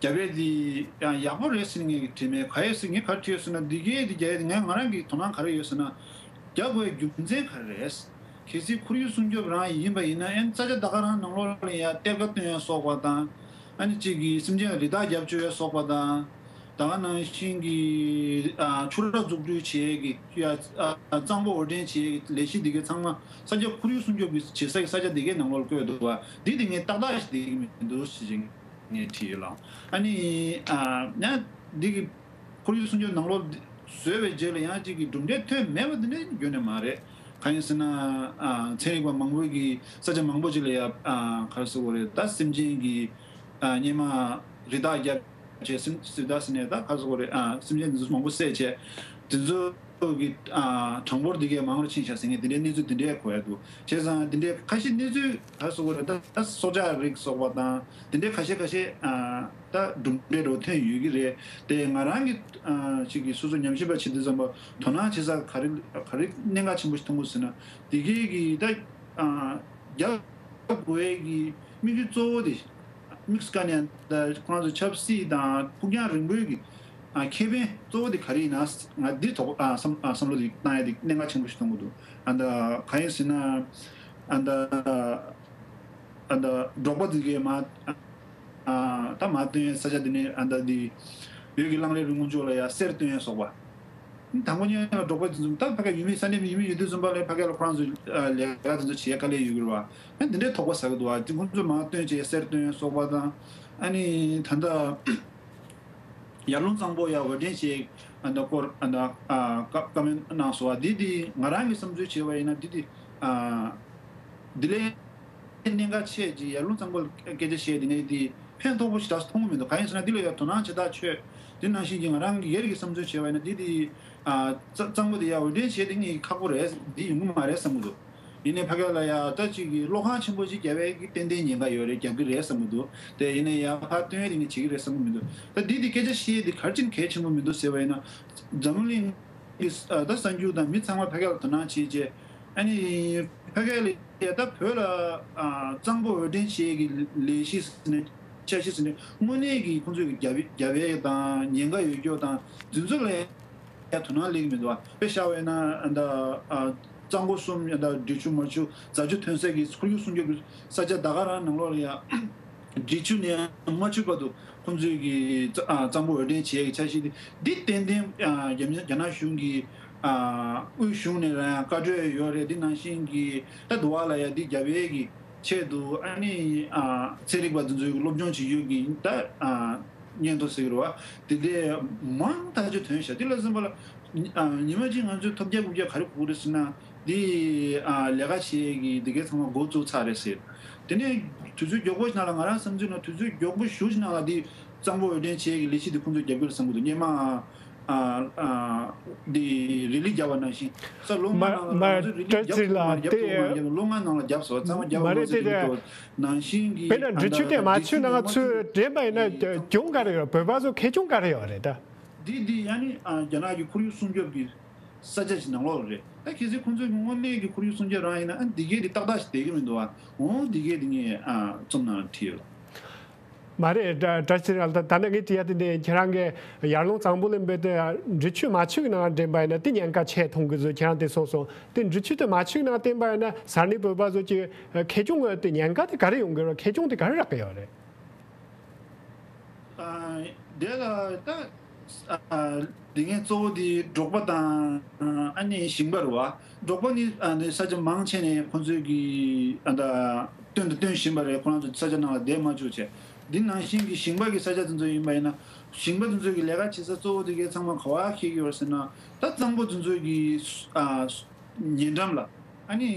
རྒྱ་བལ་འདི་ཡང་ཡག་པོ་རེད་ཟེར་ངས་ཀྱི་བྲིས་མེད། ག་ཡོད་ཟེར་ངས་ག་རེ་བྲིས་ཡོད་ཟེར་ན་འདི་གའི་འདི་རྒྱ་ཡ་ངས་ང་རང་གི་དོ་སྣང་ག་རེ་ཡོད་ཟེར་ན། རྒྱག་དགོས་རྒྱུ་མཚན་ག་རེ་རེད། གལ་སྲིད་ཁོར་ཡུག་སྲུང་སྐྱོབ་རང་ཡིན་པ་ཡིན་ན་ཨན་ས་ཆ་ད་ག་རང་ནང་ལོགས་ལ་ཡ་གཏེར་ཁ་བཏོན་ཡ་སོགས་པ་དང་། ཨ་ནི་གཅིག་གིས་སེམས་ཅན་ལ་རི་དྭགས་རྒྱབ་སྐྱོར་ཡ་སོགས་པ་དང་། ད་ག་ནང་བཞིན་གྱི་ཨ་ཆུ་རགས་འཛུགས་སྐྲུན་བྱེད་ཡ་གི་ཡ་ཨ་གཙང་པོ་དབོར་འདྲེན་བྱེད་ཡ་གི་ལས་གཞི་འདི་གའི་ཚང་མ་ས་ཆ་ཁོར་ཡུག་སྲུང་སྐྱོབ་ཀྱི་བྱེད་ས་གི་ས་ཆ་འདི་གའི་ནང་ལོགས་ལ་བཀོད་འདུག་བ་འདི་དེ་ངས་ཏག་ཏག་ཞིག་བསྡད་ཀྱི་མི་འདུག་ཞེས་ངས་བྲིས་ཡོད་ལགས། ཨ་ནི་ཨ་ཡང་འདི་གི་ཁོར་ཡུག་སྲུང་སྐྱོབ་ནང་ལོགས་ བཟོས་པའི་རྗེས་ལ་ཡང་གཅིག་གི་གྲུབ་འབྲས་ཐོན་མེད་པ་དེ་འདྲ་ཡོད་ནི་མ་རེད། གང་ཡིན་ཟེར་ན། ཨ། ཚན་རིག་པ་མང་པོ་གིས་ས་ཆ་མང་པོ་ཅིག་ལ་ཡ། ཨ། ག་རེ་ཟེར་དགོས་རེད། ད་སེམས་ཅན་གྱི། ཨ། སྔོན་མ་རི་དྭགས་བརྒྱབ་བྱས། སེམས་རི་དྭགས་ཟེར་ནས་ད་ག་རེ་ཟེར་དགོས་རེད། ཨ། སེམས་ཅན་དེ་ཚོ་མང་པོ་བསད་བྱས། དེ་ཚོ་གི། ཨ། གྲངས་འབོར་དེ་གས་མང་རུ་ཕྱིན་ཤག་ཟེར་མཁན་དེ་འདྲའི་གནས་ཚུལ་དེ་འདྲའི་གོ་ཡ་འདུག་བྱས་ཙང་དེ་འདྲའི་ཁ་ཤས་གནས་ཚུལ། ག་རེ་ཟེར་དགོས་རེད། ད་ད་སྲོག་ཆགས་རིགས་སོགས་པ་དང་དེ་འདྲའི་ཁ་ཤས་ཁ་ཤས། ཨ། ད་གྲུབ་འབྲས་འདྲ་བོ་ཐོན་ཡོད་ཀྱི་རེད། དེ་ང་རང་གི། ཨ། ཅིག་གི་སོ་སོ་ཉམས་ཞིབ་པ་བྱེད་དུས་ཙམ་པ་དོ་སྣང་བྱེད་ས་ག་རེ་ག་རེ་གནད་འགག་ཆེན་པོ་ཞིག་མཐོང་གི་ཟེར་ན། དེ་གའི་གི་ད། ཨ། རྒྱབ་དགོས་ཡས་ཀྱི་དམིགས་ཡུལ་གཙོ་བོ་དེ། དམིགས་བཀར་ནས་ད་ཁོ་རང་ཚོ་ཆབ་སྲིད་དང་ཕུགས་རྒྱང་རིང་པོའི་གི། ཨ། ཁེ་ཕན་གཙོ་བོ་དེ་ག་རེ་ཡིན་ན། ང་འདི་ཐོག། ཨ། བསམ། ཨ། བསམ་བློ་དེ་བཏང་ཡས་དེ་གནད་འགག་ཆེན་པོ་ཞིག་མཐོང་གི་འདུག་ཨ། ད་གང་ཡིན་ཟེར་ན། ཨ། ད། ཨ། ད་འབྲོག་པ་དེ་གའི་མ། ཨ། ད་མར་བཏོན་ཡས་ས་ཆ་དེ་ནས། ཨ། ད་དེ་བོད་ཀྱི་གླང་རི་རི་སྔོན་ཕྱོགས་ལ་ཡ་གསེར་བཏོན་ཡས་སོགས་པ། དང་པོ་ཉིད་ལ་འབྲོག་པ་དེ་ཚོ། ད་ཕ་གིར་ཡུལ་མི་ས་གནས་ཡུལ་མི་ཡོད་དུས་ཙམ་པ་ལ་ཕ་གི་ལ་ཁོ་རང་ཚོ། ཨ། ལས་ཀ་དེ་ཚོ་བྱེད་ཡས་དཀའ་ལས་ཡོད་ཀྱི་རེད་བ། ཨ། འདི་འདྲའི་དོགས་པ་ཟ་གི་འདུག་བ། དེ་ཁོང་ཚོས་མར་བཏོན་བྱས་གསེར་བཏོན་ཡས་སོགས་པ་དང་། ཨ་ནི་ད་ལྟ་ཡར་ཀླུང་གཙང་པོ་ཡར་འོར་འདྲེན་བྱེད། ཨ། ད་སྐོར། ཨ། ད། ཨ། བཀའ། བཀའ་མོལ་གནང་སོང་བ། འདི་འདི་ང་རང་གི་བསམ་ཚུལ་བྱས་པ་ཡིན་ན། འདི་འདི། ཨ། འདི་ལས་གནད་འགག་ཆེ་ཅིག་ཡར་ཀླུང་གཙང་པོ་ལ་སྐད་ཆ་བཤད། དེ་ནས་འདི་ཕན་ཐོགས་པོ་ཞིག་ད་མཐོང་གི་མི་འདུག་གང་ཡིན་ཟེར་ན་འདི་ལ་ཡ་དོ་སྣང་བྱེད་ཐག་ཆོད། དེ་ནང་བཞིན་གྱི་ང་རང་གི་སྒེར་གྱི་བསམ་ཚུལ་བྱས་པ་ཡིན་ན། འདི་འདི། ཨ། གཙང་། གཙང་པོ་འདི་ཡར་འོར་འདྲེན་བྱེད། དེ་ངས་ཁག་པོ་རེད། འདི་ཡོང་གི་མ་རེད་བསམ་གྱི་འདུག་ཡིན་ནའི་ཕ་གི་ལ་ཡ་ད་ཅིག་གི་གློག་ཁང་ཆེན་པོ་ཅིག་བརྒྱབ་པའི་གི་ཏན་ཏན་ཉེན་ཁ་ཡོད་རེད། བརྒྱབ་ཀྱི་རེད་བསམ་གྱི་འདུག་དེ་ཡིན་ནའི་ཡར་ཕར་བཏོན་ཡས་དེ་ངས་བྱེད་ཀྱི་རེད་བསམ་གྱི་མི་འདུག་ད་འདི་འདི་སྐད་ཆ་བཤད་ཡས་དེ་ག་རེ་བྱས་ནས་གལ་ཆེན་པོ་མི་འདུག་ཟེར་བ་ཡིན་ན། འཛམ་བུ་གླིང་གི། ཨ། ད་གསར་འགྱུར་དང་མི་ཚང་མ་ཕ་གི་ལ་དོ་སྣང་བྱེད་བྱས། ཨ་ནི་ཕ་གི་ལ་ཡ་ད་བོད་ལ། ཨ། གཙང་པོ་འོར་འདྲེན་བྱེད་ཡས་ཀྱི་ལས་གཞི་ཟེར་ནས། འཆར་གཞི་ཟེར་ནས་དངོས་གནས་ཀྱི་ཁོང་ཚོས་ཀྱི་རྒྱབ། རྒྱབ་ཡས་དང་ཉེན་ཁ་ཡོད་རྒྱུ་དང་དེ་ཚོ་ལ་ཡ་དོ་སྣང་སླེབས་ཀྱི་མི་འདུག་བ། དཔེ་བཞག་པ་ཡིན་ན། ཨ། ད། ཨ། གཙང་པོ་གསུམ། ཨ། ད་འབྲི་ཆུ་མ་ཆུ་རྫ་ཆུ་ཐོན་སའི་གི་ཁོར་ཡུག་སྲུང་སྐྱོབ་ཀྱི་ས་ཆ་ད་ག་རང་ནང་ལོགས་ལ་ཡ། འབྲི་ཆུ་ནས་རྨ་ཆུ་བར་དུ་ཁོང་ཚོས་ཀྱི། ཨ། གཙང་པོ་འོར་འདྲེན་བྱེད་ཡས་ཀྱི་འཆར་གཞི་འདི། འདི་ཏན་ཏན། ཨ། རྒྱ་མི། རྒྱ་ནག་གཞུང་གི། ཨ། དབུས་གཞུང་ནས་རང་ཡང་བཀའ་འཁྲོལ་ཡོད་རེད། འདི་ནང་བཞིན་གྱི་ད་འདི་བ་ལ་ཡ་འདི་རྒྱབ་ཡས་ཀྱི་ཆེད་དུ། ཨ་ནི། ཨ། ཚན་རིག་པ་འདི་ཚོའི་སློབ་སྦྱོང་བྱེད་རྒྱུ་གི་ད། ཨ། སྙན་ཐོ་ཟེར་གྱི་རེད་བ། དེ་འདྲའི་མང་ཐག་ཆོད་ཐོན་ཤག་དེ་ལ་གསན་པ་ལ། ཨ། ཉི་མ་གཅིག་ང་ཚོས་ཐོལ་རྒྱག་རྐུབ་རྒྱག་ག་རེ་དགོས་རེད་ཟེར་ན། འདི། ཨ། ལས་ཀ་བྱེད་ཡས་ཀྱི་འདི་གའི་ཚང་མ་འགོ་བཙུགས་ཚར་རེད་ཟེར། དེ་ནས་དུས་ཚོད་མགྱོགས་པོ་ཞིག་ནང་ལ། ང་རང་བསམ་ཚུལ་ནང་དུས་ཚོད་མགྱོགས་པོ་ཞེ་ཅིག་ནང་ལ་འདི་གཙང་པོ་འོར་འདྲེན་བྱེད་ཡས་ཀྱི་ལས་གཞི་འདི་ཁོང་ཚོས་རྒྱབ་ཀྱི་རེད་བསམ་གྱི་འདུག་སྔོན་མ། ཨ། ཨ། འདི་རི་ལི་བརྒྱབ་པ་ནང་བཞིན། ས། ལོ་ལྔ། མ། ནང་ལ་མ། ང་ཚོས་རི་ལི་བཀྲ་བརྒྱབ་ཤིས་ཐུབ་མ་ལགས། རེད། བརྒྱབ་དེ་ཐུབ་མ་རེད། ལོ་ལྔ་ནང་ལ་བརྒྱབ་སོང་། ཚང་མ་བརྒྱབ་མ་པ་རེད། མ་ཟད་དེ་རི་ལི་དེ་ནང་བཞིན་གྱི། དཔེར་ན་འབྲི་ཆུ་དེ། མ་ཆུ་ནང་ཚུར་འདྲེན་པ་ཡིན་ན་གྱོང་ག་རེ་ཡོད། བོད་པ་ཚོ་ཁེ་གྱོང་ག་རེ་ཡོད་རེད་ད། འདི་འདི་ཡ་ནི། ཨ། རྒྱ་ནག་གི་ཁོར་ཡུག་སྲུང་སྐྱོབ་ཀྱི་ས་ཆ་ཞིག་ནང་ལོགས་རེད། ད་གལ་སྲིད་ཁོང་ཚོས་དངོས་གནས་ཀྱི་ཁོར་ཡུག་སྲུང་སྐྱོབ་རང་ཡིན་ན། ཨ། འདི་གས་འདི་ཏག་ཏག་ཞིག་བསྡད་ཀྱི་མི་འདུག་ཨ། འོ་འདི་གས་འདི་ངས། ཨ། རྩོམ་ནང་བྲིས་ཡོད། མ་རེད། བཀྲ། བཀྲ་ཤིས་ལགས། ད་ད་ནི་ངས་དྲི་ཡ་དེ་འདི། ཁྱེད་རང་གིས་ཡར་ཀླུང་གཙང་པོ་ལ་འབད་དེ་འབྲི་ཆུ་མ་ཆུ་གི་ནང་འདྲེན་པ་ཡིན་ན་དེ་ཉེན་ཁ་ཆེ་མཐོང་གི་འདུག་ཁྱེད་རང་དེ་གསུངས་སོང་། དེ་འབྲི་ཆུ་དེ་མ་ཆུ་གི་ནང་བཏོན་པ་ཡིན་ན་ས་གནས་བོད་པ་ཚོ་གི་ཁེ་གྱོང་དེ། ཉེན་ཁ་དེ་ག་རེ་ཡོང་གི་རེད། ཁེ་གྱོང་དེ་ག་རེ་རག་གི་ཡོད་རེད། ཨ། དེ་ལ་ད། ཨ། དེ་ངས་གཙོ་བོ་དེ་འབྲོག་པ་དང་། ཨ་ནི་ཞིང་པ་རེད་བ། འབྲོག་པ་ནི། ཨ། ནི་ས་ཆ་མང་ཆེ་ནས་ཁོང་ཚོས་ཀྱི། ཨ། ད་བཏོན་དང་བཏོན་བཞིན་པ་རེད། ཁོ་རང་ཚོ་ས་ཆ་ནང་ལ་བསྡད་མ་བཅུག་བྱས། འདི་ནང་བཞིན་གྱི་ཞིང་པ་གི་ས་ཆ་དེ་ཚོ་ཡིན་པ་ཡིན་ན། ཞིང་པ་དེ་ཚོས་ཀྱི་ལས་ཀ་བྱེད་ས་གཙོ་བོ་དེ་གའི་ཚང་མ་ག་བ་འཁེལ་གྱི་ཡོད་ཟེར་ན། ད་གཙང་པོ་དེ་ཚོས་ཀྱི། ཨ། ཉེ་འགྲམ་ལ། ཨ་ནི་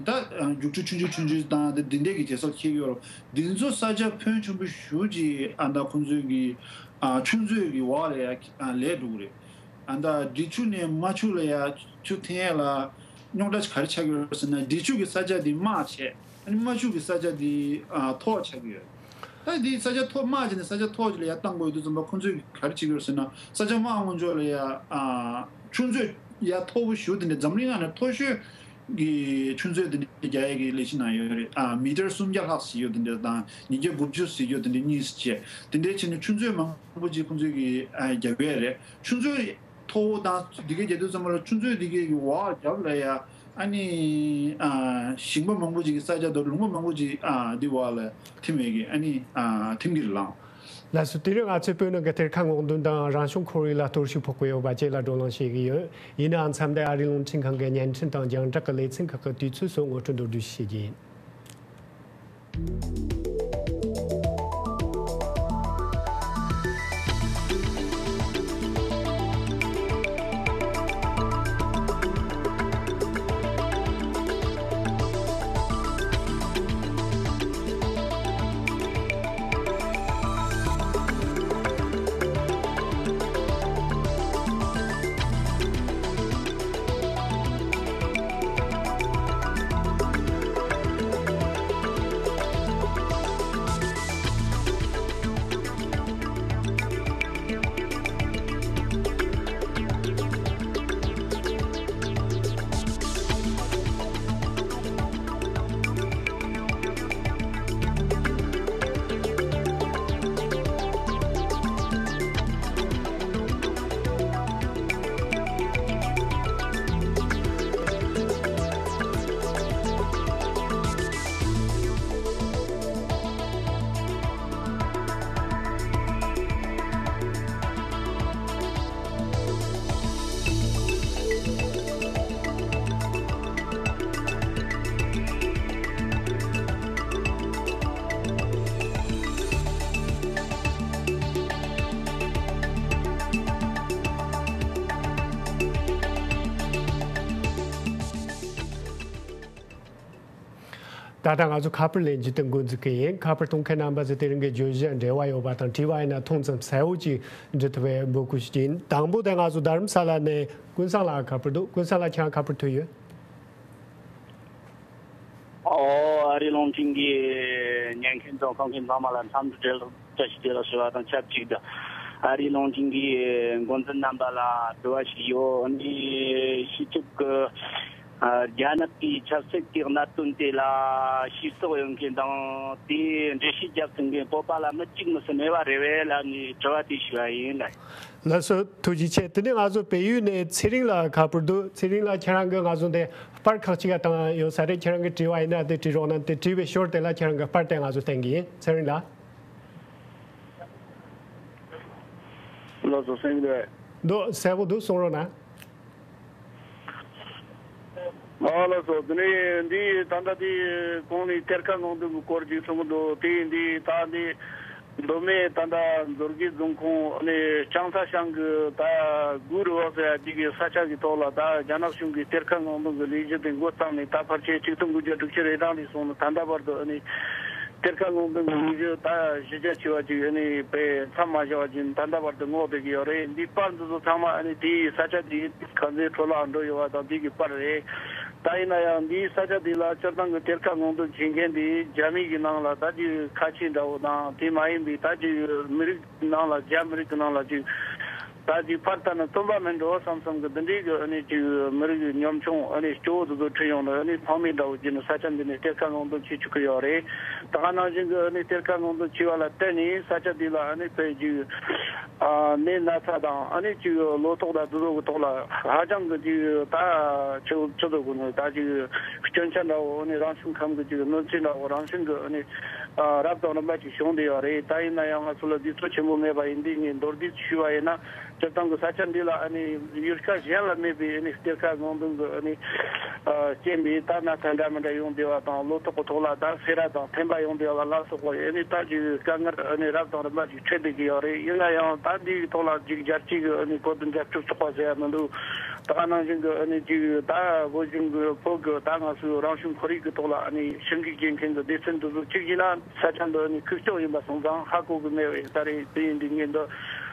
ད། ཨ། རྒྱུག་ཆུ་ཆུང་ཆུང་ཆུང་ཆུང་དང་དེ་འདི་འདྲས་ཀྱི་བྱེད་སར་འཁེལ་ཡོད་རེད། འདི་ཚོ་ས་ཆ་ཕོན་ཆེན་པོ་ཞེ་ཅིག་ཨ། ད་ཁོང་ཚོའི་གི། ཨ། ཆུ་མཛོད་ཀྱི་འོག་ལ་ཡ། ཨ། ལས་འགྲོ་གི་རེད། ཨ། ད་འབྲི་ཆུ་ནས་རྨ་ཆུ་ལ་ཡ་ཆུ་འཐེན་ཡ་ལ་རྙོག་དྲ་ག་རེ་ཆགས་ཀྱི་ཡོད་རེད་ཟེར་ན། འབྲི་ཆུ་གི་ས་ཆ་འདི་དམག་བྱས། ཨ་ནི་རྨ་ཆུ་གི་ས་ཆ་འདི། ཨ། མཐོ་བ་ཆགས་ཀྱི་ཡོད། ད་འདི་ས་ཆ་མཐོ། དམག་བྱས་ནས་ས་ཆ་མཐོ་ཅིག་ལ་ཡར་བཏང་དགོས་ཡོད་དུས་ཙམ་པ་ཁོང་ཚོས་ག་རེ་བྱེད་ཀྱི་ཡོད་ཟེར་ན། ས་ཆ་མཐོ་སྔོན་ཕྱོགས་ལ་ཡ། ཨ། ཆུ་མཛོད་ཡ་མཐོ་པོ་ཞེ་དེ་འདྲ། འཛམ་གླིང་ནང་ནས་མཐོ་ཤོས་ཀྱི་ཆུ་མཛོད་དེ་འདྲ་རྒྱག་ཡས་ཀྱི་ལས་གཞི་ནང་ཡོད་རེད། ཨ། མི་ཊར་སུམ་བརྒྱ་ལྷག་ཞིག་ཡོད་དེ་འདྲ་དང་། ཉིས་བརྒྱ་དགུ་བཅུ་ཞིག་ཡོད་དེ་འདྲ་གཉིས་བྱས། དེ་འདྲ་བྱས་ནས་ཆུ་མཛོད་མང་པོ་ཅིག་ཁོང་ཚོས་ཀྱི། ཨ། རྒྱབ་ཡས་རེད། ཆུ་མཛོད་མཐོ་པོ་དང་འདི་གའི་རྒྱབ་དུས་ཙམ་པ་ལ། ཆུ་མཛོད་འདི་གའི་འོག་རྒྱབ་ལ་ཡ། ཨ་ནི། ཨ། ཞིང་པ་མང་པོ་ཅིག་གི་ས་ཆ་དང་ལུང་པ་མང་པོ་ཅིག་ཨ། འདི་འོག་ལ་ཐིམ་ཡས་ཀྱི། ཨ་ནི། ཨ། ཐིམ་གྱི་རེད་ལགས། ལགས་སོ། དེ་རིང་ང་ཚོས་བོད་ནང་གི་གཏེར་ཁ་སྔོག་འདོན་དང་རང་བྱུང་ཁོར་ཡུག་ལ་གཏོར་བཤིག་ཕོག་གི་ཡོད་པ་བཅས་ལ་བགྲོ་གླེང་བྱེད་ཀྱི་ཡོད། ཡིན་ནའང་མཚམས་འདིར་ཨ་རིའི་རླུང་འཕྲིན་ཁང་གི་བརྙན་འཕྲིན་དང་རྒྱང་བསྒྲགས་ཀྱི་ལེ་ཚན་ཁག་གི་དུས་ཚོད་སོགས་ངོ་སྤྲོད་མདོར་བསྡུས་ཤིག་བྱེད་ཀྱི་ཡིན། ད་ལྟ་ང་ཚོ་ཁ་པར་ལེན་རྒྱུ་དེ་འགོ་འཛུགས་ཀྱི་ཡིན། ཁ་པར་གཏོང་མཁན་རྣམ་པ་ཚོ་དེ་རིང་གི་བརྗོད་གཞི་འབྲེལ་བ་ཡོད་པ་དང་། དྲི་བ་ཡིན་ན་ཐུང་ཙམ་གསལ་བོ་ཅིག་འདྲི་ཐུབ་པའི་འབོད་སྐུལ་ཞུ་རྒྱུ་ཡིན། དང་པོ་དེ་ང་ཚོ་རྡ་རམ་ས་ལ་ནས་ཀུན་བཟང་ལགས་ཁ་པར་འདུག་ཀུན་བཟང་ལགས། ཁྱེད་རང་ཁ་པར་ཐོན་ཡོད། ཨོ། ཨ་རིའི་རླུང་འཕྲིན་གྱི་ཉན་མཁན་དང་གསན་མཁན་ཚང་མ་ལ་འཚམས་འདྲི་བཀྲ་ཤིས་བདེ་ལེགས་ཞུ་བ་དང་ཆབས་ཅིག་ཏུ། ཨ་རིའི་རླུང་འཕྲིན་གྱི་འགོ་འཛིན་རྣམ་པ་ལ་དྲི་བ་ཞིག་ཡོད། ཨ་ནི་སྤྱི་ཁྱབ་ཀྱི་ཨ་རྒྱ་ནག་གི་ཆབ་སྲིད་ཀྱི་གནད་དོན་དེ་ལ་ཤེས་རྟོགས་ཡོད་མཁན་དང་། དེའི་འགྲེལ་བཤད་རྒྱབ་ཐུབ་མཁན་བོད་པ་ལ་མི་གཅིག་མི་གསུམ་མེད་པ་རེད་པས་ལབ་ནས་དྲི་བ་དེ་ཞུས་པ་ཡིན་ལགས། ལགས་སོ། ཐུགས་རྗེ་ཆེ། དེ་ནས་ང་ཚོ་བལ་ཡུལ་ནས་ཚེ་རིང་ལགས་ཁ་པར་འདུག་ཚེ་རིང་ལགས། ཁྱེད་རང་གིས་ང་ཚོ་འདི་པར་ཁག་ཅིག་ག་བཏང་ཡོད་ས་རེད། ཁྱེད་རང་གི་དྲི་བ་ཡིན་ན་དེ་དྲི་རོགས་གནང་། དེ་དྲིས་པའི་ཞོར་དེ་ལ་ཁྱེད་རང་གི་པར་དེ་ང་ཚོ་བསྟན་གྱི་ཡིན། ཚེ་རིང་ལགས། ལགས་སོ། གསན་གྱི་འདུག་འདུག་གསལ་པོ་འདུག་གསུང་རོགས་གནང་། ཨ། ལགས་སོ། དེ་ནས་འདི་ད་ལྟ་དེ་གོང་ནས་གཏེར་ཁ་སྔོག་འདོན་གྱི་སྐོར་ཅིག་གསུང་གི་འདུག་དེ་འདི་ད་འདི་མདོ་སྨད་ད་ལྟ་མཛོད་དགེ་རྫོང་ཁོངས་ཨ་ནི་ལྕང་ཚ་ཤང་གི་ད་གུ་རུ་ཝ་ཟེར་ཡ་ཅིག་གི་ས་ཆ་གི་ཐོག་ལ་ད་རྒྱ་ནག་གཞུང་གིས་གཏེར་ཁ་སྔོག་འདོན་གྱི་ལས་གཞི་དེ་འགོ་བརྩམས་ནས་ད་ཕལ་ཆེར་ཆིག་སྟོང་དགུ་བརྒྱ་དྲུག་ཅུ་རེ་གྲངས་ལས་སོང་ནས་ད་ལྟ་བར་དུ་ཨ་ནི་གཏེར་ཁ་སྔོག་འདོན་གྱི་ལས་གཞི་ད་གཞི་རྒྱ་ཆེ་བ་ཅིག་ཨ་ནི་དཔེ་མཚམས་མ་བཞག་པ་ཅིག་ད་ལྟ་བར་དུ་སྔོག་བསྡད་ཀྱི་ཡོད་རེད། འདིའི་པར་འདི་ཚོ་ཚང་མ་ཨ་ནི་དེའི་ས་ཆ་དེའི་ཁ་མཛོད་འཕྲོ་བརླག་འགྲོ་ཡོད་པ་དང་དེ་གི་པར་རེད། ད་ཡིན་ན་ཡང་འདིའི་ས་ཆ་དེ་ལ་སྤྱིར་བཏང་གི་གཏེར་ཁ་སྔོག་འདོན་བྱེད་མཁན་དེ་རྒྱ་མི་གི་ནང་ལ་ད་ཅིག་ཁ་ཆེ་འདྲ་བོ་དང་། དེ་མ་ཡིན་པའི་ད་ཅིག་མི་རིགས་ནང་ལ་རྒྱ་མི་རིགས་ཀྱི་ནང་ལ་ཅིག་ད་ཅིག་ཕར་ལྟ་ན་སྟོན་པ་མིན་འགྲོ་བསམ་བསམ་གི་འདི་འདྲའི་གི་ཨ་ནི་ཅིག་མི་རིགས་ཉམ་ཆུང་ཨ་ནི་སྐྱོ་བོ་དེ་ཚོ་ཁྲིད་ཡོང་ནས་ཨ་ནི་ཕངས་མེད་འདྲ་བོ་བྱས་ནས་ས་ཆ་འདི་ནས་གཏེར་ཁ་སྔོག་འདོན་བྱེད་བཅུག་གི་ཡོད་རེད། ད་ག་ནང་བཞིན་གི་ཨ་ནི་གཏེར་ཁ་སྔོག་འདོན་བྱས་པ་ལ་བརྟེན་ནས་ས་ཆ་འདི་ལ་ཨ་ནི་དཔེ་ཅིག་ཨ་ནད་ན་ཚ་དང་ཨ་ནི་ཅིག་ལོ་ཏོག་དང་དེ་ཚོ་གི་ཐོག་ལ་ཧ་ཅང་གི་ཅིག་ད་ཆུ་ཆུ་ཚོད་དགོས་ནས་ད་ཅིག་སྐྱོན་ཆ་འདྲ་བོ་ཨ་ནི་རང་བྱུང་ཁམས་ཀྱི་ཅིག་གནོད་འཚེ་འདྲ་བོ་རང་བྱུང་གི་ཨ་ནི་ཨ་རབ་དང་རིམ་པ་ཅིག་བྱུང་བསྡད་ཡོད་རེད། ད་ཡིན་ན་ཡང་ང་ཚོ་ལ་དུས་ཚོད་ཆེན་པོ་མེད་པ་ཡིན་དུས་ངས་མདོར་བསྡུས་ཞུས་པ་ཡིན་ན། སྤྱིར་བཏང་གི་ས་ཆ་འདི་ལ་ཨ་ནི་ཡུལ་སྐད་གཞན་ལ་མེད་པའི་ཨ་ནི་གཏེར་ཁ་སྔོག་འདོན་གྱི་ཨ་ནི་ཨ་རྐྱེན་པས་ད་ན་ཚ་འདྲ་མི་འདྲ་ཡོང་བསྡད་པ་དང་། ལོ་ཏོག་གི་ཐོག་ལ་ད་སེ་ར་དང་ཐན་པ་ཡོང་བསྡད་པ་ལ་སོགས་པ་ཨ་ནི་ད་ཅིག་དཀའ་ངལ་ཨ་ནི་རབ་དང་རིམ་པ་ཅིག་འཕྲད་བསྡད་ཀྱི་ཡོད་རེད། ཡིན་ན་ཡང་ད་འདིའི་ཐོག་ལ་ཅིག་རྒྱལ་སྤྱི་གི་ཨ་ནི་གོ་བསྡུར་མཇལ་འཕྲད་ཚོགས་པ་ཟེར་ཡ་མི་འདུག་ད་ག་ནང་བཞིན་གྱི་ཨ་ནི་ཅིག་ད་བོད་གཞུང་གི་བོད་ཀྱི་ད་ང་ཚོའི་རང་བྱུང་ཁོར་ཡུག་གི་ཐོག་ལ་ཨ་ནི་ཞིབ་འཇུག་བྱེད་མཁན་གྱི་སྡེ་ཚན་འདི་ཚོ་གཅིག་བྱས་ན་ས་ཆ་འདི་ཨ་ནི་ཁུག་ཀྱོག་ཡིན་པ་སོང་ཙང་ཧ་གོ་གི་མེད་པ་ཡིན། ད་རེས་དེ་ཡིན་དུས་ངས་འདི་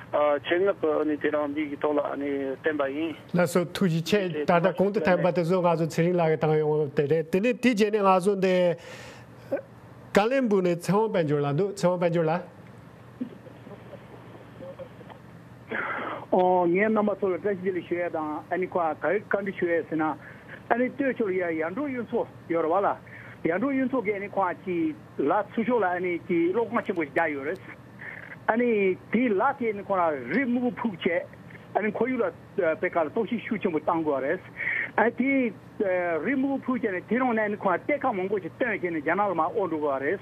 ཨ་ཆེད་མངགས་ཀྱི་ཨ་ནི་དེ་རིང་འདི་གི་ཐོག་ལ་ཨ་ནི་བསྟན་པ་ཡིན། ལགས་སོ། ཐུགས་རྗེ་ཆེ། ད་ལྟ་གོང་དུ་ཐོན་པ་དེ་ཚོ་ང་ཚོ་ཚེ་རིང་ལགས་ཀྱིས་བཏང་ཡོང་བ་དེ་རེད། དེ་ནས་དེའི་རྗེས་ནས་ང་ཚོ་འདི་ཀ་ལོན་སྦུག་ནས་ཚེ་དབང་དཔལ་འབྱོར་ལགས་འདུག་ཚེ་དབང་དཔལ་འབྱོར་ལགས། ཨོ། ངས་རྣམ་པ་ཚོ་ལ་བཀྲ་ཤིས་བདེ་ལེགས་ཞུ་ཡས་དང་། ཨ་ནི་ཁོ་ག་རེ་བཀའ་འདྲི་ཞུ་ཡས་ཟེར་ན། ཨ་ནི་སྟོད་ཕྱོགས་ལ་ཡ་ཡར་འབྲོག་གཡུ་མཚོ་ཡོད་རེད་བ་ལ། ཡར་འབྲོག་གཡུ་མཚོ་གི་ཨ་ནི་ཁོ་ཅིག་ལ་ཚུར་ཕྱོགས་ལ་ཨ་ནི་ཅིག་གློག་ཁང་ཆེན་པོ་ཞིག་བརྒྱབ་ཡོད་རེད། ཨ་ནི་དེའི་ལ་དེ་ཨ་ནི་ཁོ་རང་རི་སྨུག་པོ་ཕུབ་བྱས། ཨ་ནི་ཁོར་ཡུག་ལ་ཨ་དཔེ་ཁ་ལ་གཏོར་བཤིག་ཤུགས་ཆེན་པོ་བཏང་དགོས་རེད། ཨ་དེ་རི་སྨུག་པོ་ཕུབ་བྱས་ནས་དེ་རིང་ནས་ཨ་ནི་ཁོ་རང་གཏེར་ཁ་མང་པོ་ཞིག་བཏོན་བྱས་ནས་རྒྱ་ནག་ལ་མར་དབོར་འགྲོ་དགོས་རེད།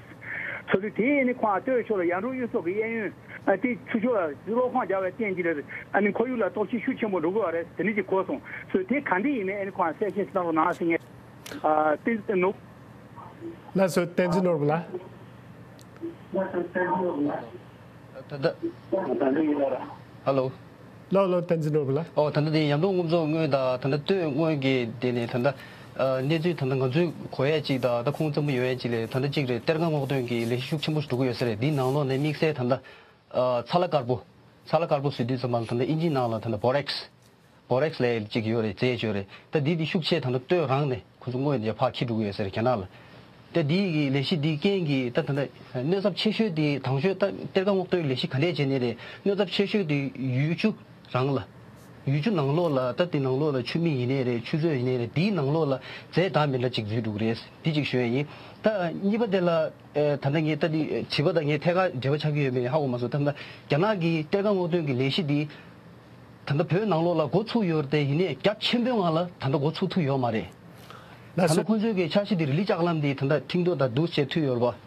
སོ་སོ་དེ་ཨ་ནི་ཁོ་རང་སྟོད་ཕྱོགས་ལ་ཡར་འབྲོག་གཡུ་མཚོ་གི་གཡས་གཡོན། ཨ་དེ་ཚུར་ཕྱོགས་ལ་གློག་ཁང་རྒྱག་པའི་རྐྱེན་གྱིས་ཨ་ནི་ཁོར་ཡུག་ལ་གཏོར་བཤིག་ཤུགས་ཆེན་པོ་འགྲོ་གི་ཡོད་རེད། དེ་འདྲ་ཅིག་གོ་སོང་། སོ་དེ་ག་འདྲ་ཡིན་མིན་ཨ་ནི་ཁོང་གསལ་བཤད་ཞིག་གནང་རོགས་གནང་ཟེར། ངས་ཨ་བསྟན་འཛིན་ནོར། ལགས་སོ། བསྟན་འཛིན་ནོར་བུ་ལགས། ད་ལྟ། ཧ་ལོ། ལགས་ལགས། བསྟན་འཛིན་ནོར་བུ་ལགས། ཨོ། ད་ལྟ་དེ་ཡར་འབྲོག་གཡུ་མཚོ་སྔོན་དང་ད་ལྟ་སྟོད་སྔོན་གྱི་དེ་ནས་ད་ལྟ་ཨ་གནས་ཚུལ་ད་ལྟ་ང་ཚོས་གོ་ཡས་ཅིག་དང་ད་ཁུངས་བཙན་པོ་ཡོད་ཡས་ཅིག་ལས། ད་ལྟ་གཅིག་རེད། གཏེར་ཁ་སྔོག་འདོན་གྱི་ལས་གཞི་ཤུགས་ཆེན་པོ་ཞིག་འགྲོ་གི་ཡོད་ས་རེད། འདིའི་ནང་ལོགས་ནས་དམིགས་བསལ་ད་ལྟ། ཨ་ཚ་ལ་དཀར་པོ། ཚ་ལ་དཀར་པོ་ཟེར་དུས་ཙམ་པ་ལ་ད་ལྟ་ཨིན་ཇིའི་ནང་ལ་ད་ལྟ་བོ་རེག་སི། བོ་རེག་སི་ལབ་ཡས་ཅིག་ཡོད་རེད། རྫས་ཅིག་ཡོད་རེད། ད་འདི་འདི་ཤུགས་ཆེ་ད་ལྟ་སྟོད་རང་ནས་ཁོ་ཚོ་དངོས་ནས་ཕར་འཁྱེར་འགྲོ་གི་ཡོད་ས་རེད། རྒྱ་ནག་ལ། ད་འདི་གི་ལས་གཞི་འདི་རྐྱེན་གྱིས་ད་ད་ལྟ་གནོད་ཚབས་ཆེ་ཤོས་དེ་དང་ཤོས་ད་གཏེར་ཁ་སྔོག་འདོན་ལས་གཞི་ག་འདྲས་བྱས་ནས་རེད། གནོད་ཚབས་ཆེ་ཤོས་དེ་ཡུལ་ཆུ་རང་ལ། ཡུལ་ཆུ་ནང་ལོགས་ལ་ད་དེ་ནང་ལོགས་ལ་ཆུ་མིག་ཡིན་ནའི་རེད། ཆུ་མཛོད་ཡིན་ནའི་རེད། དེའི་ནང་ལོགས་ལ་རྫས་འདྲ་མི་འདྲ་ཅིག་འཛུལ་འགྲོ་གི་རེད། འདི་ཅིག་ཞུ་ཡས་ཡིན། ད་གཉིས་པ་དེ་ལ། ཨེ། ད་ལྟ་ངས་ད་འདི་དྲི་བ་དང་ངས་ཐད་ཀར་འབྲེལ་བ་ཆགས་ཀྱི་ཡོད་མེད་ཧ་གོ་མ་སོང་། ད་ལྟ་རྒྱ་ནག་གི་གཏེར་ཁ་སྔོག་འདོན་གྱི་ལས་གཞི་འདི་ད་ལྟ་བོད་ནང་ལོགས་ལ་འགོ་ཚུགས་ཡོད་རེད་དེ། ཡིན་ནའི་རྒྱ་ཆེན་པོའི་ངང་ལ་ད་ལྟ་འགོ་ཚུགས་ཐུབ་ཡོད་མ་རེད། ད་ལྟ་ཁོང་ཚོའི་གི་འཆར་གཞི་འདི་རི་ལི་ལྕགས་ལམ་འདི་ད་ལྟ་ཁྲིན་ཏུའུ་དང་འདུག་བྱས་མཐུད་ཡོད་རེད་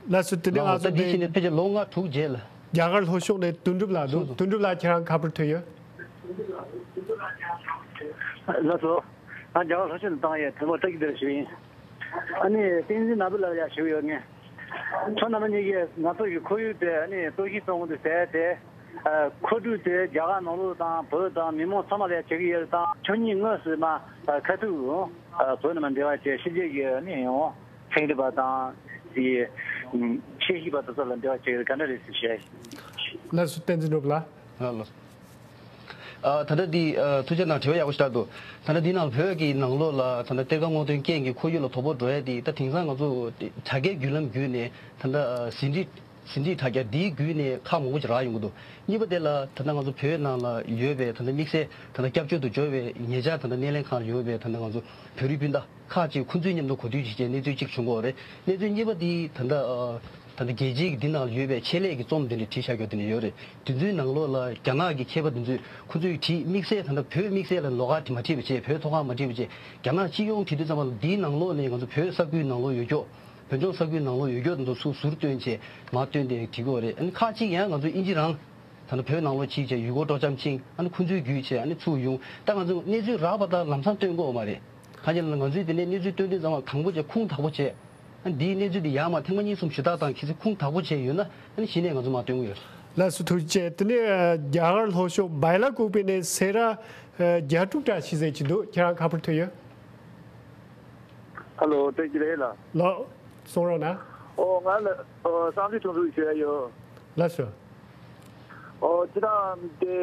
པ། ལགས་སོ། དེ་ནས་ང་ལགས། ད་ཚོ་འདི་དེ་བྱས་ནས་ཕལ་ཆེར་ལོ་ལྔ་དྲུག་རྗེས་ལ། རྒྱ་གར་ལྷོ་ཕྱོགས་ནས་དོན་གྲུབ་ལགས་འདུག་སོང་སོང་། དོན་གྲུབ་ལགས་ཁྱེད་རང་ཁ་པར་ཐོན་ཡོད། ལགས་སོ། ང་རྒྱ་གར་ལྷོ་ཕྱོགས་ནས་བཏང་ཡས་ཐོན་པ་བཀྲ་ཤིས་བདེ་ལེགས་ཞུ་ཡིན། ཨ་ནི་བསྟན་འཛིན་ནོར་བུ་ལགས་ལ་ཡ་ཞུ་ཡོད་ངས། ཁྱོད་རྣམ་པ་གཉིས་ཀྱིས་ང་ཚོ་གི་ཁོར་ཡུག་དེ་ཨ་ནི་གཏོར་བཤིག་གཏོང་གི་འདུག་ཟེར་ཏེ། ཨ། མཁོ་སྒྲུབ་དེ་རྒྱ་གར་ནང་ལོགས་དང་བོད་དང་མི་མང་ཚང་མ་ལ་ཡ་བྱེད་ཀྱི་ཡོད་དང་། ཁྱོད་གཉིས་དངོས་སུ་མ་ཨ་ཁ་ཐུག་ཨ་བོད་ནང་མ་འབྲེལ་བ་བྱས་ཕྱི་རྒྱལ་གྱི་ཨ་ནི་ཡོང་ ཚན་རིག་པ་དང་དེ་ཆེད་ཞིབ་པ་དེ་ཚོ་ལ་འབྲེལ་བ་བྱེད་ཡོད་ག་འདྲ་རེད་ཟེར་བཤད། ལགས་སོ། བསྟན་འཛིན་གྲུབ་ལགས། ལགས་ལགས། ཨ། ད་ལྟ་འདི་ཨ་ཐུགས་རྗེ་གནང་། དྲི་བ་ཡག་པོ་ཞིག་བཏང་འདུག་ད་ལྟ་འདི་ནང་བོད་ཀྱི་ནང་ལོགས་ལ་ད་ལྟ་གཏེར་ཁ་སྔོག་འདོན་རྐྱེན་གྱིས་ཁོར་ཡུག་ལ་དོ་ཕོག་འགྲོ་ཡ་དེ་ད་དེང་སང་ང་ཚོ་དེ་དྲ་རྒྱའི་བརྒྱུད་ལམ་བརྒྱུད་ནས་ད་ལྟ་ཨ་ཟིན་བྲིས་ཟིན་བྲིས་དྲ་རྒྱ་འདིའི་བརྒྱུད་ནས་ཁག་མང་པོ་ཅིག་རག་ཡོང་གི་འདུག་གཉིས་པ་དེ་ལ་ད་ལྟ་ང་ཚོ་བོད་ནང་ལ་ཡོད་པའི་ད་ལྟ་དམིགས་བསལ་ད་ལྟ་སྐྱབས་བཅོལ་དུ་འབྱོར་བའི་ཉེ་ཆར་ད་ལྟ་སྣེ་ལེན་ཁང་ལ་ཡོད་པའི་ད་ལྟ་ང་ཚོ་བོད་རིགས་སྤུན་ཟླ་ཁག་ཅིག་ཁོང་ཚོའི་མཉམ་དུ་གོ་བསྡུར་བྱེད་ཆེད་གནས་ཚུལ་གཅིག་བྱུང་གི་ཡོད་རེད། གནས་ཚུལ་གཉིས་པ་དེ་ད་ལྟ་ཨ་ད་ལྟ་རྒྱལ་སྤྱིའི་འདི་ནང་ལ་ཡོད་པའི་ཆེད་ལས་ཀྱི་རྩོམ་དེ་འདྲ་བྲིས་བཞག་རྒྱུ་དེ་འདྲ་ཡོད་རེད། དེ་ཚོའི་ནང་ལོགས་ལ་རྒྱ་ནག་གི་མཁས་པ་དེ་ཚོས་ཁོང་ཚོས་བྲིས་དམིགས་བསལ་ད་ལྟ་བོད་དམིགས་བསལ་ལ་ལོགས་ཀ་དེ་མ་བྲིས་པ་བྱས། བོད་ཐོག་ཁ་མ་བྲིས་པ་བྱས། རྒྱ་ནག་སྤྱི་ཡོངས་བྲིས་དུས་ཙམ་པ་ལ་འདིའི་ནང་ལོགས་ནས་ང་ཚོ་བོད་ས་ཁུལ་ནང་ལོགས་ཡོད་ཀྱོག་བོད་ལྗོངས་ས་ཁུལ་ནང་ལོགས་ཡོད་ཀྱོག་དེ་ཚོ་ཚུར་བཏོན་བྱས་མར་བཏོན་ཏེ་བྲིས་དགོས་རེད། ཨ་ནི་ཁག་ཅིག་ཡང་ང་ཚོ་ཨིན་ཇི་རང་ད་ལྟ་བོད་ནང་ལོགས་ཕྱིན་བྱས་ཡུལ་སྐོར་སྤྲོ་འཆམ་ཕྱིན། ཨ་ནི་ཁོང་ཚོའི་བརྒྱུད་བྱས་ཨ་ནི་ཚུར་ཡོང་། ད་ང་ཚོ་གནས་ཚུལ་རག་པ་དང་ལམ་སང་སྟོན་དགོས་མ་རེད། གང་ཅི་ལ་ང་ཚོས་དེ་ནས་གནས་ཚུལ་སྟོན་དུས་ཙམ་པ་དང་པོ་བྱས་ཁུངས་དག་པོ་བྱས། ཨ་ནི་འདིའི་གནས་ཚུལ་འདི་ཡར་མར་ཐེངས་མ་གཉིས་གསུམ་ཞུ་དག་དང་གལ་སྲིད་ཁུངས་དག་པོ་བྱས་ཡོད་ན་ཨ་ནི་གཞི་ནས་ང་ཚོ་མར་སྟོན་གྱི་ཡོད། ལགས་སོ། ཐུགས་རྗེ་ཆེ། དེ་ནས་རྒྱ་གར་ལྷོ་ཕྱོགས་སྦེ་ལ་ཀུ་པེ་ནས་སེ་ར་རྒྱ་ཕྲུག་བཀྲ་ཤིས་ཟེར་གྱི་འདུག་ཁྱེད་རང་ག་པར་ཐུག་ཡོད། ཧ་ལོ། བཀྲ་ཤིས་བདེ་ལེགས་ལགས། ལགས། གསུང་རོགས་གནང་། ཨོ། ང་ལ་ཨོ་བསམ་ཚུལ་ཐུང་ཐུང་ཞུ་ཡ་ཡོད། ལགས་སོ། ཨོ་སྤྱིར་བཏང་དེ་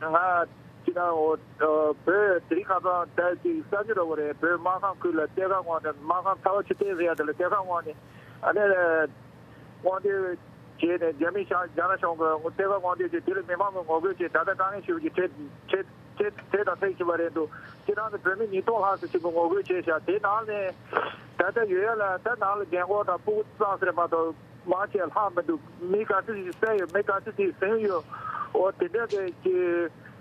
ང་སྤྱིར་བཏང་ཨོ་ཨོ་བོད་དེ་རིང་ཁ་སང་ཟླ་གཅིག་གསར་འགྱུར་འདྲ་བོ་རེད། བོད་སྨར་ཁམས་ཁུལ་ལ་གཏེར་ཁ་སྔོག་འདོན། སྨར་ཁམས་ཚ་བ་ཆུ་གཏེར་ཟེར་ཡ་དེ་ལ་གཏེར་ཁ་སྔོག་ནས་ཨ་ནི་སྔོག་འདོན་བྱས་ནས་རྒྱ་མི་ཤ་རྒྱ་ནག་གཞུང་གིས་གཏེར་ཁ་སྔོག་འདོན་བྱས། དེ་ལ་མི་མང་གིས་ངོ་རྒོལ་བྱས། ད་ལྟ་དཀའ་ངལ་ཞེ་པོ་ཅིག་འཕྲད་འཕྲད་འཕྲད་འཕྲད་དང་འཕྲད་བཞིན་པ་རེད་འདུག་སྤྱིར་བཏང་དུ་བོད་མི་ཉིས་སྟོང་ལྷག་ཙམ་ཞིག་གིས་ངོ་རྒོལ་བྱས་ཤག་དེ་ནང་ནས་ད་ལྟ་ཡོད་ཡ་ལ་ད་ནང་ལ་རྒན་འཁོགས་དང་སྤུ་གུ་ཙམ་ཟེར་མ་གཏོགས་མང་ཆེ་ལྷག་མི་འདུག་མི་ག་ཚོད་ཅིག་བསད་ཡོད། མི་ག་ཚོད་ཅིག་ཟིན་ཡོད། འོ་དེ་འདྲ་གི་ཀྱི་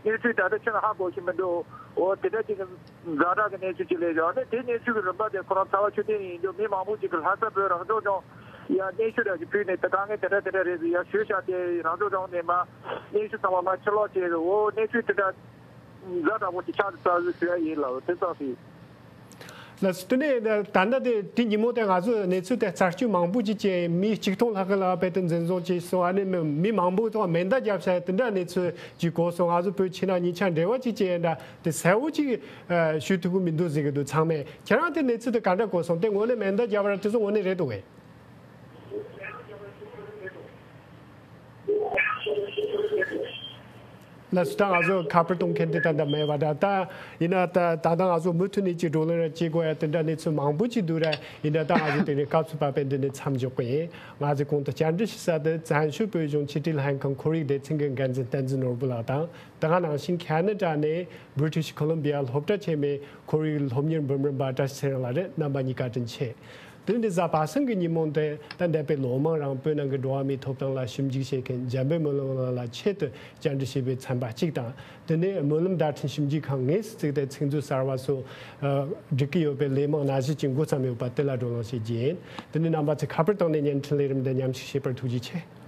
གནས་ཚུལ་ད་ལྟ་ཁྱོན་ནས་ཧ་གོ་གི་མི་འདུག་འོ་དེ་འདྲ་ཅིག་གི་ཛ་དྲག་གི་གནས་ཚུལ་ཅིག་སླེབས་ཡོད། ཨ་ནི་དེ་གནས་ཚུལ་གི་རིམ་པ་དེ་ཁོ་རང་ཚ་བ་ཆུ་གཏེར་ཡིན་རྒྱུ་མི་མང་པོ་ཅིག་གི་ལྷ་ས་བོད་རང་སྐྱོང་ལྗོངས་ཡ་སྙན་ཞུ་འདྲ་ཅིག་ཕུལ་ནས་དེ་དཀའ་ངལ་དེ་འདྲ་དེ་འདྲ་རེད་ཟེར་ཡ་ཞུས་ཤག་དེ་རང་སྐྱོང་ལྗོངས་ནས་མ་སྙན་ཞུ་ཚང་མ་མ་ཕྱིར་ལོག་བྱས་ཡོད། འོ་གནས་ཚུལ་དེ་འདྲ། ཛ་དྲག་པོ་ཞིག་ཆགས་འདུག་ཟེར་ཞུ་ཡ་ཡིན་ལགས། དེ་ཙམ་ཞིག་ལགས་སོ། དེ་ནས་ད་ལྟ་དེ་དེ་ཉིན་མོ་དེ་ང་ཚོས་གནས་ཚུལ་དེ་རྩད་གཅོད་མང་པོ་ཅིག་བྱས། མི་ཆིག་སྟོང་ལྷག་གི་ལ་དཔེ་དེ་འཛིན་བཟུང་བྱས་སོང་། ཨ་ནི་མི་མི་མང་པོ་ཐོག་མེ་མདའ་བརྒྱབ་བྱས་དེ་འདྲ་གནས་ཚུལ་ཅིག་གོ་སོང་། ང་ཚོ་བོད་ཕྱི་ནང་གཉིས་ཆ་འབྲེལ་བ་ཅིག་བྱས་འདྲ་དེ་གསལ་བོ་ཅིག་ཞུ་ཐུབ་ཀྱི་མི་འདུག་ཟེར་གྱི་འདུག་ཚང་མས། ཁྱེད་རང་དེ་གནས་ཚུལ་དེ་ག་འདྲ་གོ་སོང་། དེ་དངོས་གནས་མེ་མདའ་བརྒྱབ་པ་དེ་ཚོ་དངོས་གནས་རེད་འདུག་གས། ལགས་སོ། ད་ང་ཚོ་ཁ་པར་གཏོང་མཁན་དེ་ད་ལྟ་མེད་པ་འདྲ། ད་ཡིན་ན་ད་ད་ལྟ་ང་ཚོ་མུ་མཐུད་ནས་ཅིག་བགྲོ་གླེང་ར་བྱེད་དགོས་ཡ་དེ་འདྲ་གནས་ཚུལ་མང་པོ་ཅིག་འདུག་ར། ཡིན་ན་ད་ང་ཚོ་དེ་རིང་སྐབས་སུ་བབས་པའི་འདི་ནས་མཚམས་འཇོག་གི་ཡིན། ང་ཚོས་གོང་དུ་བཅར་འདྲི་ཞུ་ས་དེ་བཙན་བྱོལ་བོད་གཞུང་ཕྱི་དྲིལ་ལྷན་ཁང་ཁོར་ཡུག་སྡེ་ཚན་གྱི་འགན་འཛིན་བསྟན་འཛིན་ནོར་བུ་ལགས་དང་། དེ་ག་ནང་བཞིན་ཁེ་ན་ཌ་ནས་British Columbia སློབ་གྲྭ་ཆེན་མོའི་ཁོར་ཡུག་སློབ་གཉེར་འབུམ་རམས་པ་བཀྲ་ཤིས་ཚེ་རིང་ལགས་རེད། རྣམ་པ་གཉིས་ཀ་བཀའ་དྲིན་ཆེ། དེ་ནི་གཟའ་པ་སངས་ཀྱི་ཉིན་མོ་དེ་ད་འདས་པའི་ལོ་མང་རིང་བོད་ནང་གི་འགྲོ་བ་མིའི་ཐོབ་ཐང་ལ་ཞིབ་འཇུག་བྱེད་མཁན་འཇམ་དཔལ་སྨོན་ལམ་ལགས་ལ་ཆེད་དུ་བཅར་འདྲི་བྱས་པའི་ཚན་པ་གཅིག་དང་། དེ་ནས་སྨོན་ལམ་བརྡ་འཕྲིན་ཞིབ་འཇུག་ཁང་དངོས་སུ་བཙུགས་ཏེ་ཚིག་མཛོད་གསར་བ་སོགས་སྒྲིག་གི་ཡོད་པའི་ལས་རྨང་ནང་བཞིན་གྱི་འགོ་བརྩམས་ཡོད་པ་དེ་ལ་བགྲོ་གླེང་བྱེད་རྒྱུ་ཡིན། དེ་ནི་རྣམ་པ་ཚོས་ཁ་པར་བཏང་ནས་བརྙན་འཕྲིན་ལས་རིམ་འདི་མཉམ་ཞུགས་བྱས་པར་ཐུགས་རྗེ་ཆེ།